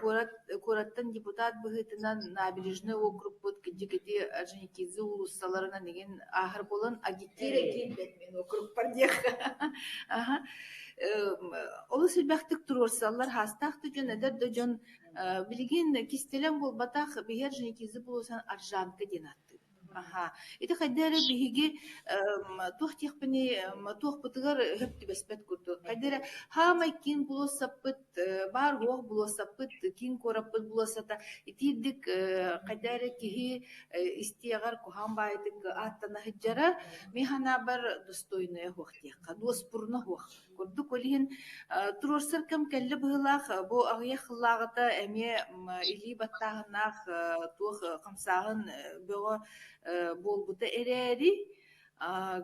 куорат куораттан депутат быһыытынан набережный округпут кырдьык ити Орджоникидзе уулуссаларынан игин ааһар буолан агитиир киирбэт мин округпар диэххэ. Аха. Олус элбэхтик туруорсаллар, хаастаах да дьон, эдэр да дьон билигин кистэлэҥ буолбатах, биһи Орджоникидзе болуоссатын Аржанка диэн ааттыыбыт. Аһаа. Ити хайда эрэ биһиги туох диэхпиний, туохпутугар сөп түбэспэт курдук. Хайда эрэ хаамай киин болуоссаппыт, баар-суох болуоссаппыт, киин куораппыт болуоссата итиирдик хайда эрэ киһи истиэҕэр куһаҕан баайытык ааттана сылдьара мин санаабар достойнайа суох диэххэ, дуоспуруна суох курдук. Ол иһин туруорсар кэм кэллэ быһыылаах. Бу аҕыйах сыллааҕыта эмиэ илии баттааһыннаах туох хамсааһын бөҕө буолбута эрээри,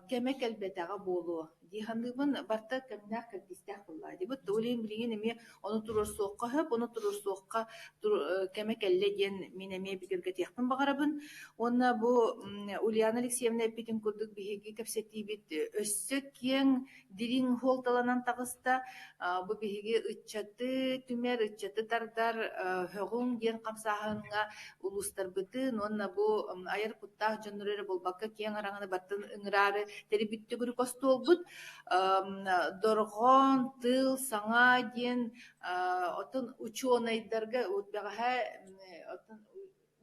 кэмэ кэлбэтэҕэ буолуо дии саныыбын. Барыта кэмнээх кэрдиистээх буоллаҕа диибит. Ол иһин билигин эмиэ ону туруорсуохха сөп, ону туруорсуохха кэмэ кэллэ диэн мин эмиэ бигэргэтиэхпин баҕарабын. Уонна бу Ульяна Алексеевна эппитин курдук биһиги кэпсэтиибит өссө киэҥ дириҥ суолталанан таҕыста. Бу биһиги ыччаты түмэр, ыччаты тардар ҺӨҔҮҤ диэн хамсааһыҥҥа улуустарбытын уонна бу айар куттаах дьоннору эрэ буолбакка киэҥ араҥаны барытын ыҥыраары тэрийбит төгүрүк остуолбут. Дорҕоон, тыл, саҥа диэн оттон учуонайдарга бэҕэһээ оттон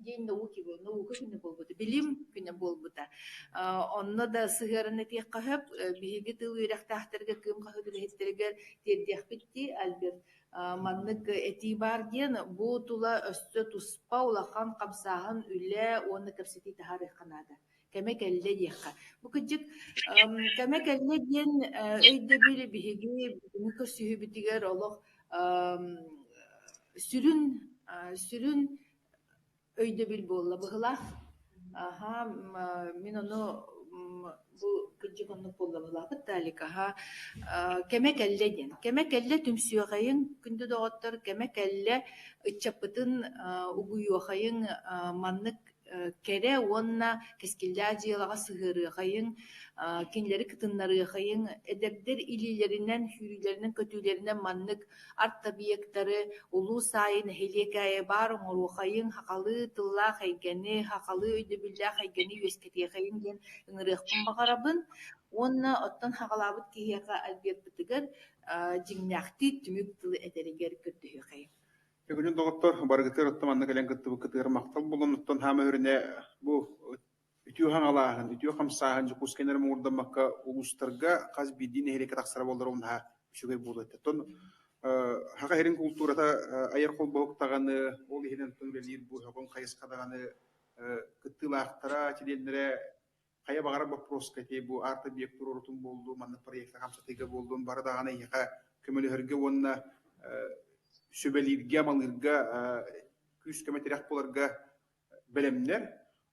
День науки наука күнэ буолбута, билим күнэ буолбута. Онно да сыһыаран этиэххэ сөп, биһиги тыл үөрэхтээхтэргэ, кыым хаһыат үлэһиттэригэр тиэрдиэхпит дии, Альберт. Маннык этии баар диэн, бу тула өссө туспа улахан хамсааһын, үлэ уонна кэпсэтии таһаарыахха наада. Кэмэ кэллэ диэххэ. Бу кырдьык кэмэ кэллэ диэн өйдөбүл биһиги бүгүҥҥү көрсүһүүбүтүгэр олох сүрүн сүрүн өйдөбүл буолла быһыылаах. Аһаа, мин ону бу кырдьык оннук буолла быһыылаахпыт Талик аһаа кэмэ кэллэ диэн. Кэмэ кэллэ түмсүөхэйиҥ, күндү доҕоттор, кэмэ кэллэ ыччаппытын угуйуохайыҥ, маннык кэрэ уонна кэскиллээх дьыалаҕа сыһыарыахайыҥ, кинилэри кытыннарыахайыҥ, эдэрдэр илиилэринэн, сүүрүүлэринэн-көтүүлэринэн маннык арт-объектары улуус аайы, нэһилиэк аайы баар оҥоруохайыҥ, сахалыы тыллаах эйгэни, сахалыы өйдөбүллээх эйгэни үөскэтиэхэйиҥ диэн ыҥырыахпын баҕарабын. Уонна оттон саҕалаабыт киһиэхэ Альберпытыгар дьиҥнээхтии түмүк тылы этэригэр көрдөһүөххэйиҥ. Бүгүнүн доҕоттор, барыгытыгар оттон манна кэлэн кыттыбыккытыгар махтал буолан, оттон хаама өрүнэ бу үтүө хаҥалааһын, үтүө хамсааһын Дьокуускайын эрэ муҥурдаммакка улуустарга хас биирдии нэһилиэккэ тахсара буоллар ол наһаа үчүгэй буолуо этэ. Оттон Саха сирин култуурата айар холбоһук даҕаны, ол иһинэн оттон үлэлиир бу һөҕүн хайысха даҕаны кыттыылаахтара, чилиэннэрэ хайа баҕарар боппуруоска ити бу арт-объект туруорутун буоллун, маннык проекты хамсатыыга буоллун, бары даҕаны эйиэхэ көмөлөһөргө уонна сүбэлииргэ, амалыырга күүс-көмө тирэх буоларга бэлэмнэр.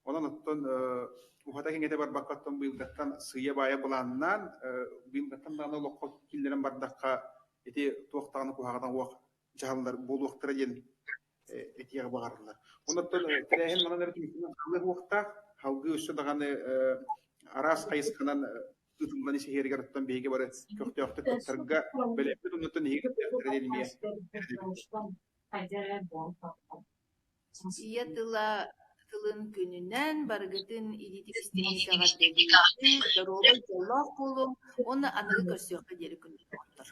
Онон оттон уһата-кэҥэтэ барбакка оттон быйылгаттан сыыйа-баайа былааннаан, быйылгаттан даҕаны олоххо киллэрэн бардахха ити туох даҕаны куһаҕана уох дьаһаллар буолуохтара диэн этиэҕи баҕарыллар. Онон тэрээһин манан эрэ түмүктэнэн хаалыа суохтаах. Салгыы өссө даҕаны араас хайысханан ыытыллан исиһиэригэр оттон биһиги бары көхтөөхтүк кыттарга бэлэммит оннуттан эһиги кыттыахтара диэн эмиэ Ийэ тыла тылын күнүнэн барыгытын илиитик истиҥник эҕэрдэлиибит, доруобай дьоллоох буолуҥ уонна аныгы көрсүөххэ диэри күндү доҕоттор.